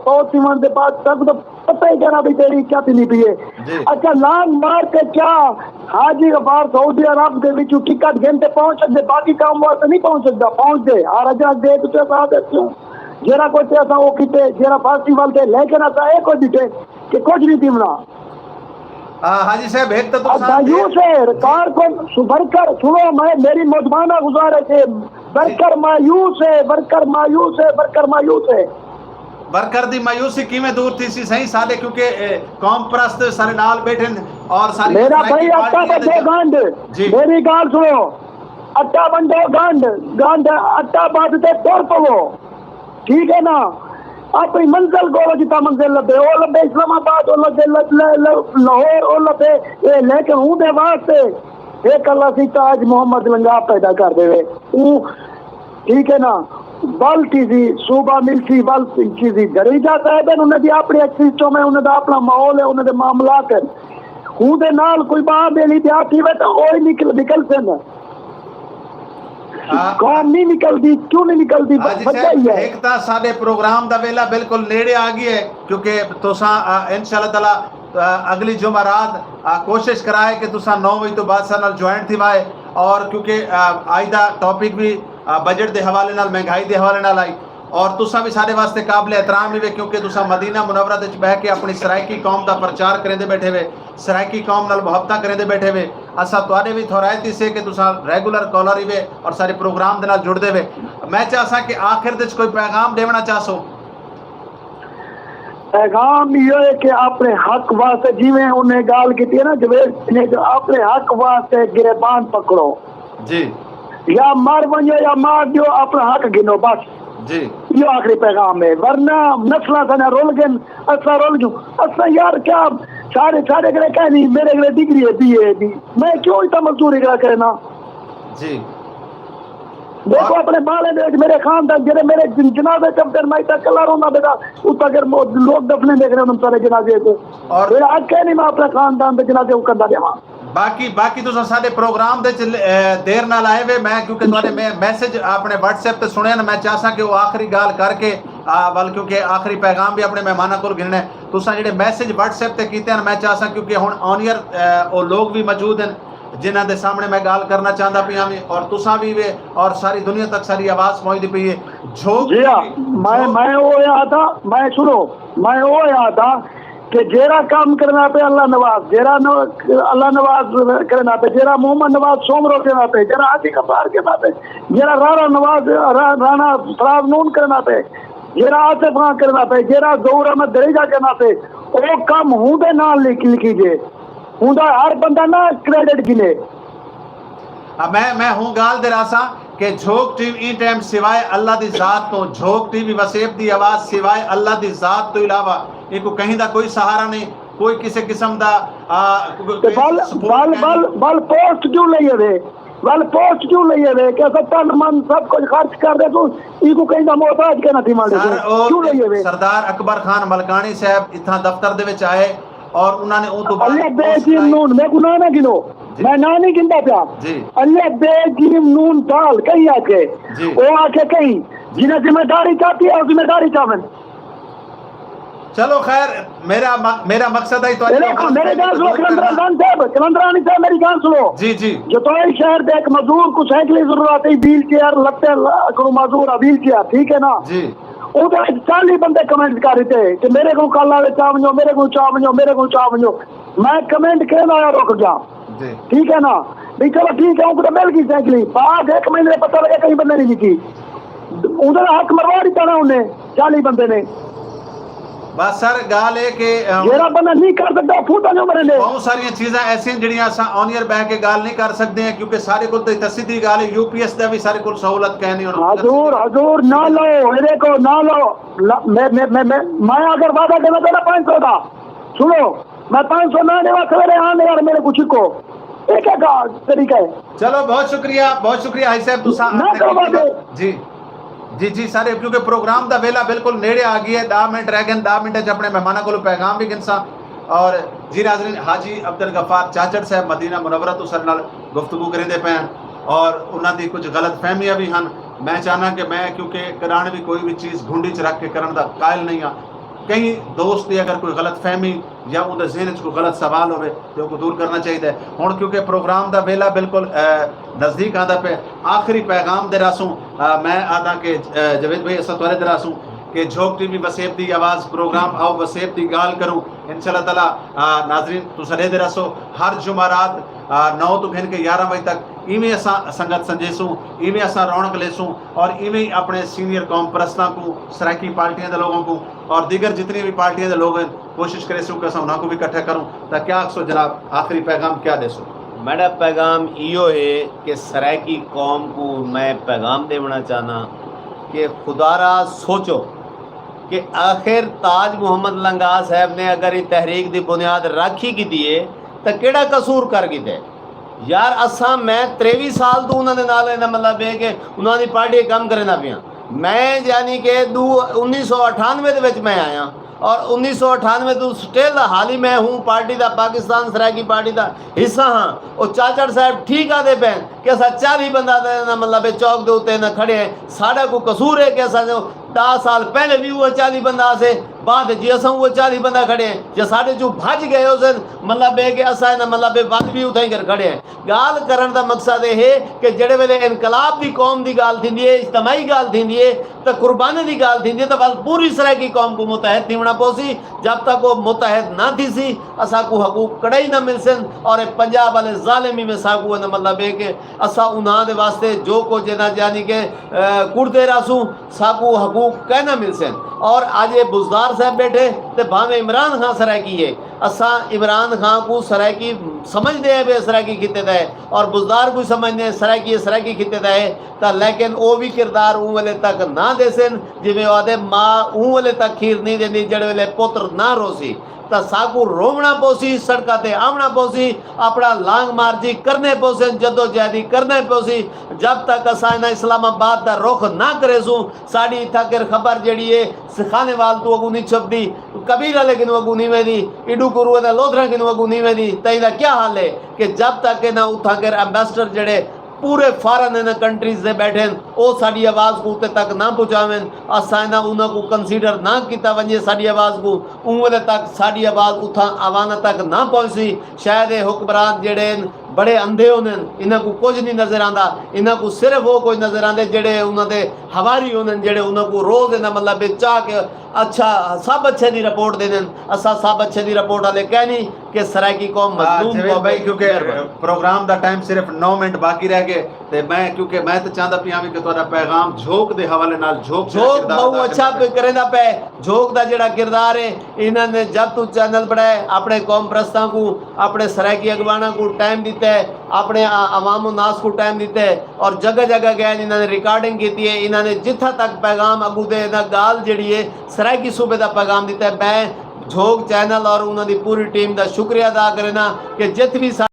فوت تھیوݨ دے بعد تک تو پتہ ہی کہنا بھی تیری کیا تھی نہیں پی ہے۔ جی۔ اچھا، لانگ مارچ تے کیا حاجی غفار سعودی عرب دے وچوں ٹکٹ گھن تے پہنچ سکدے، باقی قوم واسطے نہیں پہنچ سکدا؟ پہنچ دے، ہر اجازت دے تو تے ساتھ کیوں؟ جیڑھا کوئی تے اساں او کیتے، جیڑھا فیسٹیول تے، لیکن اساں اے کوئی ݙٹھے کہ کچھ نہیں تھیوݨا۔ آ، حاجی صاحب، ہک تاں تساں مایوس ہے، کارکن سو ورکر، سنو، میں، میری مودبانہ گزارش ہے، ورکر مایوس ہے، ورکر مایوس ہے، ورکر مایوس ہے۔ ورکر دی مایوسی کیویں دور تھی سی سائیں؟ سارے کیونکہ اے، قوم پرست سارے نال بیٹھن اور ساری میرا سرائیکی بھائی، اٹا پارٹیاں دے بندو گنڈ، جی۔ میری گال سنو، اٹا بندو گنڈ، گنڈ اٹا بند تے ٹر پو، ٹھیک ہے نا؟ اپنی منزل کو جتا منزل لبے، او لبے اسلام آباد، او لبے ل-، ل-، ل-، لاہور، او لبے اے، لیکن ہوں دے واسطے ایک اللہ سی تاج محمد لنگا پیدا کر دے۔ اوں، ٹھیک ہے نا؟ ول تھی سی، صوبہ مل سی، ول تھی سی، دریجہ صاحب ہیں، انہیں دی اپنی ایک سسٹم ہے، انہیں دا اپنا ماحول ہے، انہیں دے معاملات ہیں۔ ہوں دے نال کوئی باہر دے نہیں پیا تھی وے تو اوہی نکل، نکل سن۔ آ، قوم نہیں نکلدی، کیوں نہیں نکلدی؟ حاجی وجہ صاحب، ہی ہے۔ ایک تاں ساڈے پروگرام دا ویلا بالکل نیڑے آ گئی ہے، کیونکہ تساں، آ، انشاءاللہ تعالیٰ، آ، اگلی جمعہ رات، آ، کوشش کرائے کہ تساں نو وجے تو بعد ساڈے نال جوائن تھی وائے، اور کیونکہ، آ، آج دا ٹاپک بھی، آ، بجٹ دے حوالے نال، مہنگائی دے حوالے نال آئی، اور تساں بھی ساڈے واسطے قابل احترام ہی وے، کیونکہ تساں مدینہ منورہ دے وچ بہہ کے اپنی سرائیکی قوم دا پرچار کریندے بیٹھے وے۔ سرائیکی قوم نال محبتاں کریندے بیٹھے وے۔ اساں تہاݙے وی تھورائت ہیسے کہ تساں ریگولر کالر ہیوے اور سارے پروگرام دے نال جڑدے وے۔ میں چاہساں کہ آخر دے وچ کوئی پیغام ݙیوݨا چاہسو؟ پیغام ایہو ہے کہ اپݨے حق واسطے، جیویں انہیں ڳالھ کیتی ہے نا جاوید نے، جو اپݨے حق واسطے گریبان پکڑو، جی یا مر ونڄو یا مار ݙیو، اپݨا حق گھنو بس۔ جی ایہو آخری پیغام ہے، ورنہ نسلاں ساݙیاں رل ڳن، اساں رل ڳیوں۔ اساں یار کیا، سارے ساݙے کولے کائے نی، میݙے کولے ڈگری ہے بی اے دی، میں کیوں اتنا مزدوری کرا کرنا؟ جی دیکھو اپݨے ٻالیں دے وچ میݙے خاندان جیڑھے میݙے جن- جنازے چمدن، میں اتنا کلا روندا بیٹا، اتنا اگر مو- لوگ دفنے دیکھ رہے ہوں سارے جنازے کو، اور میرا حق ہے نہیں میں اپݨے خاندان دے جنازے کو کردا رہواں۔ باقی باقی تساں ساݙے پروگرام دے وچ، اے، دیر نال آئے وے۔ میں کیونکہ تہاݙے میں میسج اپݨے واٹس ایپ تے سݨے نا، میں چاہساں کہ او آخری ڳالھ کر کے، آ، ول کیونکہ آخری پیغام وی اپݨے مہماناں کول گھنݨے۔ تساں جیڑھے میسج واٹس ایپ تے کیتے ہن، میں چاہساں کیونکہ ہن آن ایئر، اے، او لوگ وی موجود ہن جنہاں دے سامݨے میں ڳالھ کرݨا چاہندا پیاں وی، اور تساں وی وے، اور ساری دنیا تک ساݙی آواز پہنچدی پئی ہے۔ جھوک جی ہاں، میں میں او آہدا، میں سنو، میں او آہدا کہ جیڑھا کم کرݨا پئے اللہ نواز، جیڑھا نو- اللہ نواز کرݨا پئے، جیڑھا محمد نواز سومرو کرݨا پئے، جیڑھا حاجی غفار کرݨا پئے، جیڑھا رانا نواز، را- رانا فراز نون کرݨا پئے، جیڑھا آصف خان کرݨا پئے، جیڑھا ظہور احمد دریجہ کرݨا پئے، او کم ہوندے نال لکھ- لکھیجے۔ ہوندا ہر بندہ نہ کریڈٹ گھنے۔ ہا، میں میں ہوں ڳالھ دے رہساں کہ جھوک ٹی وی ایں ٹائم سوائے اللہ دی ذات توں، جھوک ٹی وی وسیب دی آواز سوائے اللہ دی ذات توں علاوہ اینکوں کہیں دا کوئی سہارا نہیں، کوئی کسے قسم دا، آ، کوئی تے ول سپورٹ ول کائنی۔ ول ول پوسٹ کیوں لئی وے؟ ول پوسٹ کیوں لئی وے کہ اساں تن من سب کچھ خرچ کر دے تو اینکوں کہیں دا محتاج کیوں نہ تھیوݨ ݙے؟ سر او کیوں لئی وے؟ سردار اکبر خان ملکانی صاحب اتھاں دفتر دے وچ آئے اور انہاں نے اوں توں بعد الف بے پوسٹ جیم لائی۔ نون، میکوں ناں نہ گھنو، جی۔ میں ناں نہیں گھندا پیا۔ جی۔ الف بے جیم نون دال کہیں آکھے، جی۔ او آکھے کہیں، جنہیں ذمہ داری چاہتی ہے او ذمہ داری چاہون۔ چلو خیر، میرا م- میرا مقصد ہے تو میرے میرے گال سنو، قلندر خان صاحب، قلندرانی صاحب، میری گال سنو۔ جی جی جتوئی شہر دے ایک مزدور کو سائیکل کی ضرورت ہے، ویل چیئر، لتے ل- کرو معذور ہے، ویل چیئر، ٹھیک ہے نا؟ جی اودے وچ چالی بندے کمنٹ کر ݙتے کہ میرے کوں کل والے چا ونڄو، میرے کوں چا ونڄو، میرے کوں چا ونڄو۔ میں کمنٹ کرݨ آیا رک ڳیا۔ جی۔ ٹھیک ہے نا؟ بھئی چلو ٹھیک ہے، اونکوں تاں مل ڳئی سائیکل۔ بعد ہک مہینے دے پتہ لڳا کہیں بندے نہیں ݙتی۔ اوندا حق مروا ݙتا نا انہیں، چالی بندے نے۔ بس سر، ڳالھ اے کہ، ام، جیڑھا بندہ نہیں کر سڳدا، او پھوٹا کیوں مرے نے؟ بہت ساریاں چیزاں ایسیاں جڑیاں اساں آن ایئر بہ کے ڳالھ نہیں کر سڳدے ہیں، کیونکہ ساݙے کول تے سدھی ڳالھ ہے، یو پی ایس دا وی ساݙے کول سہولت کائنی۔ ہݨ حضور، حضور، نہ لو، میرے کو نہ لو۔ ل- میں میں میں میں میں اگر وعدہ دینا پہلا پانچ سو دا، سنو، میں پانچ سو نہ ݙیواں، سویرے آن یار میرے کو چھکو۔ یہ کیا کا طریقہ ہے؟ چلو، بہت شکریہ، بہت شکریہ حاجی صاحب، تساں نہ آخر کروا کیتی۔ دے۔ جی جی جی سر، کیونکہ پروگرام دا ویلا بالکل نیڑے آ ڳیا ہے، ݙاہ منٹ رہ ڳئے، ݙاہ منٹ وچ اپݨے مہماناں کولوں پیغام وی گھنساں۔ اور جی ناظرین، حاجی عبدالغفار چاچڑ صاحب مدینہ منورہ توں ساݙے نال گفتگو کریندے پئے ہن اور انہاں دی کچھ غلط فہمیاں وی ہن۔ میں چاہنا کہ میں، کیونکہ کراݨ وی کوئی وی چیز گھنڈی چ رکھ کے کرݨ دا قائل نہیں ہاں، کہیں دوست دی اگر کوئی غلط فہمی یا اوندے ذہن وچ کوئی غلط سوال ہووے تے اوکوں دور کرݨا چاہیدا ہے۔ ہݨ کیونکہ پروگرام دا ویلا بالکل، اے، نزدیک آندا پئے، آخری پیغام دے رہسوں، اے، میں آہداں کہ، اے، جاوید بھائی، اساں تہاݙے دے رہسوں کہ جھوک ٹی وی وسیب دی آواز پروگرام آؤ وسیب دی ڳالھ کروں۔ انشاءاللہ تعالیٰ، اے، ناظرین، تساں ݙیہدے رہسو ہر جمعہ رات، اے، نو توں گھن کے یارہاں وڄے تک ایویں اساں سنگت سنجیسوں، ایویں اساں رونق لیسوں اور ایویں اپݨے سینئر قوم پرستاں کوں، سرائیکی پارٹیاں دے لوگاں کوں اور دیگر جتنی وی پارٹیاں دے لوگ ہن، کوشش کریسوں کہ اساں انہاں کوں وی اکٹھا کروں۔ تاں کیا آکھسو جناب، آخری پیغام کیا ݙیسو؟ میݙا پیغام ایہو ہے کہ سرائیکی قوم کوں میں پیغام ݙیوݨا چاہنداں کہ خدارا سوچو کہ آخر تاج محمد لنگاہ صاحب نے اگر ایں تحریک دی بنیاد رکھ ہی گھدی ہے تاں کیڑھا قصور کر گھدے؟ یار اساں، میں تریوی سال توں انہاں دے نال، ایندا مطلب ہے کہ انہاں دی پارٹی کم کریندا پیاں۔ میں یعنی کہ دو انیس سو اٹھانوے دے وچ میں آیاں اور انیس سو اٹھانوے توں سٹل حالی میں ہوں پارٹی دا، پاکستان سرائیکی پارٹی دا حصہ ہاں۔ او چاچڑ صاحب ٹھیک آہدے پئن کہ اساں چالیہہ بندہ تے ایندا مطلب ہے چوک دے اتے نہ کھڑے ہیں، ساݙا کوئی قصور ہے کہ اساں جو ݙاہ سال پہلے وی اوہے چالیہہ بندہ ہاسے، بعد اچ وی اساں اوہے چالیہہ بندہ کھڑے ہیں، یا ساݙے چوں بھڄ ڳئے ہوسن، مطلب ہے کہ اساں ایندا مطلب ہے ول وی اتھائیں کر کھڑے ہیں۔ ڳالھ کرݨ دا مقصد اے ہے کہ جیڑھے ویلے انقلاب دی قوم دی ڳالھ تھیندی ہے، اجتماعی ڳالھ تھیندی ہے، تاں قربانی دی ڳالھ تھیندی ہے، تاں ول پوری سرائیکی قوم کوں متحد تھیوݨا پوسی۔ جب تک او متحد نہ تھیسی، اساں کوں حقوق کݙاہیں نہ ملسن۔ اور اے پنجاب والے ظالم ایویں ساکوں، ایندا مطلب اے کہ اساں انہاں دے واسطے جو کجھ ہے نا، یعنی کہ، اے، کڑدے رہسوں، ساکوں حقوق کائناں ملسن۔ اور اج اے بزدار صاحب بیٹھے تے بھاویں عمران خان سرائیکی ہے، اساں عمران خان کوں سرائیکی سمجھدے ہیں، بے سرائیکی خطے دا ہے، اور بزدار کوں سمجھدے ہیں سرائیکی ہے، سرائیکی خطے دا ہے۔ تاں لیکن او وی کردار اوں ویلے تک نہ ݙیسن جیویں او آہدے، ماء اوں ویلے تک کھیر نئیں ݙیندی جیڑھے ویلے پتر نہ روسی۔ تاں ساکوں رووݨا پوسی، سڑکاں تے آوݨا پوسی، اپݨا لانگ مارچ کرݨے پوسن، جدوجہد کرݨے پوسی۔ جب تک اساں انہاں اسلام آباد دا رخ نہ کریسوں، ساݙی اتھاں کر خبر جیڑھی ہے خانیوال توں اڳوں نئیں چھپدی، کبیر آلے کنوں اڳوں نئیں ویندی، ایݙو کروئے دا لودھراں کنوں اڳوں نئیں ویندی، تاں ایندا کیا حال ہے کہ جب تک انہاں اتھاں کر امبیسڈر جیڑھے پورے فارن انہاں کنٹریز دے ٻیٹھن، او ساݙی آواز کوں اتے تک نہ پڄاون، اساں انہاں انہاں کوں کنسیڈر نہ کیتا ونڄے ساݙی آواز کوں، اوں ویلے تک ساݙی آواز اتھاں اواناں تک نہ پہنچسی۔ شاید اے حکمران جیڑھے ہن، بڑے اندھے ہوندن، انہاں کوں کجھ نئیں نظر آندا، انہاں کوں صرف او کجھ نظر آندے جیڑھے انہاں دے حواری ہوندن، جیڑھے انہاں کوں روز انہاں مطلب چا کے اچھا، سب اچھے دی رپورٹ ݙیندن۔ اساں سب اچھے دی رپورٹ آلے کائنی کہ سرائیکی قوم مظلوم قوم ہے۔ کیونکہ پروگرام دا ٹائم صرف نو منٹ باقی رہ ڳئے، تے میں، کیونکہ میں تے چاہندا پیا وی کہ تہاݙا پیغام جھوک دے حوالے نال، جھوک جھوک بہوں اچھا کریندا پئے۔ جھوک دا جیڑھا کردار ہے، انہاں نے جب توں چینل بݨائے، اپݨے قوم پرستاں کوں، اپݨے سرائیکی اڳواݨاں کوں ٹائم ݙتا ہے، اپݨے عوام الناس کوں ٹائم ݙتا ہے، اور جگہ جگہ ڳئے، انہاں نے ریکارڈنگ کیتی ہے، انہاں نے جتھاں تک پیغام اڳوں دے، انہاں ڳالھ جیڑھی ہے سرائیکی صوبے دا پیغام ݙتا ہے۔ میں جھوک چینل اور انہاں دی پوری ٹیم دا شکریہ ادا کرینداں کہ جتھ وی سا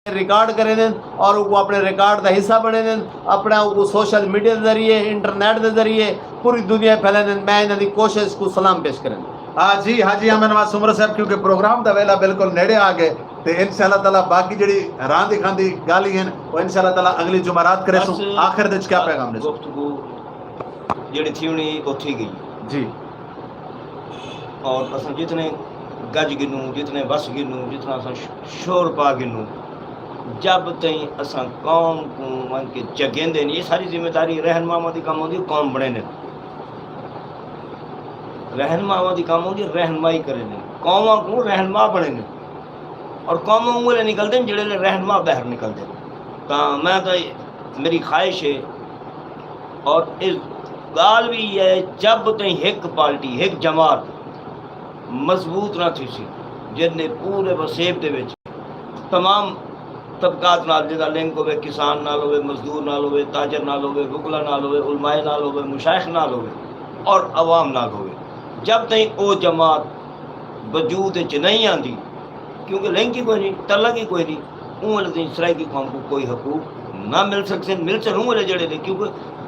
ریکارڈ کریندن اور اوکوں اپݨے ریکارڈ دا حصہ بݨیندن، اپݨا اوکوں سوشل میڈیا دے ذریعے، انٹرنیٹ دے ذریعے پوری دنیا پھیلیندن۔ میں انہاں دی کوشش کوں سلام پیش کرینداں۔ ہاں جی، حاجی احمد نواز سومرو صاحب، کیونکہ پروگرام دا ویلا بالکل نیڑے آ ڳئے، تے انشاءاللہ تعالیٰ باقی جیڑھی راندی کھاندی ڳالھیں ہن، او انشاءاللہ تعالیٰ اڳلی جمعرات کریسوں۔ آخر دے وچ کیا پیغام ݙیسوں؟ گفتگو جیڑھی تھیوݨی او تھی ڳئی۔ جی۔ اور اساں جتنے گج گھنوں، جتنے وس گھنوں، جتنا اساں ش-، شور پا گھنوں، جب تئیں اساں قوم کوں ونڄ کے جگیندے نئیں، اے ساری ذمہ داری رہنماواں دی کم ہوندی، قوم بݨیندن۔ رہنماواں دی کم ہوندی رہنمائی کریندن، قوماں کوں رہنما بݨیندن۔ اور قوماں اوں ویلے نکلدن جیڑھے ویلے رہنما ٻاہر نکلدن۔ تاں میں تاں، میری خواہش ہے، اور اے ڳالھ وی ہے، جب تئیں ہک پارٹی، ہک جماعت مضبوط نہ تھیسی، جیندے پورے وسیب دے وچ تمام طبقات نال جیندا لنک ہووے، کسان نال ہووے، مزدور نال ہووے، تاجر نال ہووے، وکلا نال ہووے، علماء نال ہووے، مشائخ نال ہووے اور عوام نال ہووے، جب تئیں او جماعت وجود وچ نئیں آندی، کیونکہ لنک ہی کوئی نئیں، تعلق ہی کوئی نئیں، اوں ویلے تئیں سرائیکی قوم کوں کوئی حقوق نہ مل سڳسن، ملسن اوں ویلے جیڑھے ویلے، کیونکہ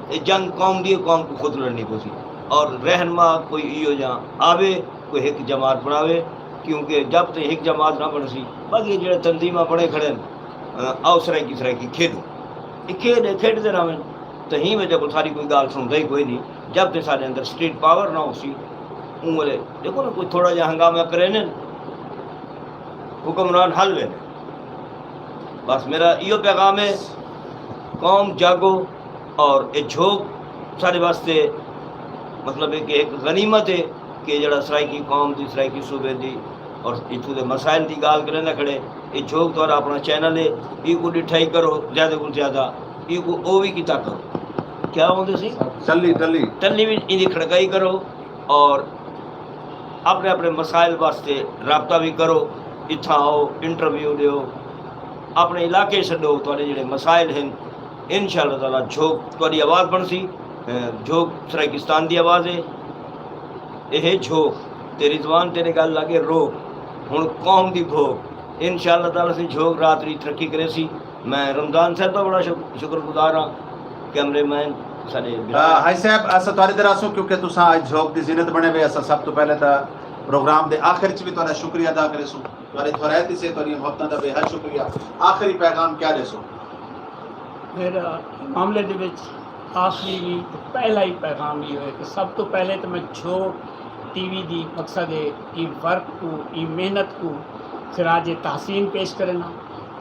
اے جنگ قوم دی ہے، قوم کوں خود لڑݨی پوسی۔ اور رہنما کوئی ایہو جہاں آوے، کوئی ہک جماعت بݨاوے، کیونکہ جب تئیں ہک جماعت نہ بݨسی، باقی جیڑھے تنظیماں بݨے کھڑے ہن، آؤ سرائیکی سرائیکی کھیݙوں، اے کھیݙ، کھیݙدے رہون۔ تاں ہیں وجہ کوں ساݙی کوئی ڳالھ سݨدا ہی کوئی نئیں۔ جب تئیں ساݙے اندر سٹریٹ پاور نہ ہوسی، اوں ویلے ݙیکھو نا، کوئی تھوڑا جہا ہنگامہ کریندن، حکمران ہل ویندن۔ بس میرا ایہو پیغام ہے، قوم جاڳو، اور اے جھوک ساݙے واسطے، مطلب ہے کہ ہک غنیمت ہے کہ جیڑھا سرائیکی قوم دی، سرائیکی صوبے دی اور اتھوں دے مسائل دی ڳالھ کریندا کھڑے۔ اے جھوک تہاݙا اپݨا چینل ہے، ایکوں ݙٹھائی کرو زیادہ کوں زیادہ، ایکوں او وی کیتا کرو۔ کیا ہوندے سی؟ ٹلی، ٹلی۔ ٹلی وی ایندی کھڑکائی کرو اور اپݨے اپݨے مسائل واسطے رابطہ وی کرو۔ اتھاں آؤ، انٹرویو ݙیو، اپݨے علاقے سݙو، تہاݙے جیڑھے مسائل ہن، انشاءاللہ تعالیٰ جھوک تہاݙی آواز بݨسی۔ اے، جھوک سرائیکستان دی آواز ہے۔ اے ہے جھوک، تیݙی زبان تیݙے ڳل لڳے روک، ہݨ قوم دی بھوک۔ انشاءاللہ تعالیٰ سئیں جھوک رات دی ترقی کریسی۔ میں رمضان صاحب دا بڑا شک-، شکر گزار ہاں، کیمرے مین ساݙے بلال۔ آ، حاجی صاحب، اساں تہاݙے در آسوں کیونکہ تساں اڄ جھوک دی زینت بݨے وے، اساں سب توں پہلے تاں پروگرام دے آخر اچ وی تہاݙا شکریہ ادا کریسوں۔ تہاݙے تھورائت سے تہاݙیاں محبتاں دا بے حد شکریہ۔ آخری پیغام کیا ݙیسو؟ میرا معاملے دے وچ آخری وی تے پہلا ہی پیغام ایہو ہے کہ سب توں پہلے تے میں جھوک ٹی وی دی مقصد ہے ایں ورک کوں، ایں محنت کوں خراج تحسین پیش کرنا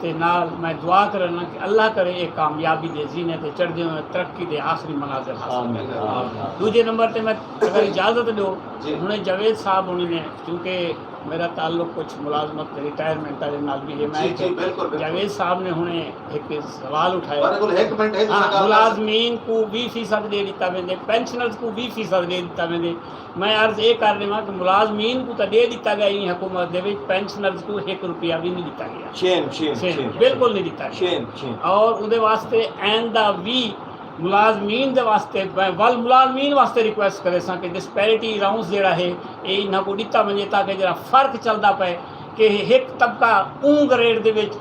تے نال میں دعا کرنا کہ اللہ کرے اے کامیابی دے زینے تے چڑھدے ہوئے ترقی دے آخری منازل حاصل کرے۔ آمین۔ ݙوجھے نمبر تے میں اگر اجازت ݙیو، جی۔ ہݨے جاوید صاحب ہوݨی نے کیونکہ میرا تعلق کچھ ملازمت تے ریٹائرمنٹ والے نال بھی ہے۔ میں جی جی بالکل بالکل۔ جاوید صاحب نے ہنے ہک سوال اٹھایا۔ تہاڈے کول ہک منٹ ہے، تساں ہاں، گالھ کر سڳدے۔ ملازمین کو ویہہ فیصد ݙے ݙتا ویندے، پینشنرز کو ویہہ فیصد ݙے ݙتا ویندے۔ میں عرض اے کر ݙیواں کہ ملازمین کو تاں ݙے ݙتا ڳیا ایں حکومت دے وچ، پینشنرز کو ہک روپیہ وی نہیں ݙتا ڳیا۔ شیم شیم شیم بالکل نہیں ݙتا ڳیا۔ شیم شیم اور اوندے واسطے آئندہ وی ملازمین دے واسطے، میں ول ملازمین واسطے ریکویسٹ کریساں کہ ڈسپیرٹی الاؤنس جیڑھا ہے، اے انہاں کوں ݙتا ونڄے تاکہ جیڑھا فرق چلدا پئے کہ ہک طبقہ اوں گریڈ دے وچ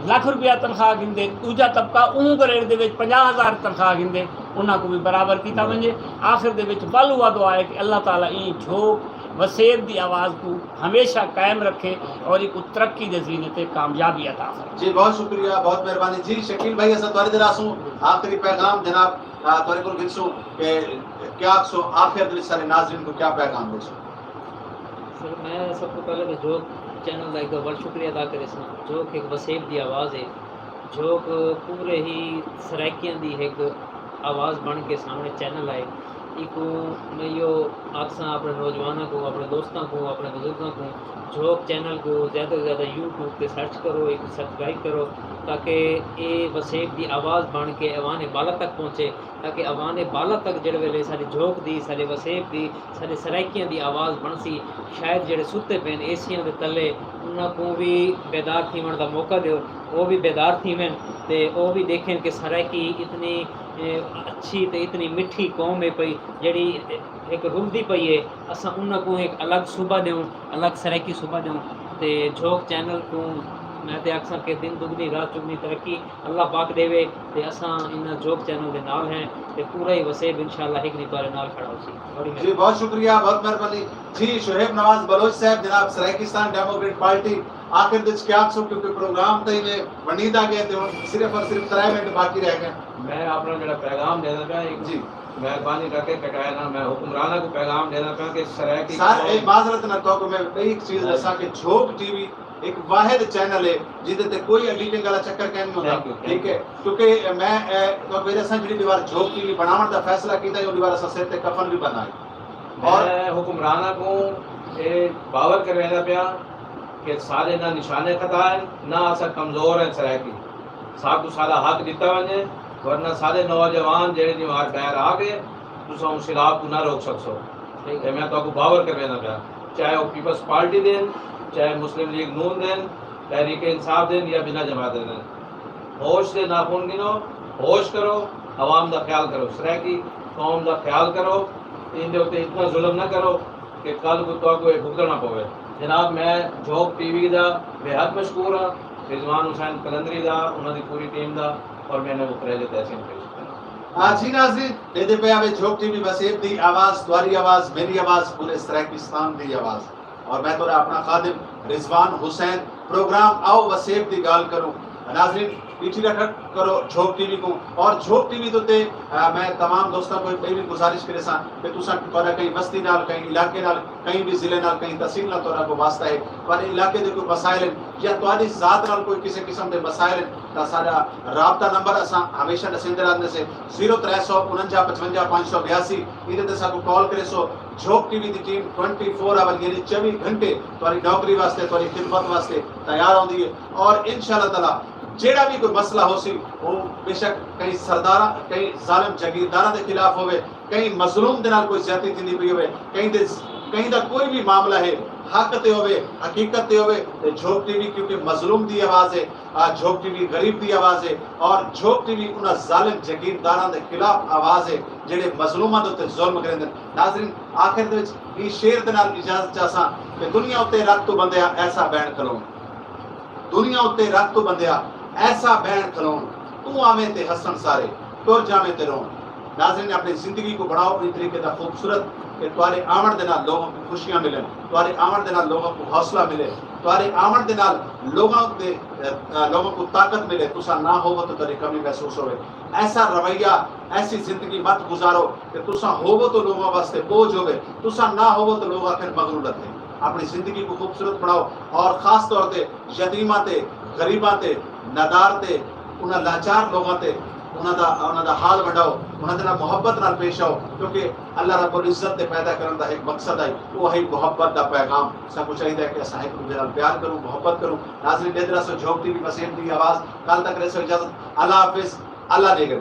لکھ روپیہ تنخواہ گھندے، ݙوجھا طبقہ اوں گریڈ دے وچ پنجاہ ہزار تنخواہ گھندے، انہاں کوں وی برابر کیتا ونڄے۔ آخر دے وچ ول اوا دعا ہے کہ اللہ تعالیٰ ایں جھوک وسیب دی آواز کوں ہمیشہ قائم رکھے اور ایکوں ترقی دے زینے تے کامیابی عطا فرمائے۔ جی بہت شکریہ، بہت مہربانی۔ جی شکیل بھائی، اساں تہاڈی طرح سوں آخری پیغام جناب، آ، تہاڈے کول گھنسوں کہ کیا آکھسو آخر دے وچ سارے ناظرین کوں کیا پیغام ݙیسو؟ سر، میں سب توں پہلے تاں جھوک چینل دا ہک دفعہ ول شکریہ ادا کریساں۔ جھوک ہک وسیب دی آواز ہے۔ جھوک پورے ہی سرائیکیاں دی ہک آواز بݨ کے سامݨے چینل آئے۔ ایکوں میں ایہو آکھساں اپݨے نوجواناں کوں، اپݨے دوستاں کوں، اپݨے بزرگاں کوں، جھوک چینل کوں زیادہ توں زیادہ یوٹیوب تے سرچ کرو، ایکوں سبسکرائب کرو، تاکہ اے وسیب دی آواز بݨ کے ایوان بالا تک پہنچے، تاکہ ایوان بالا تک جیڑھے ویلے ساݙی جھوک دی، ساݙے وسیب دی، ساݙے سرائیکیاں دی آواز بݨسی، شاید جیڑھے ستے پئن اے سیاں دے تلے، انہاں کوں وی بیدار تھیوݨ دا موقع ݙیو، او وی بیدار تھیون تے او وی ݙیکھن کہ سرائیکی اتنی، اے، اچھی تے اتنی مٹھی قوم ہے پئی، جیڑھی ہک رلدی پئی ہے۔ اساں انہاں کوں ہک الگ صوبہ ݙیوں، الگ سرائیکی صوبہ ݙیوں۔ تے جھوک چینل کوں میں تے آکھساں کہ دن دگنی رات چگنی ترقی اللہ پاک ݙیوے، تے اساں انہاں جھوک چینل دے نال ہیں، تے پورا ہی وسیب انشاءاللہ ہک ݙینہہ تہاݙے نال کھڑا ہوسی۔ بڑی مہربانی۔ جی بہت شکریہ، بہت مہربانی۔ جی شعیب نواز بلوچ صاحب، جناب سرائیکستان ڈیموکریٹ پارٹی، آخر دے وچ کیا آکھسو، کیونکہ پروگرام تاں ایویں ونڈیندا ڳئے تے ہݨ صرف اور صرف ترے منٹ باقی رہ ڳئے۔ میں اپݨا جیڑھا پیغام ݙیندا پیاں، ہک جی۔ مہربانی کر کے کٹائے نہ، میں حکمراناں کوں پیغام ݙیندا پیاں کہ سرائیکی سر، اے قوم معذرت نال تہاکوں میں ٻئی ہک چیز ݙساں کہ جھوک ٹی وی ہک واحد چینل ہے جیندے تے کوئی ایڈیٹنگ والا چکر کائنی ہوندا۔ Thank you, thank you. ٹھیک ہے، کیونکہ میں، اے، تہاکوں ݙساں جیڑھی ݙیوار جھوک ٹی وی بݨاوݨ دا فیصلہ کیتا ہے، اوں ݙیوار اساں سر تے کفن وی ٻدھا ہے۔ اور میں حکمراناں کوں اے باور کرویندا پیاں کہ سارے نہ نشانے خطا ہن، نہ اساں کمزور ہیں سرائیکی۔ ساکوں سارا حق ݙتا ونڄے، ورنہ سارے نوجوان جیڑھے ݙینہوار ٻاہر آ ڳئے، تساں اوں سیلاب کوں نہ روک سڳسو۔ تے میں تہاکوں باور کرویندا پیاں، چاہے او پیپلز پارٹی دے ہن، چاہے مسلم لیگ نون دے ہن، تحریک انصاف دے ہن یا بنا جماعت دے ہن۔ ہوش دے ناخن گنو، ہوش کرو، عوام دا خیال کرو، سرائیکی قوم دا خیال کرو، ایندے اتے اتنا ظلم نہ کرو کہ کل کوں تہاکوں اے بھگتݨا پوے۔ جناب، میں جھوک ٹی وی دا بے حد مشکور ہاں، رضوان حسین قلندری دا، انہاں دی پوری ٹیم دا، اور میں انہاں کوں خراج تحسین پیش کراں۔ ہاں جی ناظرین، ݙیہدے پئے ہاوے جھوک ٹی وی وسیب دی آواز، تہاݙی آواز، میݙی آواز، پورے سرائیکستان دی آواز۔ اور میں تہاݙا اپݨا خادم رضوان حسین، پروگرام آؤ وسیب دی ڳالھ کروں۔ ناظرین، ݙٹھی رکھا کرو جھوک ٹی وی کوں، اور جھوک ٹی وی دے اتے، آ، میں تمام دوستاں کوں ٻئی وی گزارش کریساں کہ تساں، تہاݙا کہیں وستی نال، کہیں علاقے نال، کہیں وی ضلع نال، کہیں تحصیل نال تہاݙا کوئی واسطہ ہے، تہاݙے علاقے دے کوئی مسائل ہن یا تہاݙی ذات نال کوئی کسے قسم دے مسائل ہن، تاں ساݙا رابطہ نمبر اساں ہمیشہ ݙسیندے رہندے سے، زیرو ترے سو انجا پچونجا پنج سو بیاسی، ایندے تے ساکوں کال کریسو۔ جھوک ٹی وی دی ٹیم ٹوئنٹی فور آور یعنی چووی گھنٹے تہاݙی نوکری واسطے، تہاݙی خدمت واسطے تیار ہوندی ہے۔ اور انشاءاللہ تعالیٰ جیڑھا وی کوئی مسئلہ ہوسی، او بے شک کہیں سرداراں، کہیں ظالم جاگیرداراں دے خلاف ہووے، کہیں مظلوم دے نال کوئی زیادتی تھیندی پئی ہووے، کہیں دے، کہیں دا کوئی وی معاملہ ہے، حق تے ہووے، حقیقت تے ہووے، تے جھوک ٹی وی کیونکہ مظلوم دی آواز ہے، آ جھوک ٹی وی غریب دی آواز ہے، اور جھوک ٹی وی انہاں ظالم جاگیرداراں دے خلاف آواز ہے جیڑھے مظلوماں دے اتے ظلم کریندن۔ ناظرین، آخر دے وچ ایں شعر دے نال اجازت چاہساں کہ دنیا اتے رکھ توں بندیا ایسا بین کھلون، دنیا اتے رکھ توں بندیا ایسا بین کھلون، توں آویں تے ہسن سارے، ٹر جاویں تے رون۔ ناظرین، اپݨی زندگی کوں بݨاؤ ایں طریقے دا خوبصورت کہ تہاݙے آوݨ دے نال لوگاں کوں خوشیاں ملن، تہاݙے آوݨ دے نال لوگاں کوں حوصلہ ملے، تہاݙے آوݨ دے نال لوگاں دے، اے، لوگاں کوں طاقت ملے۔ تساں نہ ہووو تاں تہاݙی کمی محسوس ہووے۔ ایسا رویہ، ایسی زندگی مت گزارو کہ تساں ہووو تاں لوگاں واسطے بوجھ ہووے، تساں نہ ہووو تاں لوگ آکھن مغرور اتھے۔ اپݨی زندگی کوں خوبصورت بݨاؤ اور خاص طور تے یتیماں تے، غریباں تے، ندار تے، انہاں لاچار لوگاں تے انہاں دا انہاں دا حال ونڈاؤ، انہاں دے نال محبت نال پیش آؤ، کیونکہ اللہ رب العزت دے پیدا کرݨ دا ہک مقصد ہے، وہ ہے محبت دا پیغام۔ ساکوں چاہیدا ہے کہ اساں ہک ݙوجھے نال پیار کروں، محبت کروں۔ ناظرین، ݙیہدے رہسو جھوک ٹی وی وسیم دی آواز۔ کل تک ݙیسو اجازت، اللہ حافظ، اللہ ݙے گھر۔